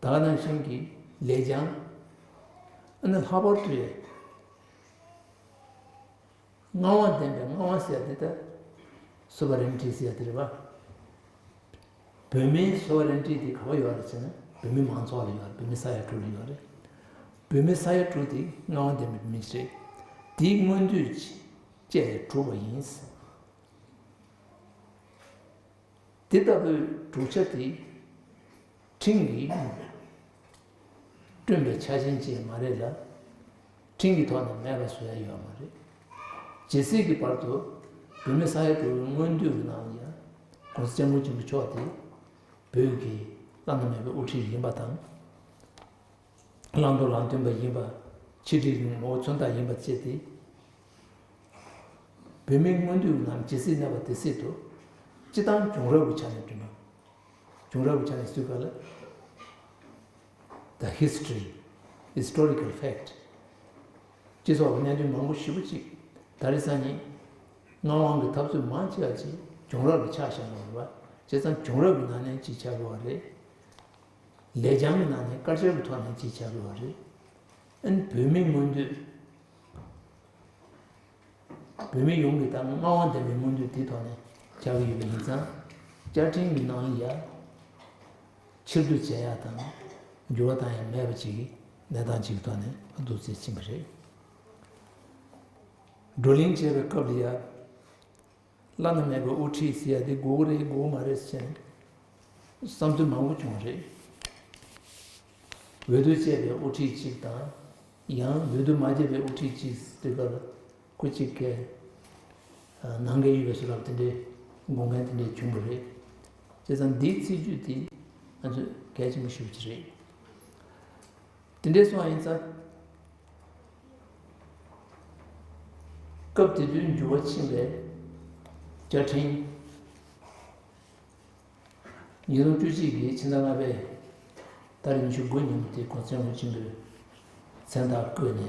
ད་ག་ནང་བཞིན་གྱི་ལེགས་བྱང་། ཨ་ནི་ལྷག་པར་དུ། མངའ་དབང་ལྡན་པའི་མངའ་དབང་ཟེར་ཡ་དེ་ད། སོ་བ་རེན་ཊི་ཟེར་ཡ་དེ་རེད་པ། བོད་མིའི་སོ་བ་རེན་ཊི་དེ་ག་པར་ཡོད་རེད་ཟེར་ན་བོད་མི་མང་ཚོགས་ལ་ཡོད་རེད། བོད་མི་ས་ཡ་དྲུག་ལ་ཡོད་རེད། བོད་མི་ས་ཡ་དྲུག་དེ་མངའ་དབང་ལྡན་པའི་མི་རེད། དེའི་མངོན་འདོད་བཅས་ལས་གྲུབ་པ་ཡིན། དེ་ལྟ་བུའི་གྲུབ་ཆ་དེ་ཁྲིམས་ཀྱིས་བསྐྲུན་པའི་ཆ་རྐྱེན་ཅིག་མ་རེད་ལ། ཁྲིམས་ཀྱི་ཐོག་ནས་མེད་པ་བཟོ་ཡ་ཡོད་མ་རེད། ཇི་སྲིད་ཀྱི་བར་དུ་བོད་མི་ས་ཡ་དྲུག་པོའི་མངོན་འདོད་ཀྱི་ནང་ལ་ཡང་༸གོང་ས་༸སྐྱབས་མགོན་ཆེན་པོ་མཆོག་དེ་བོད་ཀྱི་བླ་ན་མེད་པའི་དབུ་ཁྲིད་ཡིན་པ་དང་། བླང་དོར་ལམ་སྟོན་པ་ཡིན་པ། ཆེད་སྒྲིག་གི་ངོ་བོ་མཚོན་རྟགས་ཡིན་པ་བཅས་ཏེ། བོད་མིའི་མངོན་འདོད་ཀྱི་ནང་ཇི་སྲིད་གནས་པ་དེ་སྲིད་དུ། སྤྱི་བཏང་བྱུང་རབས་ཀྱི་ཆ་ནས་བསྒྲིམས་པ། བྱུང་རབས་ཀྱི་ཆ་ནས་ཟེར་ག་ལ། The history, historical fact. སྤྱི་ཚོགས་ཀྱི་གནད་དོན་མང་པོ་ཞེ་པོ་ཅིག་ད་རེས་སང་ཉིན་མངའ་དབང་གི་འཐབ་རྩོད་མང་ཆེ་བ་ཅིག་བྱུང་རབས་ལ་ཆགས་བཞག་ཡོད་རེད་པ། བྱས་ཙང་བྱུང་རབས་ཀྱི་ནང་ནས་ཅིག་ཆགས་དགོས་པ་རེད། ལེགས་བྱང་གི་ནང་ནས་དཀར་ཆག་གི་ཐོག་ནས་ཅིག་ཆགས་དགོས་པ་རེད། ཨ་ནི་བོད་མིའི་མངོན་འདོད། བོད་མི་ཡོངས་ཀྱི་ད་མངའ་དབང་ལྡན་པའི་མངོན་འདོད་དེའི་ཐོག་ནས་བྱ་གི་ཡོད་པ་ཡིན་ཙང་། བཅའ་ཁྲིམས་ཀྱི་ནང་ལ་ཡ་ཕྱིར་བསྡུ་བྱེད་ཡ་དང་འགྱུར་བ་གཏོང་ཡ་མེད་པ་ཅིག་གི་གནས་སྟངས་ཅིག་གི་ཐོག་ནས་བསྡུ་རྩིས་ཕྱིན་པ་རེད། བགྲོ་གླེང་བྱས་པའི་སྐབས་ལ་ཡ། བླ་ན་མེད་པའི་དབུ་ཁྲིད་ཟེར་ཡ་དེ་དགོས་ཀྱི་རེད་དགོས་ཀྱི་མ་རེད་ཟེར་ནས་བསམ་ཚུལ་མང་པོ་བྱུང་བ་རེད། འོས་བསྡུ་བྱས་པའི་དབུ་ཁྲིད་ཅིག་དང་། ཡང་འོས་བསྡུ་མ་བྱས་པའི་དབུ་ཁྲིད་ཅིག་དེ་གར་སྐུ་གཅིག་གིས་ནང་འགལ་ཡོད་པའི་བཟོ་འདྲ་དེ་འདྲའི་དགོངས་མཁན་དེ་འདྲའི་བྱུང་བ་རེད། བྱས་ཙང་འདིའི་སྲིད་ཇུས་དེ་ང་ཚོས་གལ་ཆེན་པོ་ཞེ་པོ་ཅིག་རེད། དེ་འདྲའི་སོང་བ་ཡིན་ཙང་། སྐབས་དེ་དུས་འགྱུར་བ་ཕྱིན་པའི་བཅའ་ཁྲིམས། ཉིས་སྟོང་བཅུ་གཅིག་གི་ཕྱི་ཟླ་ལྔ་པའི་ཏ་རིག་ཉི་ཤུ་དགུ་ཉིན་མོ་དེ་༸གོང་ས་༸སྐྱབས་མགོན་ཆེན་པོས་མཚན་རྟགས་བཀོད་ནས་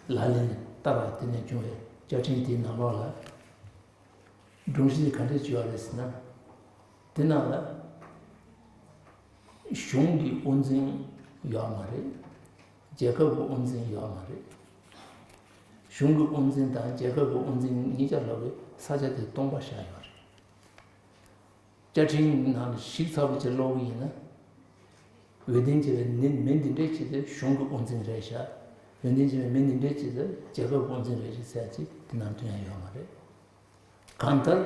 ལག་ལེན་ལ་བསྟར་བ་དེ་ནས་བྱུང་བའི་བཅའ་ཁྲིམས་དེའི་ནང་ལོགས་ལ། སྒྲོམ་གཞི་དེ་ག་འདྲས་བྱས་ཡོད་རེད་ཟེར་ན། དེ་ནང་ལ་གཞུང་གི་དབུ་འཛིན་ཡོད་མ་རེད། རྒྱལ་ཁབ་ཀྱི་དབུ་འཛིན་ཡོད་མ་རེད། གཞུང་གི་དབུ་འཛིན་དང་རྒྱལ་ཁབ་ཀྱི་དབུ་འཛིན་གཉིས་ཆ་ལོག་གི་ས་ཆ་དེ་སྟོང་པ་བཞག་ཡོད་རེད། བཅའ་ཁྲིམས་ནང་ལ་ཞིབ་ཚགས་པོ་ཅིག་ཀློག་གི་ཡིན་ན། འོས་འདེམས་བྱས་པའི་མི་མི་འདི་འདྲས་ཅིག་དེ་གཞུང་གི་དབུ་འཛིན་རེད་ཤག་འོས་འདེམས་བྱས་པའི་མི་འདི་འདྲས་ཅིག་དེ་རྒྱལ་ཁབ་དབུ་འཛིན་རེད་ཤག་ཟེར་ཡ་ཅིག་དེ་ནང་ཐོན་ཡ་ཡོད་མ་རེད། གང་ལྟར།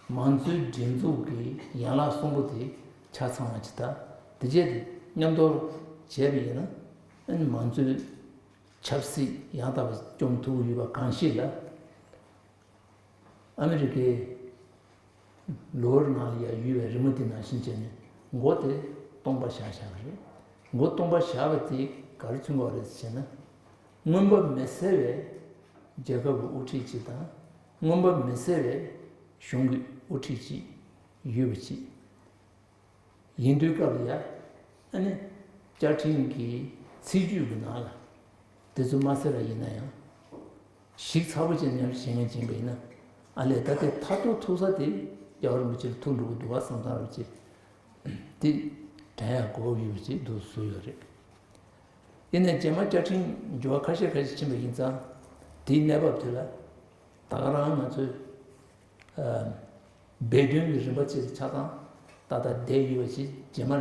མང་གཙོའི་སྒྲིག་འཛུགས་ཀྱི་ཡན་ལག་གསུམ་པོ་དེ་ཆ་ཚང་བ་ཅིག་དང་། དེ་བྱས་ཏེ་མཉམ་དུ་བྱས་པ་ཡིན་ན། ཨ་ནི་མང་གཙོའི་ཆབ་སྲིད་ཡང་དག་པ་སྐྱོང་ཐུབ་ཀྱི་ཡོད་པ་གང་ཞིག་ལ། ཨ་མི་རི་ཀའི་ལོ་ནང་ལ་ཡ་ཡོད་པའི་རི་མོ་དེ་ནང་བཞིན་བྱས་ནས་མགོ་དེ་སྟོང་པ་བཞག་བཞག་པ་རེད། མགོ་སྟོང་པ་བཞག་པ་དེ་ག་རེ་མཚོན་གྱི་ཡོད་རེད་ཟེར་ན། མངོན་པ་མི་གསལ་བའི་རྒྱལ་ཁབ་ཀྱི་དབུ་ཁྲིད་ཅིག་དང་། མངོན་པ་མི་གསལ་བའི་གཞུང་གི་དབུ་ཁྲིད་ཅིག་ཡོད་པ་ཅིག་ཡིན་དུས་སྐབས་ལ་ཡ། ཨ་ནི། བཅའ་ཁྲིམས་ཀྱི་ཚིག་བརྗོད་ཀྱི་ནང་ལ། དེ་ཚོ་མ་གསལ་བ་ཡིན་ན་ཡང་། ཞིབ་ཚགས་པོ་བྱས་ནས་ཉམས་ཞིབ་བྱེད་མཁན་ཡིན་པ་ཡིན་ན། ཨ་ལས་ད་ལྟའི་མཐར་ཐུག་ཐུག་ས་དེ་རྒྱལ་བ་རིན་པོ་ཆེ་ལ་ཐུག་འགྲོ་གི་འདུག་བ་བསམ་སྟངས་རེད་ཅེས། དེ་དྲན་ཡག་གོ་ཡོད་ཅེས་འདུག་བཟོས་ཡོད་རེད། ཡིན་ནའི་རྗེས་མ་བཅའ་ཁྲིམས་འགྱུར་བ་ཁ་ཤས་ཁ་ཤས་ཕྱིན་པ་ཡིན་ཙང་། དེའི་གནས་བབ་དེ་ལ་ད་ག་རང་ང་ཚོས། སྦས་དོན་གྱི་རིམ་པ་བཅས་ཆ་ཚང་ཏག་ཏག་བསྡད་ཡོད་པ་ཞིག་རྗེས་མར་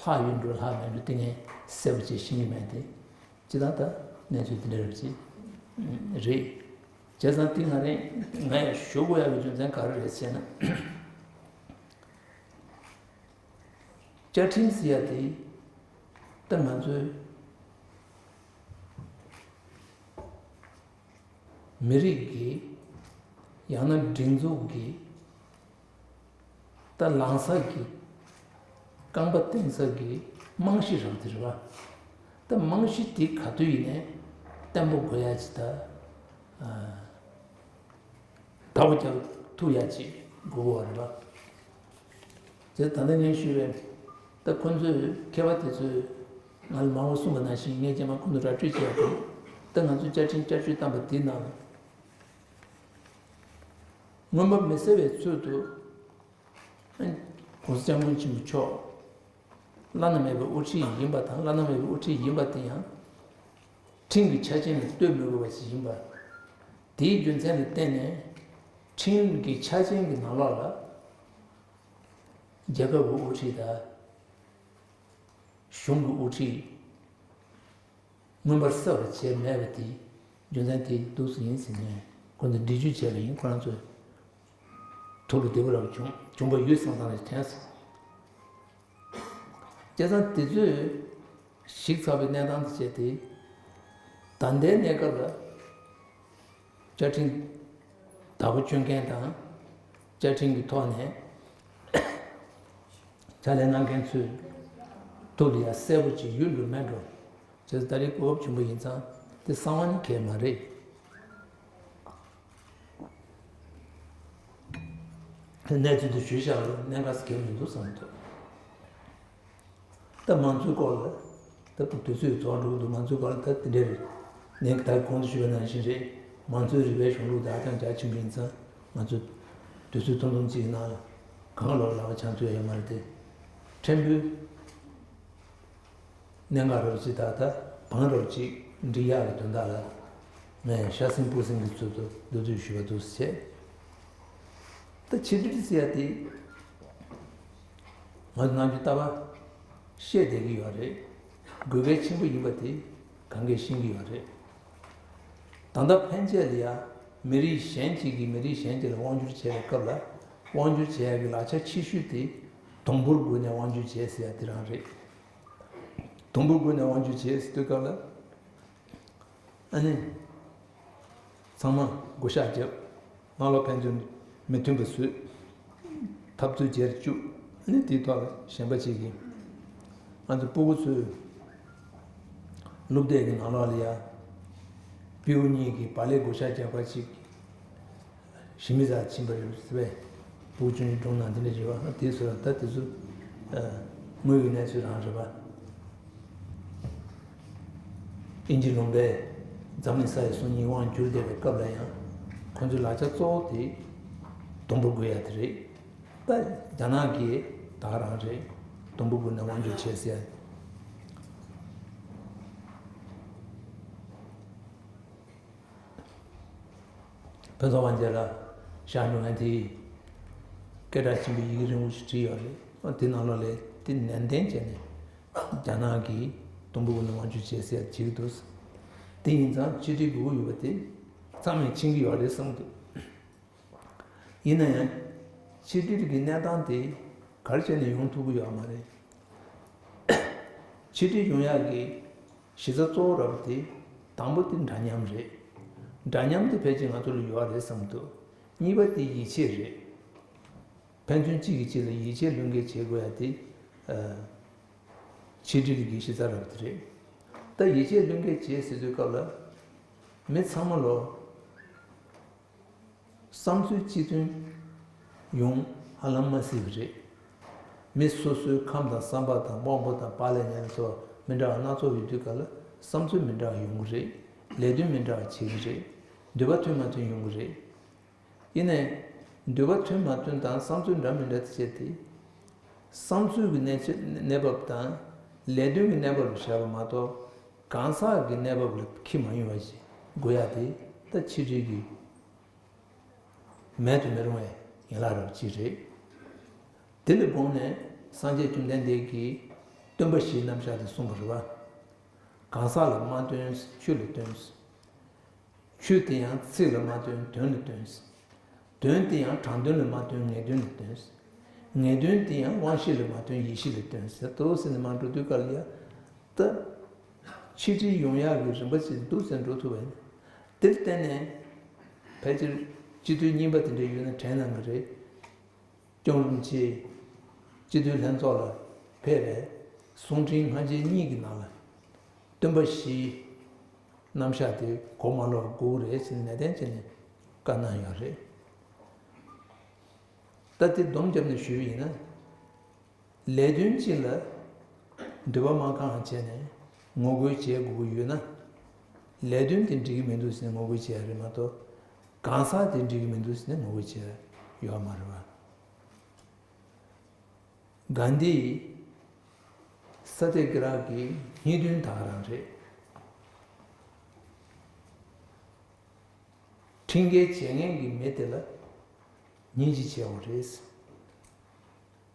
ལྷག་ཡོད་འགྲོ་ལྷག་མེད་འགྲོ་དེ་ངས་གསལ་པོ་བྱས་ཤེས་ཀྱི་མེད་དེ། སྤྱིར་བཏང་ད་གནས་ཚུལ་དེ་འདྲ་རེད་ཅེས་རེད། བྱས་ཙང་དེ་ང་རང་ངས་ཞུ་དགོས་ཡག་གི་རྒྱུ་མཚན་ག་རེ་རེད་ཟེར་ན། བཅའ་ཁྲིམས་ཟེར་ཡ་དེ་ད་ང་ཚོའི་མི་རིགས་ཀྱི་ཡང་ན་སྒྲིག་འཛུགས་ཀྱི་ད་ལངས་ས་ཀྱི་རྐང་པ་བསྟན་ས་ཀྱི་རྨང་གཞི་རང་དེ་རེད་བ། ད་རྨང་གཞི་དེ་ག་དུས་ཡིན་ནའི་བརྟན་པོ་དགོས་ཡ་ཅིག་ད། བདག་པོ་རྒྱག་ཐུབ་ཡ་ཅིག་དགོས་པ་རེད་པ། དེ་ད་ལྟ་ངས་ཞུས་པའི་ད་ཁོ་ཚོས་མཁས་པ་དེ་ཚོས་ང་ལ་མང་པོ་གསུངས་པ་ནང་བཞིན་ངས་རྗེས་མ་ཁོ་ཚོ་ར་སྤྲོད་བྱས་ཡོད་དེ། ད་ང་ཚོས་བཅའ་ཁྲིམས་བསྐྱར་བཅོས་བཏང་པ་དེའི་ནང་ལ་མངོན་པ་མི་གསལ་བའི་ཚུལ་དུ། ༸གོང་ས་༸སྐྱབས་མགོན་ཆེན་པོ་མཆོག་བླ་ན་མེད་པའི་དབུ་ཁྲིད་ཡིན་པ་དང་། བླ་ན་མེད་པའི་དབུ་ཁྲིད་ཡིན་པ་དེ་ཡང་ཁྲིམས་ཀྱི་ཆ་རྐྱེན་ལ་ལྟོས་མི་དགོས་པ་ཞིག་ཡིན་པ། དེའི་རྒྱུ་མཚན་ལ་བརྟེན་ནས་ཁྲིམས་ཀྱི་ཆ་རྐྱེན་གྱི་ནང་ལོགས་ལ་རྒྱལ་ཁབ་ཀྱི་དབུ་ཁྲིད་དང་གཞུང་གི་དབུ་ཁྲིད། མངོན་པར་གསལ་བར་བྱས་མེད་པ་དེའི་རྒྱུ་མཚན་དེ་འདུག་སེ་ཡིན་ཟེར་ནས་ཁོ་ཚོས་འགྲེལ་བརྗོད་བྱས་པ་ཡིན། ཁོ་རང་ཚོས་ཐུགས་ལ་བདེ་པོ་རང་བྱུང་བྱུང་བ་ཡོད་བསམ་སྟངས་ལ་དྲན་སོང་། བྱས་ཙང་དེ་ཚོས་ཞིབ་ཚགས་པའི་གནས་སྟངས་དེ་བྱས་ཏེ། ད་ལྟའི་གནས་སྐབས་ལ་བཅའ་ཁྲིམས་བདག་པོ་སྤྱོད་མཁན་དང་། བཅའ་ཁྲིམས་ཀྱི་ཐོག་ནས་ཕྱག་ལས་གནང་མཁན་ཚོའི་ཐུགས་ལ་ཡ་གསལ་པོ་ཅིག་ཡུལ་དུ་མེད་འགྲོ། བྱས་ཙང་ད་རེས་གོ་སྐབས་བྱུང་བ་ཡིན་ཙང་དེ་གསང་བ་ནི་གལ་མ་རེད། གནས་ཚུལ་དེ་ཞུས་བཞག་ལ་གནད་འགག་གལ་མི་འདུག་བསམ་འདུག་ད་མང་གཙོའི་སྐོར་ལ་ད་དུས་ཚོད་རྫོགས་འགྲོ་གི་འདུག་མང་གཙོའི་སྐོར་ལ་ད་དེ་འདྲ་རེད། ངས་ད་གོང་དུ་ཞུས་པ་ནང་བཞིན་རེད། མང་གཙོའི་རིག་པའི་གཞུང་ལུགས་དེ་ཧ་ཅང་རྒྱ་ཆེན་པོ་ཡིན་ཙང་ང་ཚོ་དུས་ཚོད་ཐུང་ཐུང་གཅིག་གི་ནང་ལ་གང་ལོག་ལག་པ་འཆང་ཐུབ་ཡ་ཡོད་མ་རེད་དེ། ཕྲན་བུ་གནད་འགག་རབ་ཅིག་ད་ལྟ་བང་རབ་ཅིག་འགྲིག་ཡག་གི་དོན་དག་ལ་ངས་ཤ་ཟིང་སྤུ་ཟིང་གི་ཚུལ་དུ་མདོར་བསྡུས་ཞུས་པ་འདུག་ཟེར། ད་ཕྱི་དྲིལ་ཟེར་ཡ་དེ་ང་ཚོ་ནམ་རྒྱུན་ལྟ་བ་བཤད་བསྡད་ཀྱི་ཡོད་རེད། དགོས་གལ་ཆེན་པོ་ཡིན་པ་དེ་གང་གས་ཤེས་ཀྱི་ཡོད་རེད། ད་ལྟ་ཕན་ཆད་ལ་ཡ་མི་རིགས་གཞན་གཅིག་གིས་མི་རིགས་གཞན་གཅིག་ལ་དབང་སྒྱུར་བྱས་པའི་སྐབས་ལ་དབང་སྒྱུར་བྱེད་ཡ་གི་ལག་ཆ་ཆེ་ཤོས་དེ་དུམ་བུར་བགོས་ནས་དབང་སྒྱུར་བྱས་ཟེར་ཡ་དེ་རང་རེད། དུམ་བུར་བགོས་ནས་དབང་སྒྱུར་བྱས་ཟེར་དུས་སྐབས་ལ། ཨ་ནི། ཚང་མ་བགོ་བཤའ་བརྒྱབ། ནང་ལོགས་ཕན་ཚུན་མི་མཐུན་པ་བཟོས། འཐབ་རྩོད་རྒྱལ་བཅུག་ཨ་ནི་དེའི་ཐོག་ལ་ཞེན་པ་བྱེད་ཀྱིན། ང་ཚོ་སྤུ་གུ་ཚོས་སློབ་དེབ་ཀྱི་ནང་ལོགས་ལ་ཡ། སྤྲེའུ་གཉིས་ཀྱིས་བག་ལེབ་བགོ་བཤའ་རྒྱག་པ་ཅིག་ཞི་མི་ཟ་ཕྱིན་པ་རེད་ཟེར་བས། བུ་ཆུང་ཆུང་སྒྲུང་ནང་དེ་འདྲ་བྱེད་པ་དེ་ཚོ་ལ་ད་དེ་ཚོ་དངོས་ཡོད་གནས་ཚུལ་རང་རེད་པ། དབྱིན་ཇི་ལུང་པས་འཛམ་གླིང་ས་ཡི་སོ་གཉིས་དབང་བསྒྱུར་བསྡད་པའི་སྐབས་ལ་ཡང་ཁོ་ཚོའི་ལག་ཆ་གཙོ་བོ་དེ་དུམ་བུར་བགོ་ཡ་དེ་རེད། ད་རྒྱ་ནག་གིས་ད་ག་རང་རེད། དུམ་བུར་བགོས་ནས་དབང་སྒྱུར་བྱས་ཟེར། ཕུན་ཚོགས་དབང་རྒྱལ་ལགས་ཞལ་འགྲོ་ང་དེ་སྐད་གྲགས་ཆེན་པོའི་ཡི་གེ་རིང་པོ་ཞིག་བྲིས་ཡོད་རེད། དེ་ནང་ལོགས་ལ་དེ་ནན་ཏན་བྱས་ནས་རྒྱ་ནག་གིས་དུམ་བུ་བགོས་ནས་དབང་སྒྱུར་བྱས་ཟེར་བྱེད་ཀྱི་འདུག་དེ་ཡིན་ཙང་ཕྱི་དྲིལ་དགོས་ཀྱི་ཡོད་པ་དེ་ཚང་མས་མཁྱེན་གྱི་ཡོད་རེད་བསམ་གྱི་འདུག་ཡིན་ན་ཡང་ཕྱི་དྲིལ་གྱི་གནས་སྟངས་དེ་ག་རེ་བྱས་ནས་ཡོང་ཐུབ་ཀྱི་ཡོད་མ་རེད། ཕྱི་དྲིལ་ཡོང་ཡག་གི་གཞི་རྩ་གཙོ་བོ་ར་བ་དེ་དང་པོ་དེ་འདྲ་མཉམ་རེད། འདྲ་མཉམ་དེ་ཕལ་ཆེར་ང་ཚོ་ལ་ཡོད་རེད་བསམ་འདུག་གཉིས་པ་དེ་ཡིད་ཆེས་རེད། ཕན་ཚུན་གཅིག་གིས་གཅིག་ལ་ཡིད་ཆེས་བློས་འགེལ་བྱེད་དགོས་ཡ་དེ་ཕྱི་དྲིལ་གྱི་གཞི་རྩ་ར་བ་དེ་རེད། ད་ཡིད་ཆེས་བློས་འགེལ་བྱེད་ཟེར་དུས་སྐབས་ལ་མི་ཚང་མ་ལོ། བསམ་ཚུལ་གཅིག་མཐུན་ཡོང་ཧ་ལམ་མ་སྲིད་པ་རེད། མི་སོ་སོའི་ཁམས་དང་བསམ་པ་དང་དབང་པོ་དང་པགས་ལས་ཉམས་ཚོར་མི་འདྲ་བ་སྣ་ཚོགས་ཡོད་དུས་ག་ལ་བསམ་ཚུལ་མི་འདྲ་བ་ཡོང་གི་རེད། ལས་དོན་མི་འདྲ་བ་བྱེད་ཀྱི་རེད། འདོད་པ་མཐུན་མ་མཐུན་ཡོང་གི་རེད། ཡིན་ནའི་འདོད་པ་མཐུན་མ་མཐུན་དང་བསམ་ཚུལ་འདྲ་མི་འདྲ་དེ་བྱས་ཏེ། བསམ་ཚུལ་གྱི་གནས་ཆ་གནས་བབ་དང་ལས་དོན་གྱི་གནས་བབ་ལ་བཞག་པ་མ་གཏོགས་གང་ཟག་གི་གནས་བབ་ལ་འཁྱེར་མ་ཡོང་བ་ཞིག་དགོས་ཡ་དེ་ད་ཕྱི་དྲིལ་གྱི་མེད་དུ་མི་རུང་བའི་ཡན་ལག་རབ་ཅིག་རེད། དེ་ལས་དགོངས་ནས་སངས་རྒྱས་བཅོམ་ལྡན་འདས་ཀྱིས་སྟོན་པ་བཞིའི་རྣམ་གཞག་དེ་གསུངས་པ་རེད་བ། གང་ཟག་ལ་མ་སྟོན། ཆོས་ལ་སྟོན། ཆོས་དེ་ཡང་ཚིག་ལ་མ་སྟོན། དོན་ལ་སྟོན། དོན་དེ་ཡང་དྲང་དོན་ལ་མ་སྟོན། ངེས་དོན་ལ་སྟོན། ངེས་དོན་དེ་ཡང་དབང་ཤེས་ལ་མ་སྟོན། ཡེ་ཤེས་ལ་སྟོན་ཟེར་ཏོག་ཟེར་ནས་མ་འགྲོ་དུས་ག་ལ་ཡ། ད། ཕྱི་དྲིལ་ཡོང་ཡག་གི་རིམ་པ་ཅིག་འདུག་ཟེར་འགྲོ་ཐུབ་པ་ཡིན། དེར་བརྟེན་ནས། ཕལ་ཆེར་སྤྱི་འཐུས་རྙིང་པ་དེ་འདྲ་ཡོད་ན་དྲན་གནང་གི་རེད། སྐྱབས་མགོན་རིན་པོ་ཆེ་སྤྱི་འཐུས་ལྷན་ཚོགས་ལ་ཕེབས་པའི་གསུང་འཕྲིན་སྔ་རྗེས་གཉིས་ཀྱི་ནང་ལ་སྟོན་པ་བཞིའི་རྣམ་གཞག་དེ་གོ་མ་ལོག་དགོས་ཀྱི་རེད་ཟེར་ནན་ཏན་བྱས་ནས་བཀའ་གནང་ཡོད་རེད། ད་དེ་སྡོམ་བརྒྱབ་ནས་ཞུས་པ་ཡིན་ན། ལས་དོན་གཅིག་ལ་འདོད་པ་མ་ཁེངས་བྱས་ནས་ངོ་རྒོལ་བྱེད་དགོས་ཀྱི་ཡོད་ན། ལས་དོན་དེ་འགྲིག་གི་མི་འདུག་ཟེར་ནས་ངོ་རྒོལ་བྱེད་ཡ་རེད་མ་གཏོགས། གང་ཟག་དེ་འགྲིག་གི་མི་འདུག་ཟེར་ནས་ངོ་རྒོལ་བྱེད་ཡ་ཡོད་མ་རེད་བ། གྷན་དྷི་ཡི་ས་ཏྱ་གི་ར་གི་སྙིང་དོན་ད་ག་རང་རེད། ཁྲིམས་འགལ་བྱེད་མཁན་གྱི་མི་དེ་ལ་སྙིང་རྗེ་བྱེད་དགོས་རེད།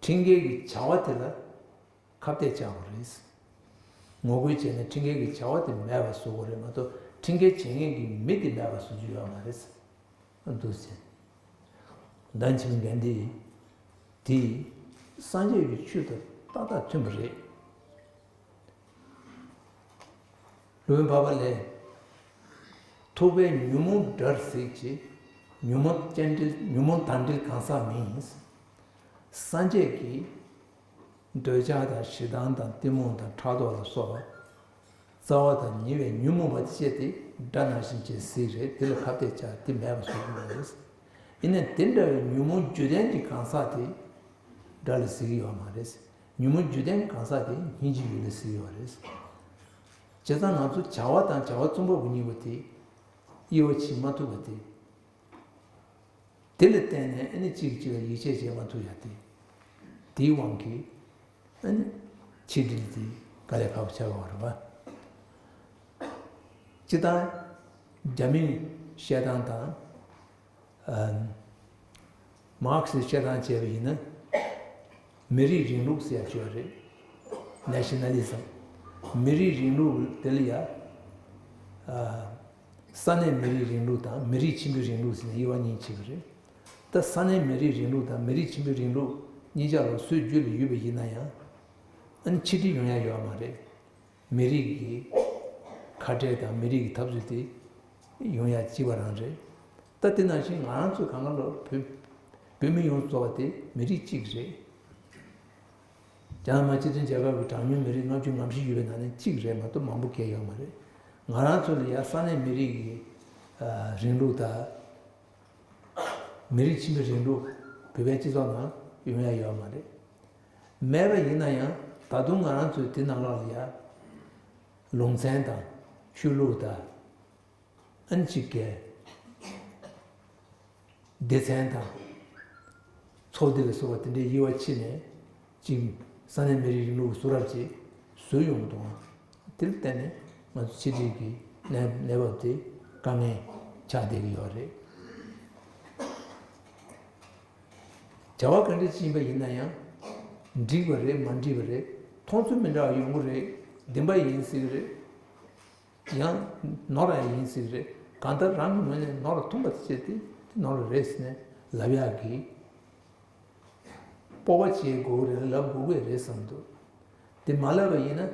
ཁྲིམས་འགལ་གྱི་བྱ་བ་དེ་ལ་ཁ་གཏད་བཅག་དགོས་རེད། ངོ་རྒོལ་བྱས་ནས་ཁྲིམས་འགལ་གྱི་བྱ་བ་དེ་མེད་པ་བཟོ་དགོས་རེད་མ་གཏོགས་ཁྲིམས་འགལ་བྱེད་མཁན་གྱི་མི་དེ་མེད་པ་བཟོ་རྒྱུ་ཡོད་མ་རེད། འདུག་ཟེར། ད་ཕྱིན་གྷན་དྷི་དེས་སངས་རྒྱས་ཀྱི་ཆོས་དང་ཏག་ཏག་མཐུན་པ་རེད། སློབ་དཔོན་འཕགས་པ་ལྷས་ ཐུབ་པས་ཉོན་མོངས་དགྲར་གཟིགས་ཀྱི། ཉོན་མོངས་སྤྱན་འདྲེན། ཉོན་མོངས་དགྲ་འདྲེན་གང་ཟག་མིན། སངས་རྒྱས་ཀྱིས་འདོད་ཆགས་དང་ཞེ་སྡང་དང་གཏི་མུག་དང་ཕྲག་དོག་ལ་སོགས་པ་རྩ་བ་དང་ཉེ་བའི་ཉོན་མོངས་པ་དེ་བཤད་དེ་དགྲ་ནང་བཞིན་བྱས་གཟིགས་རེད། དེ་ལ་ཁ་གཏད་བཅག་དེ་མེད་པ་བཟོ་དགོས་པ་རེད། ཡིན་ནའི་དེ་འདྲ་བའི་ཉོན་མོངས་རྒྱུ་ལྡན་གྱི་གང་ཟག་དེ་དགྲ་ལ་གཟིགས་ཀྱི་ཡོད་མ་རེད། ཉོན་མོངས་རྒྱུ་ལྡན་གང་ཟག་དེ་སྙིང་རྗེའི་ཡུལ་ལ་གཟིགས་ཀྱི་ཡོད་རེད། བྱས་ཙང་ང་ཚོ་བྱ་བ་དང་བྱ་བ་གཙུག་འབུམ་པོ་གཉིས་པོ་དེ་དབྱེ་བ་ཕྱེ་མ་ཐུབ་པ་དེ། དེ་ལ་བརྟེན་ནས་ཨ་ནི་གཅིག་གཅིག་ལ་ཡིད་ཆེས་བྱེད་མ་ཐུབ་ཡ་དེ། དེའི་དབང་གིས་ཨ་ནི་ཆིག་སྒྲིལ་དེ་དཀའ་ལས་ཁག་པོ་ཆགས་ཀྱི་ཡོད་རེད་པ། སྤྱིར་བཏང་རྒྱ་མིའི་བཤད་སྟངས་དང་། ཨ། མར་ཁེ་སིའི་བཤད་སྟངས་བྱས་པ་ཡིན་ན། མི་རིགས་རིང་ལུགས་ཟེར་ཡ་ཅིག་ཡོད་རེད། Nationalism། མི་རིགས་རིང་ལུགས་དེ་ལ་ཡ། ཨ། ས་གནས་མི་རིགས་རིང་ལུགས་དང་མི་རིགས་ཆེན་པོའི་རིང་ལུགས་ཟེར་ནས་དབྱེ་བ་གཉིས་ཕྱེ་གི་རེད། ད་ས་གནས་མི་རིགས་རིང་ལུགས་དང་མི་རིགས་ཆེན་པོའི་རིང་ལུགས་གཉིས་ཆ་ལ་སུའི་རྒྱུད་ལ་ཡོད་པ་ཡིན་ན་ཡང་། ཨ་ནི་ཆིག་སྒྲིལ་ཡོང་ཡ་ཡོད་མ་རེད། མི་རིགས་ཀྱི་ཁ་བྲལ་དང་མི་རིགས་ཀྱི་འཐབ་རྩོད་དེ་ཡོང་ཡ་གཅིག་པ་རང་རེད། ད་དེ་ནང་བཞིན་ང་རང་ཚོའི་གང་ག་ལོ་བོད་བོད་མི་ཡོངས་རྫོགས་པ་དེ་མི་རིགས་གཅིག་རེད། རྒྱ་ནག་མ་སྤྱི་མཐུན་རྒྱལ་ཁབ་ཀྱི་གྲངས་ཉུང་མི་རིགས་ལྔ་བཅུ་ང་བཞི་ཡོད་པའི་ནང་ནས་གཅིག་རེད་མ་གཏོགས་མང་པོ་གང་ཡང་ཡོད་མ་རེད། ང་རང་ཚོ་ལ་ཡ་ས་གནས་མི་རིགས་ཀྱི་ཨ་རིང་ལུགས་དང་། མི་རིགས་ཆེན་པོའི་རིང་ལུགས་བོད་པའི་སྤྱི་ཚོགས་ནང་ཡོང་ཡ་ཡོད་མ་རེད། མེད་པ་ཡིན་ན་ཡང་ད་དུང་ང་རང་ཚོའི་དེ་ནང་ལོགས་ལ་ཡ། ལུང་ཚན་དང་ཆོས་ལུགས་དང་། ཨ་ནི་གཅིག་གི་སྡེ་ཚན་དང་། ཚོགས་སྡེ་ལ་སོགས་པ་དེ་འདྲའི་དབྱེ་བ་ཕྱེ་ནས་ཅིག་ས་གནས་མི་རིགས་རིང་ལུགས་གསུང་རབ་ཅིག་བཟོས་ཡོང་གི་འདུག་དེར་བརྟེན་ནས་ང་ཚོ་ཕྱི་དྲིལ་གྱི་གནས་གནས་བབ་དེ་དཀའ་ངལ་ཆགས་བསྡད་ཀྱི་ཡོད་རེད། བྱ་བ་ག་འདྲ་ཅིག་ཡིན་པ་ཡིན་ན་ཡང་། འགྲིག་པ་རེད་མ་འགྲིག་པ་རེད། མཐོང་ཚུལ་མི་འདྲ་བ་ཡོང་གི་རེད། བདེན་པ་ཡིན་སྲིད་ཀྱི་རེད། ཡང་ནོར་ཡང་ཡིན་སྲིད་རེད། གང་ལྟར་རང་གི་ངོས་ནས་ནོར་ལ་མཐོང་པ་དེ་བྱས་ཏེ་དེ་ནོར་རེད་ཟེར་ནས་ལབ་ཡག་གི་སྤོབས་པ་བྱེད་དགོས་རེད་ལབ་དགོས་ཀྱི་རེད་བསམ་འདུག་དེ་མ་ལབ་པ་ཡིན་ན་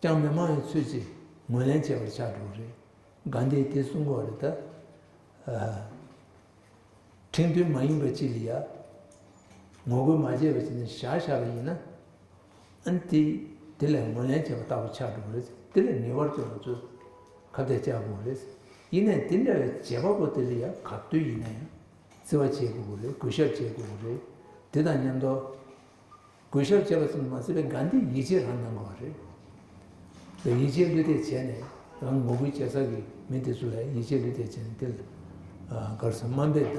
ཀྱང་མི་མང་ཡང་ཚོད་ཅིག་ངོས་ལེན་བྱས་པར་ཆགས་འགྲོ་གི་རེད། གྷན་དྷིས་དེ་གསུང་གི་ཡོད་རེད་ད། ཨ། ཁྲིམས་མཐུན་མ་ཡིན་པ་ཅིག་ལ་ཡ། ངོ་རྒོལ་མ་བྱས་པ་ཅིག་ནས་བཞག་བཞག་པ་ཡིན་ན། ཨ་ནི་དེ་དེ་ལ་ངོས་ལེན་བྱས་པ་ལྟ་བུ་ཆགས་འགྲོ་གི་རེད། དེ་ལ་ངེས་པར་དུ་ང་ཚོས་ཁ་གཏད་བཅག་དགོས་རེད། ཡིན་ནའི་དེ་འདྲ་བའི་བྱེད་པ་པོ་དེ་ལ་ཡ་ག་དུས་ཡིན་ན་ཡང་བརྩི་བ་བྱེད་དགོས་ཀྱི་རེད། གུས་ཞབས་བྱེད་དགོས་ཀྱི་རེད། དེ་དང་མཉམ་དུ། གུས་ཞབས་བྱས་པ་ཙམ་དུ་མ་ཟད་པའི་གྷན་དྷིས་ཡིད་ཆེས་རང་གནང་དགོས་པ་རེད། དེ་ཡིད་ཆེས་བློས་གཏད་བྱས་ནས་རང་ངོ་རྒོལ་བྱེད་ས་གི་མི་དེ་ཚོ་ལ་ཡིད་ཆེས་བློས་གཏད་བྱས་ནས་དེ་ལ་ག་རེ་ཟེར་དམའ་འབེབས་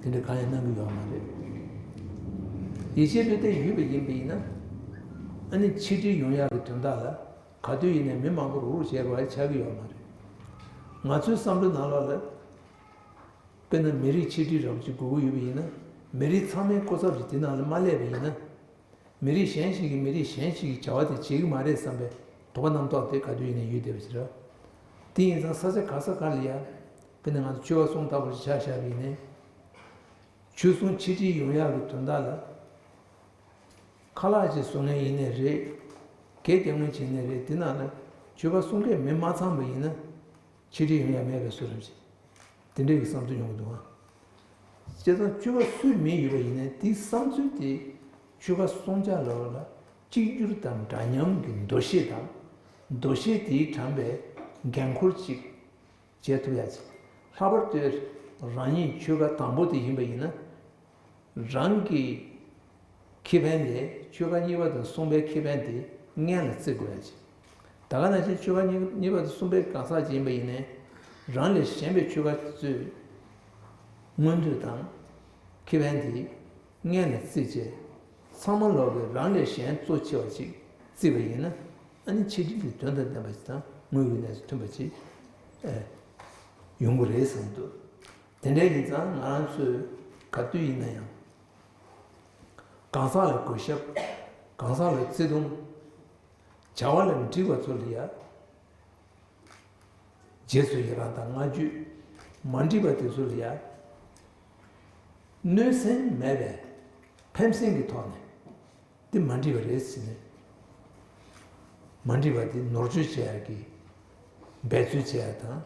དང་དེ་འདྲ་གང་ཡང་གནང་གི་ཡོད་མ་རེད། ཡིད་ཆེས་བློས་གཏད་ཡོད་པ་ཡིན་པ་ཡིན་ན་ཨ་ནི་ཆིག་སྒྲིལ་ཡོང་ཡག་གི་དོན་དག་ལ་ག་དུས་ཡིན་ནའི་མི་མང་པོ་རུག་རུག་བྱས་པ་ཆགས་ཀྱི་ཡོད་མ་རེད། ང་ཚོའི་བསམ་བློའི་ནང་ལོགས་ལ། དཔེར་ན་མི་རིགས་ཆིག་སྒྲིལ་རབ་ཅིག་དགོས་ཀྱི་ཡོད་པ་ཡིན་ན། མི་རིགས་ཚང་མའི་སྐུ་ཚབ་ཅིག་དེ་ནང་ལ་མ་སླེབས་པ་ཡིན་ན། མི་རིགས་གཞན་ཞིག་གིས་མི་རིགས་གཞན་ཞིག་གི་བྱ་བ་དེ་བྱེད་ཀྱི་མ་རེད་བསམ་པའི་དོགས་པ་རྣམ་རྟོག་དེ་ག་དུས་ཡིན་ནའི་ཡོད་བསྡད་པ་ཞིག་རེད། དེ་ཡིན་ཙང་ས་ཆ་ག་ས་ག་ལ་ཡ། དཔེར་ན་ང་ཚོ་ཆོལ་ཁ་གསུམ་ལྟ་བུ་ཞིག་ཆ་བཞག་པ་ཡིན་ནའི། ཆོལ་གསུམ་ཆིག་སྒྲིལ་ཡོང་ཡག་གི་དོན་དག་ལ། ཁ་ལག་ཅིག་བཟོ་མཁན་ཡིན་ནའི་རེད། གད་རྒྱག་མཁན་ཅིག་ཡིན་ནའི་རེད། དེ་ནང་ལ་ཆོལ་ཁ་གསུམ་གའི་མི་མ་ཚང་བ་ཡིན་ན། ཆིག་སྒྲིལ་ཡོང་ཡ་མེད་པའི་བཟོ་འདྲ་ཅིག་དེ་འདྲའི་གི་བསམ་ཚུལ་ཡོང་གི་འདུག་ཨ། བྱས་ཙང་ཆོལ་ཁ་སུའི་མི་ཡོད་པ་ཡིན་ནའི་དེའི་བསམ་ཚུལ་དེ་ཆོལ་ཁ་གསུམ་ཆ་ལ་ལ་གཅིག་གྱུར་དང་འདྲ་མཉམ་གྱི་འདུ་ཤེས་དང་། འདུ་ཤེས་དེའི་དྲངས་པའི་འགན་ཁུར་ཅིག་བྱེད་ཐུབ་ཡ་ཅིག་ལྷག་པར་དུ་རང་ཉིད་ཆོལ་ཁ་དང་པོ་དེ་ཡིན་པ་ཡིན་ན། རང་གི་ཁེ་ཕན་ལས་ཆོལ་ཁ་གཉིས་པ་དང་གསུམ་པའི་ཁེ་ཕན་དེ་སྔོན་ལ་བརྩི་དགོས་ཡ་ཅིག་ད་ག་ནང་བཞིན་ཆོལ་ཁ་གཉིས་གཉིས་པ་དང་གསུམ་པའི་གང་ཟག་ཅིག་ཡིན་པ་ཡིན་ནའི། རང་ལས་གཞན་པའི་ཆོལ་ཁ་ཚོའི་མངོན་འདོད་དང་ཁེ་ཕན་དེ་སྔོན་ལ་བརྩིས་བྱས། ཚང་མ་ལོག་གིས་རང་ལས་གཞན་གཙོ་ཆེ་བ་ཅིག་བརྩིས་པ་ཡིན་ན། ཨ་ནི་ཆིག་སྒྲིལ་དེ་དོན་དང་ལྡན་པ་ཅིག་དང་དངོས་ཡོད་གནས་སུ་མཐུན་པ་ཅིག་ཨེ་ཡོང་གི་རེད་བསམ་འདུག་དེ་འདྲ་ཡིན་ཙང་ང་རང་ཚོས་ག་དུས་ཡིན་ན་ཡང་། གང་ཟག་ལ་གུས་ཞབས། གང་ཟག་ལ་བརྩེ་དུང་། བྱ་བ་ལ་འགྲིག་པ་ཚོ་ལ་ཡ། རྗེས་སུ་ཡི་རང་དང་བསྔགས་བརྗོད། མ་འགྲིག་པ་དེ་ཚོ་ལ་ཡ། གནོད་སེམས་མེད་པའི་ཕན་སེམས་ཀྱི་ཐོག་ནས། འདི་མ་འགྲིག་པ་རེད་ཟེར་ནས། མ་འགྲིག་པ་དེ་ནོར་བཅོས་བྱེད་ཡག་གི་ འབད་རྩོལ་བྱེད་ཡ་དང་།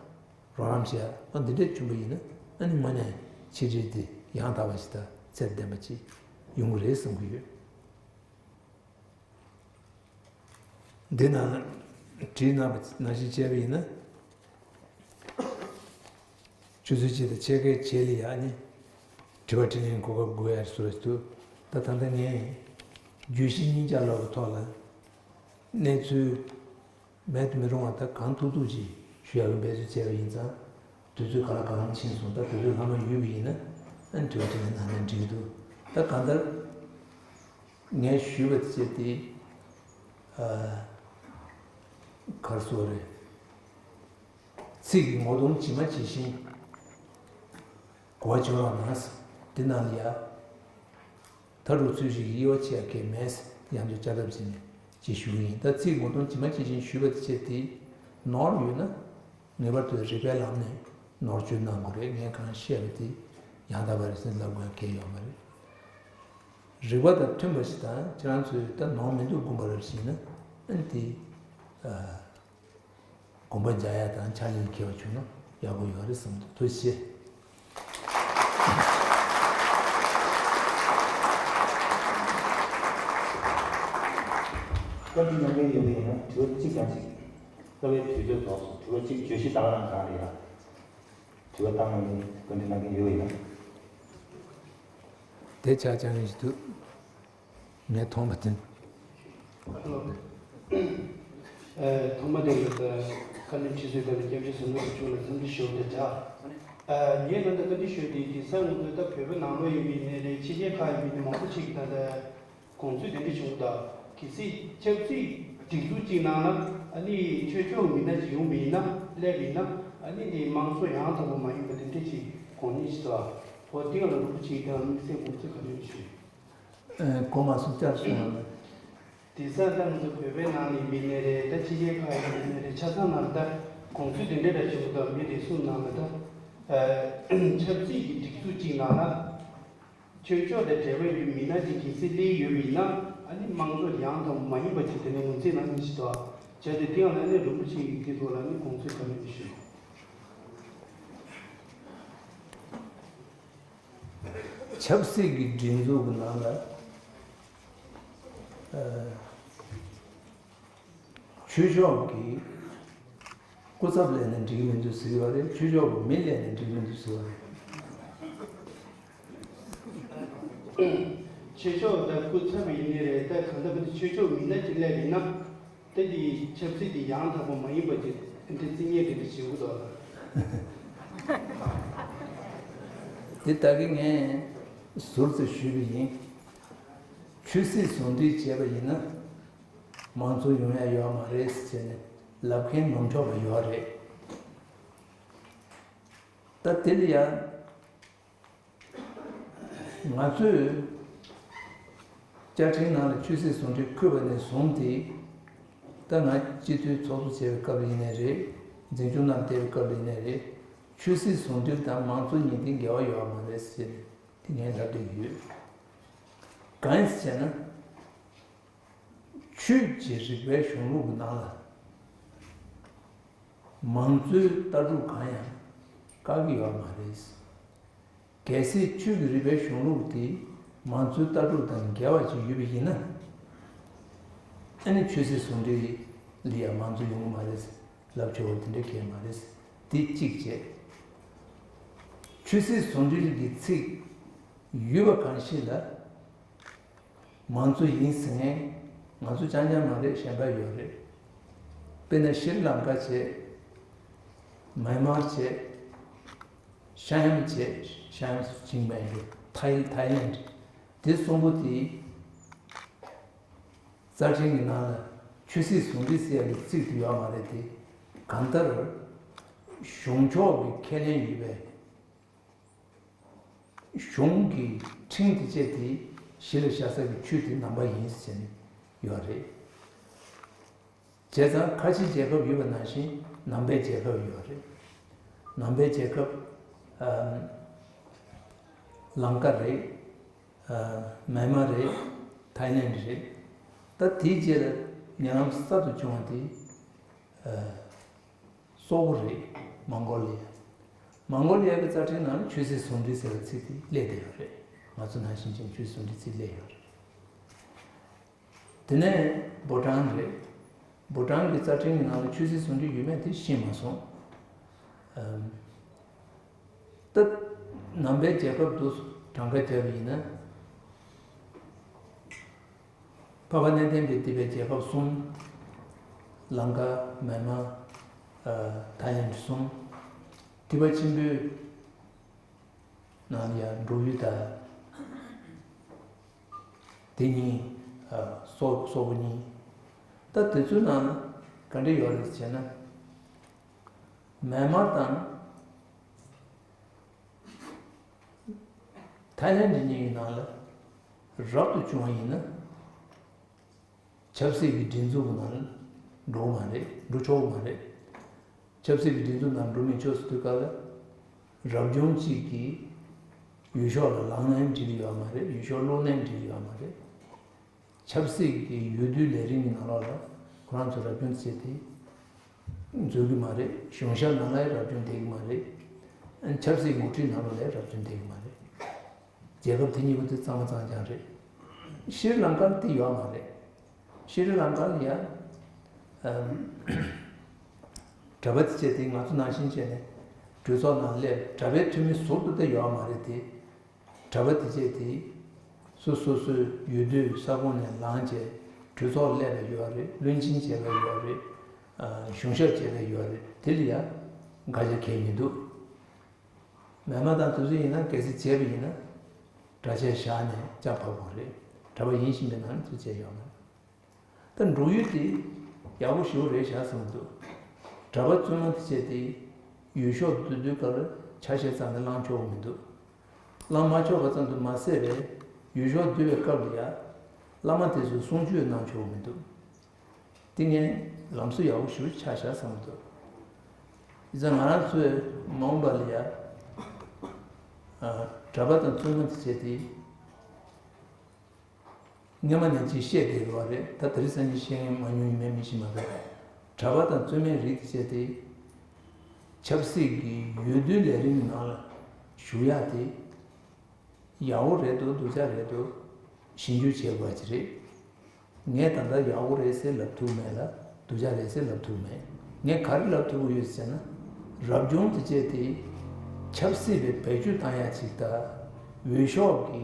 རོགས་རམ་བྱེད་ཡ་འོ་འདི་འདྲས་བྱུང་པ་ཡིན་ན་ཨ་ནི་དངོས་གནས་ཆིག་སྒྲིལ་དེ་ཡང་དག་པ་ཞིག་དང་ཚད་ལྡན་པ་ཅིག་ཡོང་གི་རེད་བསམ་གྱི་ཡོད། འདི་ནང་བྲིས་གནང་བ་ནང་བཞིན་བྱས་པ་ཡིན་ན། ཆུ་ཚོད་གཅིག་དང་ཕྱེད་ཀའི་རྗེས་ལ་ཡང་ནི་དྲི་བ་དྲིས་ལན་གོ་སྐབས་དགོས་ཡ་བཟོ་ར་འདུག་ད་ད་ལྟ་ངས་བརྗོད་གཞི་གཉིས་ཆ་ལོག་གི་ཐོག་ལ་གནས་ཚུལ་མེད་དུ་མི་རུང་བ་དང་གང་ཐུབ་ཐུབ་ཅིག་ཞུ་ཡག་གི་འབད་རྩོལ་བྱས་པ་ཡིན་ཙང་། དུས་ཚོད་ག་ལ་གང་ཕྱིན་སོང་། ད་དུས་ཚོད་ལྷག་མ་ཡོད་པ་ཡིན་ན་ཨ་ནི་དྲི་བ་དྲིས་ལན་གནང་ན་འགྲིག་གི་འདུག་ད་གང་ལྟར་ངས་ཞུས་པ་དེ་དེ་ཨ་ག་རེ་ཟེར་དགོས་རེད། ཚིག་གི་ངོ་གདོང་ཇི་མ་ཇི་བཞིན་གོ་བ་བྱུང་བ་ན་འདི་ནང་ལ་ཡ། ད་རུང་ཚུལ་བཞིན་དབྱེ་བ་ཕྱེ་ཡ་གལ་མེད། ཡང་བསྐྱར་བསྐྱར་ལྡབ་བྱས་ནས་ཅིག་ཞུ་གི་ཡིན། ད་ཚིག་ངོ་གདོང་ཇི་མ་ཇི་བཞིན་ཞུས་པ་དེ་བྱས་ཏེ་ནོར་ཡོད་ན་ངེས་པར་དུ་རིགས་པའི་ལམ་ནས་ནོར་བཅོས་གནང་དགོས་རེད། ངས་གང་བཤད་པ་དེ་ཡང་དག་པ་རེད་ཟེར་ལབ་དགོས་ཡ་གལ་ཡོད་མ་རེད། རིགས་པ་དང་མཐུན་པ་ཞིག་དང་ཁྱེད་རང་ཚོས་ད་ནོར་མི་འདུག་དགོངས་པ་རེད་ཞེ་ན་ཨ་ནི་དེ། དགོངས་པ་འཇགས་ཡ་དང་ཕྱག་ལེན་འཁེལ་བ་བྱུང་ན་ཡག་པོ་ཡོད་རེད་བསམ་འདུག་ཐུགས་རྗེ་ཆེ། བཀའ་འདྲི་གནང་མཁན་ཡོད་པ་ཡིན་ན་དྲི་བ་གཅིག་ཀྱང་གཅིག་རྩ་བའི་དུས་ཚོད་རྫོགས་སོང་། དྲི་བ་གཅིག་བརྗོད་གཞི་དང་རང་གང་རེད་ཡ། དྲི་བ་བཏང་གནང་མཁན་བཀའ་འདྲི་གནང་མཁན་ཡོད་པ་ཡིན་ན། དེ་ཆ་ཅང་ཡིན་ཞིག་འདུག་ངས་མཐོང་བ་དེ། ཨ་ལོ། ཨ། ཐོག་མ་དེ་ཡོད་ས་བཀའ་འདྲི་ཁྲི་ཟུར་དང་སྐྱབས་རྗེ་ཟུར་པ་ཆུང་ལ་འཚམས་འདྲི་ཞུ་བ་དང་སྦྲགས། ཨ། ངས་ད་ལྟ་བཀའ་འདྲི་ཞུ་དེ་དེང་སང་ང་ཚོ་ད་བོད་པ་ནང་ལོགས་ཡིན་པའི་ནས་རེད། ཕྱི་རྒྱལ་ཁག་ཡིན་པའི་ནས་མང་པོ་ཅིག་ད་ལྟ་དགོངས་ཚུལ་དེ་འདྲ་བྱུང་ད། གལ་སྲིད་ཆབ་སྲིད་སྒྲིག་འཛུགས་ཅིག་ནང་ལ་ཨ་ནི་ཆོས་ཕྱོགས་མི་སྣ་ཅིག་ཡོང་བ་ཡིན་ན་སླེབས་ཡིན་ན་ཨ་ནི་དེ་དམངས་གཙོ་ཡང་དག་པ་མ་ཡིན་པ་དེ་འདྲ་ཅིག་དགོངས་མཁོ་ཞིག་ད། འོ་དེ་ཡང་ལ་རུ་ཅིག་དང་དམིགས་བསལ་དགོངས་ཚུལ་ག་རེ་ཞུ། ཨེ། གོ་མ་སོང་། བསྐྱར་གསུང་རོགས་གནང་། དེང་སང་ད་ང་ཚོ་བོད་པའི་ནང་ནས་མི་སྣ་རེད། ད་ཕྱི་རྒྱལ་ཁག་ཡི་མི་སྣ་རེད། ཆ་ཚང་ནང་ད་དགོངས་ཚུལ་དེ་འདྲ་འདྲ་བྱུང་ད། མི་རེ་ཟུང་ནང་ལ་ད་ཨ་ཆབ་སྲིད་ཀྱི་སྒྲིག་འཛུགས་ཅིག་ནང་ལ་ཆོས་ཕྱོགས་དང་འབྲེལ་བ་ཡོད་མི་སྣ་ཅིག་གལ་སྲིད་སླེབས་ཡོད་པ་ཡིན་ན་ཨ་ནི་དམངས་གཙོ་ཡང་དག་མ་ཡིན་པ་ཅིག་དེ་ནས་ངོས་འཛིན་གནང་གི་ཞིག་ད། བྱས་ཏེ་དེ་ཡང་ལ་ནི་རིན་པོ་ཆེ་ཡི་དེ་ཐོག་ལ་ནི་དགོངས་ཚུལ་ག་རེ་ཞུ། ཆབ་སྲིད་ཀྱི་སྒྲིག་འཛུགས་ཀྱི་ནང་ལ་ཨ་ཆོས་ཕྱོགས་ཀྱི་སྐུ་ཚབ་སླེབས་ན་འགྲིག་གི་མི་འདུག་ཟེར་བ་རེད། ཆོས་ཕྱོགས་ཀྱི་མི་སླེབས་ན་འགྲིག་གི་མི་འདུག་ཟེར་བ་རེད། ཆོས་ཕྱོགས་དང་སྐུ་ཚབ་ཡིན་ནི་རེད། ད་གང་ལྟར་ཆོས་ཕྱོགས་མི་སྣ་ཅིག་སླེབས་ཡིན་ན། ད་འདི་ཆབ་སྲིད་འདི་ཡང་དག་པ་མ་ཡིན་པ་ཅིག་འདི་རྩིས་རྙེད་དེ་འདྲ་བྱེད་དགོས་འདུག་ལ། འདི་ད་གིན་ངས་ཟུར་དུ་ཞུས་པ་ཡིན། ཆོས་སྲིད་ཟུང་འབྲེལ་བྱས་པ་ཡིན་ན་མང་གཙོ་ཡོང་ཡ་ཡོད་མ་རེད་ཟེར་ནས་ལབ་མཁན་མང་ཆོག་པ་ཡོད་རེད། ད་དེ་ལ་ཡང་། ང་ཚོས་བཅའ་ཁྲིམས་ནང་ལ་ཆོས་སྲིད་ཟུང་འབྲེལ་འཁོད་པ་ནས་བཟུང་སྟེ། ད་ང་སྤྱི་འཐུས་ཚོགས་གཙོ་བྱས་པའི་སྐབས་ལ་ཡིན་ནའི་རེད། འཛིན་སྐྱོང་གནང་བསྡད་པའི་སྐབས་ལ་ཡིན་ནའི་རེད། ཆོས་སྲིད་ཟུང་འབྲེལ་དང་མང་གཙོ་གཉིས་དེ་འགལ་བ་ཡོད་པ་མ་རེད་ཟེར་ནས་དེ་ངས་ལབ་བསྡད་ཀྱི་ཡོད། གང་ཡིན་ཟེར་ན། ཆོས་ཀྱི་རིག་པའི་གཞུང་ལུགས་ཀྱི་ནང་ལ་མང་གཙོའི་ལྟ་གྲུབ་གང་ཡང་བཀག་གི་ཡོད་མ་རེད། གལ་སྲིད་ཆོས་ཀྱི་རིག་པའི་གཞུང་ལུགས་དེ་མང་གཙོའི་ལྟ་གྲུབ་དང་འགལ་བ་ཅིག་ཡོད་པ་ཡིན་ན། ཨ་ནི་ཆོས་སྲིད་ཟུང་འབྲེལ་ལ་ཡང་མང་གཙོ་ཡོང་གི་མ་རེད་ལབ་ཆོག་པ་དེ་འདྲ་གང་ཡང་མ་རེད། དེ་གཅིག་བྱས། ཆོས་སྲིད་ཟུང་འབྲེལ་གྱི་ཚིག་ཡོད་པ་གང་ཞིག་ལ། མང་གཙོ་ཡིན་ཟེར་མཁན་ང་ཚོ་རྐྱང་རྐྱང་མ་རེད། གཞན་པ་ཡོད་རེད། དཔེར་ན་ཤྲི་ལང་ཀ་བྱས། མཱན་མར་བྱས། ཤམ་བྱས། ཤམ་ཅིང་མེན་རེད། ཐའི་ཐའི་ལེན་ཌི། དེ་གསུམ་པོ་དེ་རྩ་ཁྲིམས་ཀྱི་ནང་ལ་ཆོས་སྲིད་ཟུང་འབྲེལ་ཟེར་ཡག་གི་ཚིག་དེ་ཡོད་མ་རེད་དེ། གང་ལྟར་གཞུང་ཕྱོགས་ཀྱི་ཁས་ལེན་ཡོད་པའི། གཞུང་གི་ཁྲིམས་དེ་བཅས་དེ་གཞི་ལ་བཞག་ས་ཀྱི་ཆོས་དེ་ནང་པ་ཡིན་ཟེར་ནས་ཡོད་རེད། བྱས་ཙང་ཁ་ཆེ་རྒྱལ་ཁབ་ཡོད་པ་ནང་བཞིན་ནང་པའི་རྒྱལ་ཁབ་ཡོད་རེད། ནང་པའི་རྒྱལ་ཁབ་ཨམ། ལང་ཀ་རེད། ཨ། མཱན་མ་རེད། ཐའི་ལེན་ཌི་རེད། ད་དེའི་རྗེས་ལ་ཉེ་ལམ་གསར་དུ་བྱུང་བ་དེ་ཨ། སོག་པོ་རེད། མོང་གོ་ལི་ཡ། མོང་གོ་ལི་ཡ་གི་རྩ་ཁྲིམས་ནང་ལ་ཆོས་སྲིད་ཟུང་འབྲེལ་ཟེར་བའི་ཚིག་དེ་སླེབས་བསྡད་ཡོད་རེད། ང་ཚོ་ནང་བཞིན་ཅན་ཆོས་སྲིད་ཟུང་འབྲེལ་ཚིག་སླེབས་ཡོད་རེད། དེ་ནས་བྷུ་ཊན་རེད། བྷུ་ཊན་གྱི་རྩ་ཁྲིམས་ཀྱི་ནང་ལ་ཆོས་སྲིད་ཟུང་འབྲེལ་ཡོད་མེད་དེ་ཤེས་མ་སོང་། ཨམ། ད་ནང་པའི་རྒྱལ་ཁབ་ཏུ་གྲངས་ཀ་བརྒྱབ་པ་ཡིན་ན། འཕགས་པ་གནས་བརྟན་པའི་སྡེ་པའི་རྒྱལ་ཁབ་གསུམ། ལང་ཀ། མེན་མ། ཨ། ཐའི་ལེན་གསུམ། ཐེག་པ་ཆེན་པོའི་ནང་ལ་ཡང་འབྲུག་ཡུལ་དང་། དེ་གཉིས། ཨ། སོག་སོག་པོ་གཉིས། ད་དེ་ཚོའི་ནང་ལ་ག་འདྲ་ཡོད་རེད་ཟེར་ན། མེན་མ་དང་ཐའི་ལེན་གཉིས་ཀྱི་ནང་ལ་རབ་ཏུ་བྱུང་བ་ཡིན་ན། ཆབ་སྲིད་ཀྱི་སྒྲིག་འཛུགས་ནང་འགྲོ་མ་རེད། འགྲོ་ཆོག་མ་རེད། ཆབ་སྲིད་ཀྱི་སྒྲིག་འཛུགས་ནང་འགྲོ་མི་ཆོག་ཟེར་དུས་སྐབས་ལ། རབ་བྱུང་གཅིག་གིས་ཡུལ་ཤོག་ལ་ལངས་ནའི་འགྲིག་གི་ཡོད་མ་རེད། ཡུལ་ཤོག་ཀློག་ནའི་འགྲིག་གི་ཡོད་མ་རེད། ཆབ་སྲིད་ཀྱི་འོས་བསྡུའི་ལས་རིམ་གྱི་ནང་ལོགས་ལ་ཁོ་རང་ཚོ་རབ་བྱུང་བྱས་ཏེ་འཛུལ་གྱི་མ་རེད། གཞུང་ཞབས་ནང་ལ་ཡང་རབ་བྱུང་བསྡད་ཀྱི་མ་རེད། ཆབ་སྲིད་འགོ་ཁྲིད་ནང་ལོགས་ལ་ཡང་རབ་བྱུང་བསྡད་ཀྱི་མ་རེད། རྒྱལ་ཁབ་དེ་གཉིས་པོ་དེ་གཙང་མ་གཙང་རྐྱང་རེད། ཤྲི་ལང་ཀར་དེ་ཡོད་མ་རེད། ཤྲི་ལང་ཀར་ལ་ཡང་ཨམ། གྲྭ་པ་དེ་བྱས་ཏེ་ང་ཚོ་ནང་བཞིན་བྱས་ནས་གྲོས་ཚོགས་ནང་སླེབས། གྲྭ་པའི་འཐུས་མི་ཟུར་དུ་དེ་ཡོད་མ་རེད་དེ། གྲྭ་པ་དེ་བྱས་ཏེ་སོ་སོ་སོའི་འོས་བསྡུའི་ས་ཁོངས་ནས་ལངས་བྱས་གྲོས་ཚོགས་སླེབས་པ་ཡོད་རེད། བློན་ཆེན་བྱས་པ་ཡོད་རེད། ཨ། གཞུང་ཞབས་བྱས་པ་ཡོད་རེད། དེ་ལ་ཡང་བཀའ་རྒྱ་གལ་མི་འདུག་མེན་མ་དང་དེ་ཚོ་ཡིན་ན་གལ་སྲིད་བྱས་པ་ཡིན་ན་གྲྭ་ཆས་བཞག་ནས་ལྕགས་ཕབ་དགོས་རེད། གྲྭ་པ་ཡིན་བཞིན་པའི་ནང་ཚུད་བྱས་ཡོད་མ་རེད། ད་འབྲུག་ཡུལ་དེ་ཡག་པོ་ཞེ་པོ་རེད་བཞག་བསམ་གྱི་འདུག་གྲྭ་པ་བཙུན་མ་དེ་བྱས་ཏེ་ཡུལ་ཤོག་བསྡུ་དུས་སྐབས་ལ་ཆ་ཤས་ཙམ་ལས་བླངས་ཆོག་གི་མི་འདུག་བླངས་མ་ཆོག་པ་ཙམ་དུ་མ་ཟད་པའི་ཡུལ་ཤོག་བསྡུ་བའི་སྐབས་ལ་ཡང་བླ་མ་དེ་ཚོའི་གསུང་ཆོས་གནང་ཆོག་གི་མི་འདུག་དེ་ངས་ལམ་སྲོལ་ཡག་པོ་ཞེ་པོ་ཆགས་བཞག་བསམ་གྱི་འདུག་ཡིན་ཙང་ང་རང་ཚོའི་མ་འོངས་པ་ལ་ཡ། ཨ། གྲྭ་པ་དང་བཙུན་མ་དེ་བྱས་ཏེ། སྔོན་མ་ནས་ཅིག་བཤད་བསྡད་ཡོད་པ་རེད། ད་དེ་རིང་སང་ཉིན་བཤད་མཁན་མང་ཉུང་ཡིན་མིན་མི་ཤེས་མ་གཏོགས། གྲྭ་པ་དང་བཙུན་མའི་རིགས་དེ་བྱས་ཏེ། ཆབ་སྲིད་ཀྱི་འོས་བསྡུའི་ལས་རིམ་ནང་ལ་ཞུགས་ཡག་དེ། ཡག་པོ་རེད་འདུག་སྡུག་ཅག་རེད་འདུག་ཞིབ་འཇུག་བྱེད་དགོས་པ་ཅིག་རེད། ངས་ད་ལྟ་ཡག་པོ་རེད་ཟེར་ལབ་ཐུབ་མེད་ལ། སྡུག་ཅག་རེད་ཟེར་ལབ་ཐུབ་མེད། ངས་ག་རེ་ལབ་ཐུབ་ཀྱི་ཡོད་ཟེར་ན། རབ་བྱུང་དེ་བྱས་ཏེ་ཆབ་སྲིད་པའི་བེད་སྤྱོད་བཏང་ཡག་ཅིག་དང་། འོས་ཤོག་གི་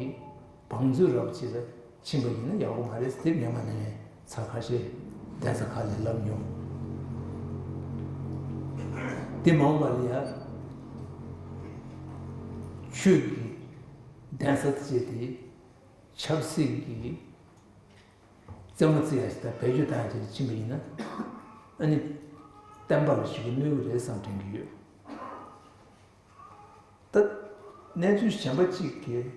བང་མཛོད་རབ་ཅིག་ལ་ཕྱིན་པ་ཡིན་ན་ཡག་པོ་མ་རེད་ཟེར། དེ་སྔོན་མ་ནས་ཚར་ཁ་ཤས་གདན་ས་ཁག་ལ་ལབ་མྱོང་། དེ་མ་འོངས་པ་ལ་ཡ། ཆོས་ཀྱི་གདན་ས་དེ་བྱས་ཏེ་ཆབ་སྲིད་ཀྱི་རྩེད་མོ་རྩེ་ཡག་ཞིག་དང་བེད་སྤྱོད་བཏང་ཡག་ཅིག་ལ་ཕྱིན་པ་ཡིན་ན། ཨ་ནི། བསྟན་པ་ལ་ཞེ་པོ་གནོད་ཀྱི་རེད་བསམ་དྲན་གྱི་ཡོད། ད། གནས་ཚུལ་གཞན་པ་གཅིག་གིས།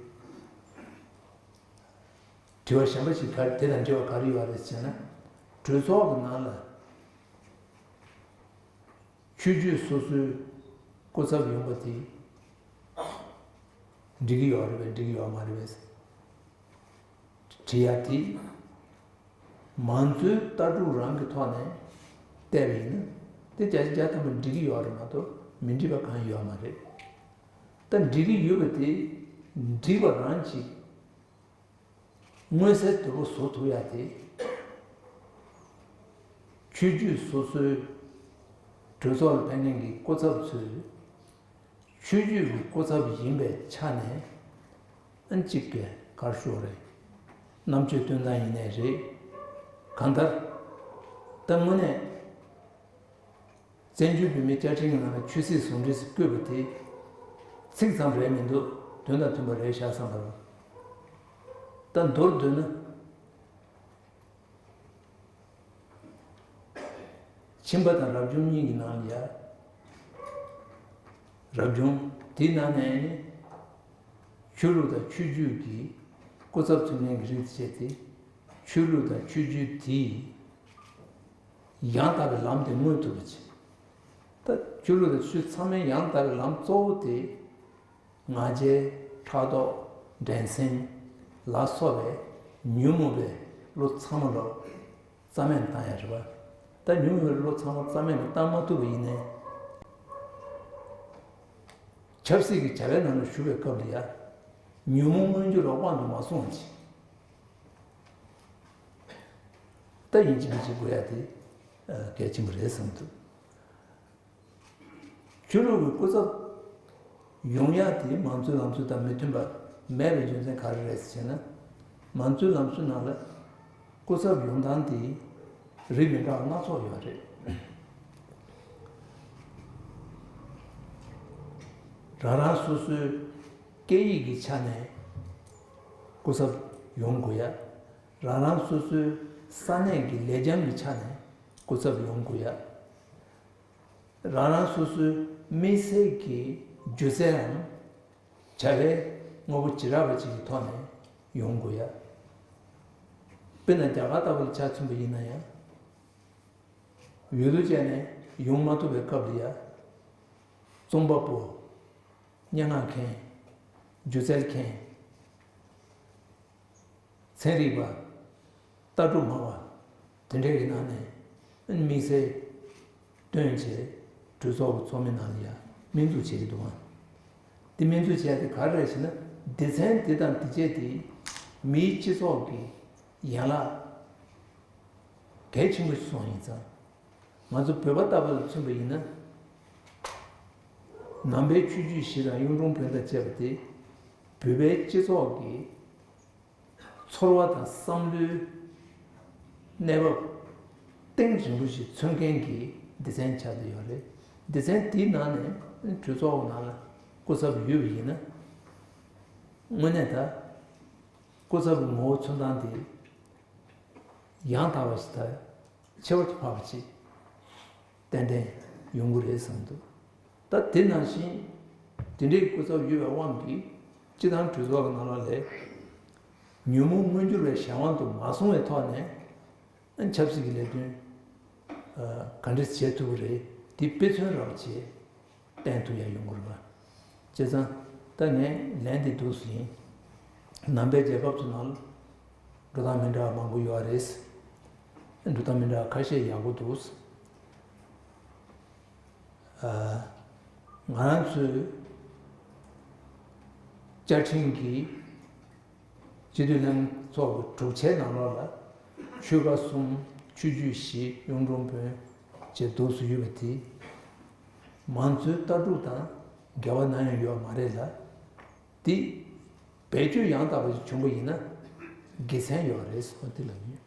དྲི་བ་གཞན་པ་ཞིག་ག་དེ་དང་འབྲེལ་བ་ག་རེ་ཡོད་རེད་ཟེར་ན། གྲོས་ཚོགས་ཀྱི་ནང་ལ། ཆོས་བརྒྱུད་སོ་སོའི་སྐུ་ཚབ་ཡོང་བ་དེ་འགྲིག་གི་ཡོད་རེད་པས། འགྲིག་གི་ཡོད་མ་རེད་པས་དྲི་ཡ་དེ། མང་གཙོའི་ལྟ་གྲུབ་རང་གི་ཐོག་ནས་བལྟས་པ་ཡིན་ན། དེ་བརྒྱ་ཆ་བརྒྱ་ཐམ་པ་འགྲིག་གི་ཡོད་རེད་མ་གཏོགས་མི་འགྲིག་པ་གང་ཡང་ཡོད་མ་རེད། ད་འགྲིག་གི་ཡོད་པ་དེ་འགྲིག་པ་རང་གཅིག་མངོན་གསལ་དོད་པོ་བཟོ་ཐུབ་ཡ་དེ། ཆོས་བརྒྱུད་སོ་སོའི་གྲོས་ཚོགས་ལ་ཕེབས་མཁན་གྱི་སྐུ་ཚབ་ཚོས། ཆོས་བརྒྱུད་ཀྱི་སྐུ་ཚབ་ཡིན་པའི་ཆ་ནས། ཨ་ནི་གཅིག་གི་གར་ཤོར་རེད། རྣམ་དཔྱོད་སྟོན་སྟངས་ཡིན་ནའི་རེད། གང་ལྟར། ད་དངོས་གནས། བཙན་བྱོལ་བོད་མིའི་བཅའ་ཁྲིམས་ཀྱི་ནང་ལ་ཆོས་སྲིད་ཟུང་འབྲེལ་ཟེར་བཀོད་པ་དེ། ཚིག་ཙམ་རེད་མི་འདུག་དོན་དང་མཐུན་པ་རེད་བཞག་བསམ་པ་རེད། ད་མདོར་བསྡུས་ན། ཁྱིམ་པ་དང་རབ་བྱུང་གཉིས་ཀྱི་ནང་ལ་ཡ། རབ་བྱུང་དེའི་ནང་ནས་ནི། ཆོས་ལུགས་དང་ཆོས་བརྒྱུད་ཀྱི་སྐུ་ཚབ་ཚུལ་ལྡན་གྱི་རིགས་བྱས་ཏེ། ཆོས་ལུགས་དང་ཆོས་བརྒྱུད་དེས་ཡང་དག་པའི་ལམ་དེ་མངོན་ཐུབ་པ་བྱས། ད་ཆོས་ལུགས་དང་ཆོས་ཚང་མའི་ཡང་དག་པའི་ལམ་གཙོ་བོ་དེ། ང་རྒྱལ། ཕྲག་དོག། འགྲན་སེམས། ལ་སོགས་པའི་ཉོན་མོངས་པའི་བློ་ཚང་མ་ལོ། རྩ་མེད་བཏང་ཡ་རེད་པ། ད་ཉོན་མོངས་པའི་བློ་ཚང་མ་རྩ་མེད་ནས་བཏང་མ་ཐུབ་པ་ཡིན་ནའི། ཆབ་སྲིད་ཀྱི་བྱ་བའི་ནང་ལ་ཞུགས་པའི་སྐབས་ལ་ཡང་ཉོན་མོངས་མངོན་གྱུར་ལ་དབང་དུ་མ་སོང་བ་ཅིག་ད་ཡིན་གཅིག་མིན་གཅིག་དགོས་ཡ་དེ་གལ་ཆེན་པོ་རེད་བསམ་འདུག་ཆོས་ལུགས་ཀྱི་སྐུ་ཚབ་ཡོང་ཡ་དེ་མང་གཙོའི་ལམ་སྲོལ་དང་མི་མཐུན་པ་མེད་པའི་རྒྱུ་མཚན་ག་རེ་རེད་ཟེར་ན། མང་གཙོའི་ལམ་སྲོལ་ནང་ལ་སྐུ་ཚབ་ཡོང་སྟངས་དེ་རིགས་མི་འདྲ་བ་སྣ་ཚོགས་ཡོད་རེད། རང་རང་སོ་སོའི་སྐད་ཡིག་གི་ཆ་ནས་སྐུ་ཚབ་ཡོང་དགོས་ཡ། རང་རང་སོ་སོའི་ས་གནས་ཀྱི་ལེགས་བྱང་གི་ཆ་ནས་སྐུ་ཚབ་ཡོང་དགོས་ཡ། རང་རང་སོ་སོའི་དམིགས་བསལ་གྱི་སྒྱུ་རྩལ་རམ་བྱ་བའི་དངོས་པོ་བྱེ་བྲག་པ་ཅིག་གི་ཐོག་ནས་ཡོང་དགོས་ཡ། དཔེར་ན་རྒྱ་གར་ལྟ་བུ་ལ་ཆ་མཚོན་པ་ཡིན་ན་ཡང་། འོས་བསྡུ་བྱས་ནས་ཡོང་མ་ཐུབ་པའི་སྐབས་ལ་ཡ། རྩོམ་པ་པོ། སྙན་ངག་མཁན། སྒྱུ་རྩལ་མཁན། ཚན་རིག་པ། ལྟ་གྲུབ་སྨྲ་བ། དེ་འདྲ་གི་ནང་ནས་དམིགས་བསལ་བཏོན་བྱས་གྲོས་ཚོགས་ཀྱི་ཚོགས་མི་ནང་ལ་ཡ་སྨན་འཛུགས་བྱེད་ཀྱི་འདུག་ཨང་། དེ་སྨན་འཛུགས་བྱས་དེ་ག་རེ་རེད་ཟེར་ན། སྡེ་ཚན་དེ་དང་དེ་བཅས་དེ་མིའི་སྤྱི་ཚོགས་ཀྱི་ཡན་ལག་གལ་ཆེན་པོ་ཞིག་སོང་ཡིན་ཙང་། ང་ཚོ་བོད་པ་ལྟ་བུ་ལ་མཚོན་པ་ཡིན་ན། ནང་པའི་ཆོས་བརྒྱུད་བཞི་དང་གཡུང་དྲུང་བོན་དང་བཅས་པ་དེ་བོད་པའི་སྤྱི་ཚོགས་ཀྱི་ཚོར་བ་དང་བསམ་བློའི་གནས་བབ་གཏིང་རིང་པོ་ཞིག་མཚོན་མཁན་གྱི་སྡེ་ཚན་ཆགས་བསྡད་ཡོད་རེད། སྡེ་ཚན་དེའི་ནང་ནས་གྲོས་ཚོགས་ནང་ལ་སྐུ་ཚབ་ཡོད་པ་ཡིན་ན། དངོས་གནས་ད་སྐུ་ཚབ་ཀྱི་ངོ་བོ་མཚོན་སྟངས་དེ་ཡང་དག་པ་ཞིག་དང་ཆེ་བ་ཅིག་འཕགས་པ་ཅིག་ཏན་ཏན་ཡོང་གི་རེད་བསམ་འདུག་ད་དེ་ནང་བཞིན་དེ་འདྲའི་སྐུ་ཚབ་ཡོད་པའི་དབང་གིས་སྤྱི་བཏང་གྲོས་ཚོགས་ཀྱི་ནང་ལོགས་ལ་ཉོན་མོངས་མངོན་གྱུར་བའི་གཞན་དབང་དུ་མ་སོང་བའི་ཐོག་ནས་ཆབ་སྲིད་ཀྱི་ལས་དོན་ག་འདྲས་བྱེད་ཐུབ་ཀྱི་རེད། དེ་དཔེ་མཚོན་རང་བྱས་བསྟན་ཐུབ་ཡ་ཡོང་གི་རེད་པ། བྱས་ཙང་ད་ངས་ལན་འདི་འདུག་སེ་ཡིན། ནང་པའི་རྒྱལ་ཁབ་ཚོ་ནང་འགྲོ་སྟངས་མི་འདྲ་བ་མང་པོ་ཡོད་རེད། འགྲོ་སྟངས་མི་འདྲ་བ་ཁ་ཤས་ཡག་པོ་འདུག་ཨ། ང་རང་ཚོའི་བཅའ་ཁྲིམས་ཀྱི་སྤྱི་འཐུས་ལྷན་ཚོགས་ཀྱི་གྲུབ་ཆའི་ནང་ལོགས་ལ་ཆོལ་ཁ་གསུམ། ཆོས་བརྒྱུད་བཞི། གཡུང་དྲུང་བོན་བཅས་འདུག་སེ་ཡོད་པ་དེ་མང་གཙོའི་ལྟ་གྲུབ་དང་འགལ་བ་ནམ་ཡང་ཡོད་མ་རེད་ལ། དེ་བེད་སྤྱོད་ཡང་དག་པ་ཞིག་བྱུང་པ་ཡིན་ན་དགེ་མཚན་ཡོད་རེད་ཟེར་བ་དེ་ལབ་ཡོད།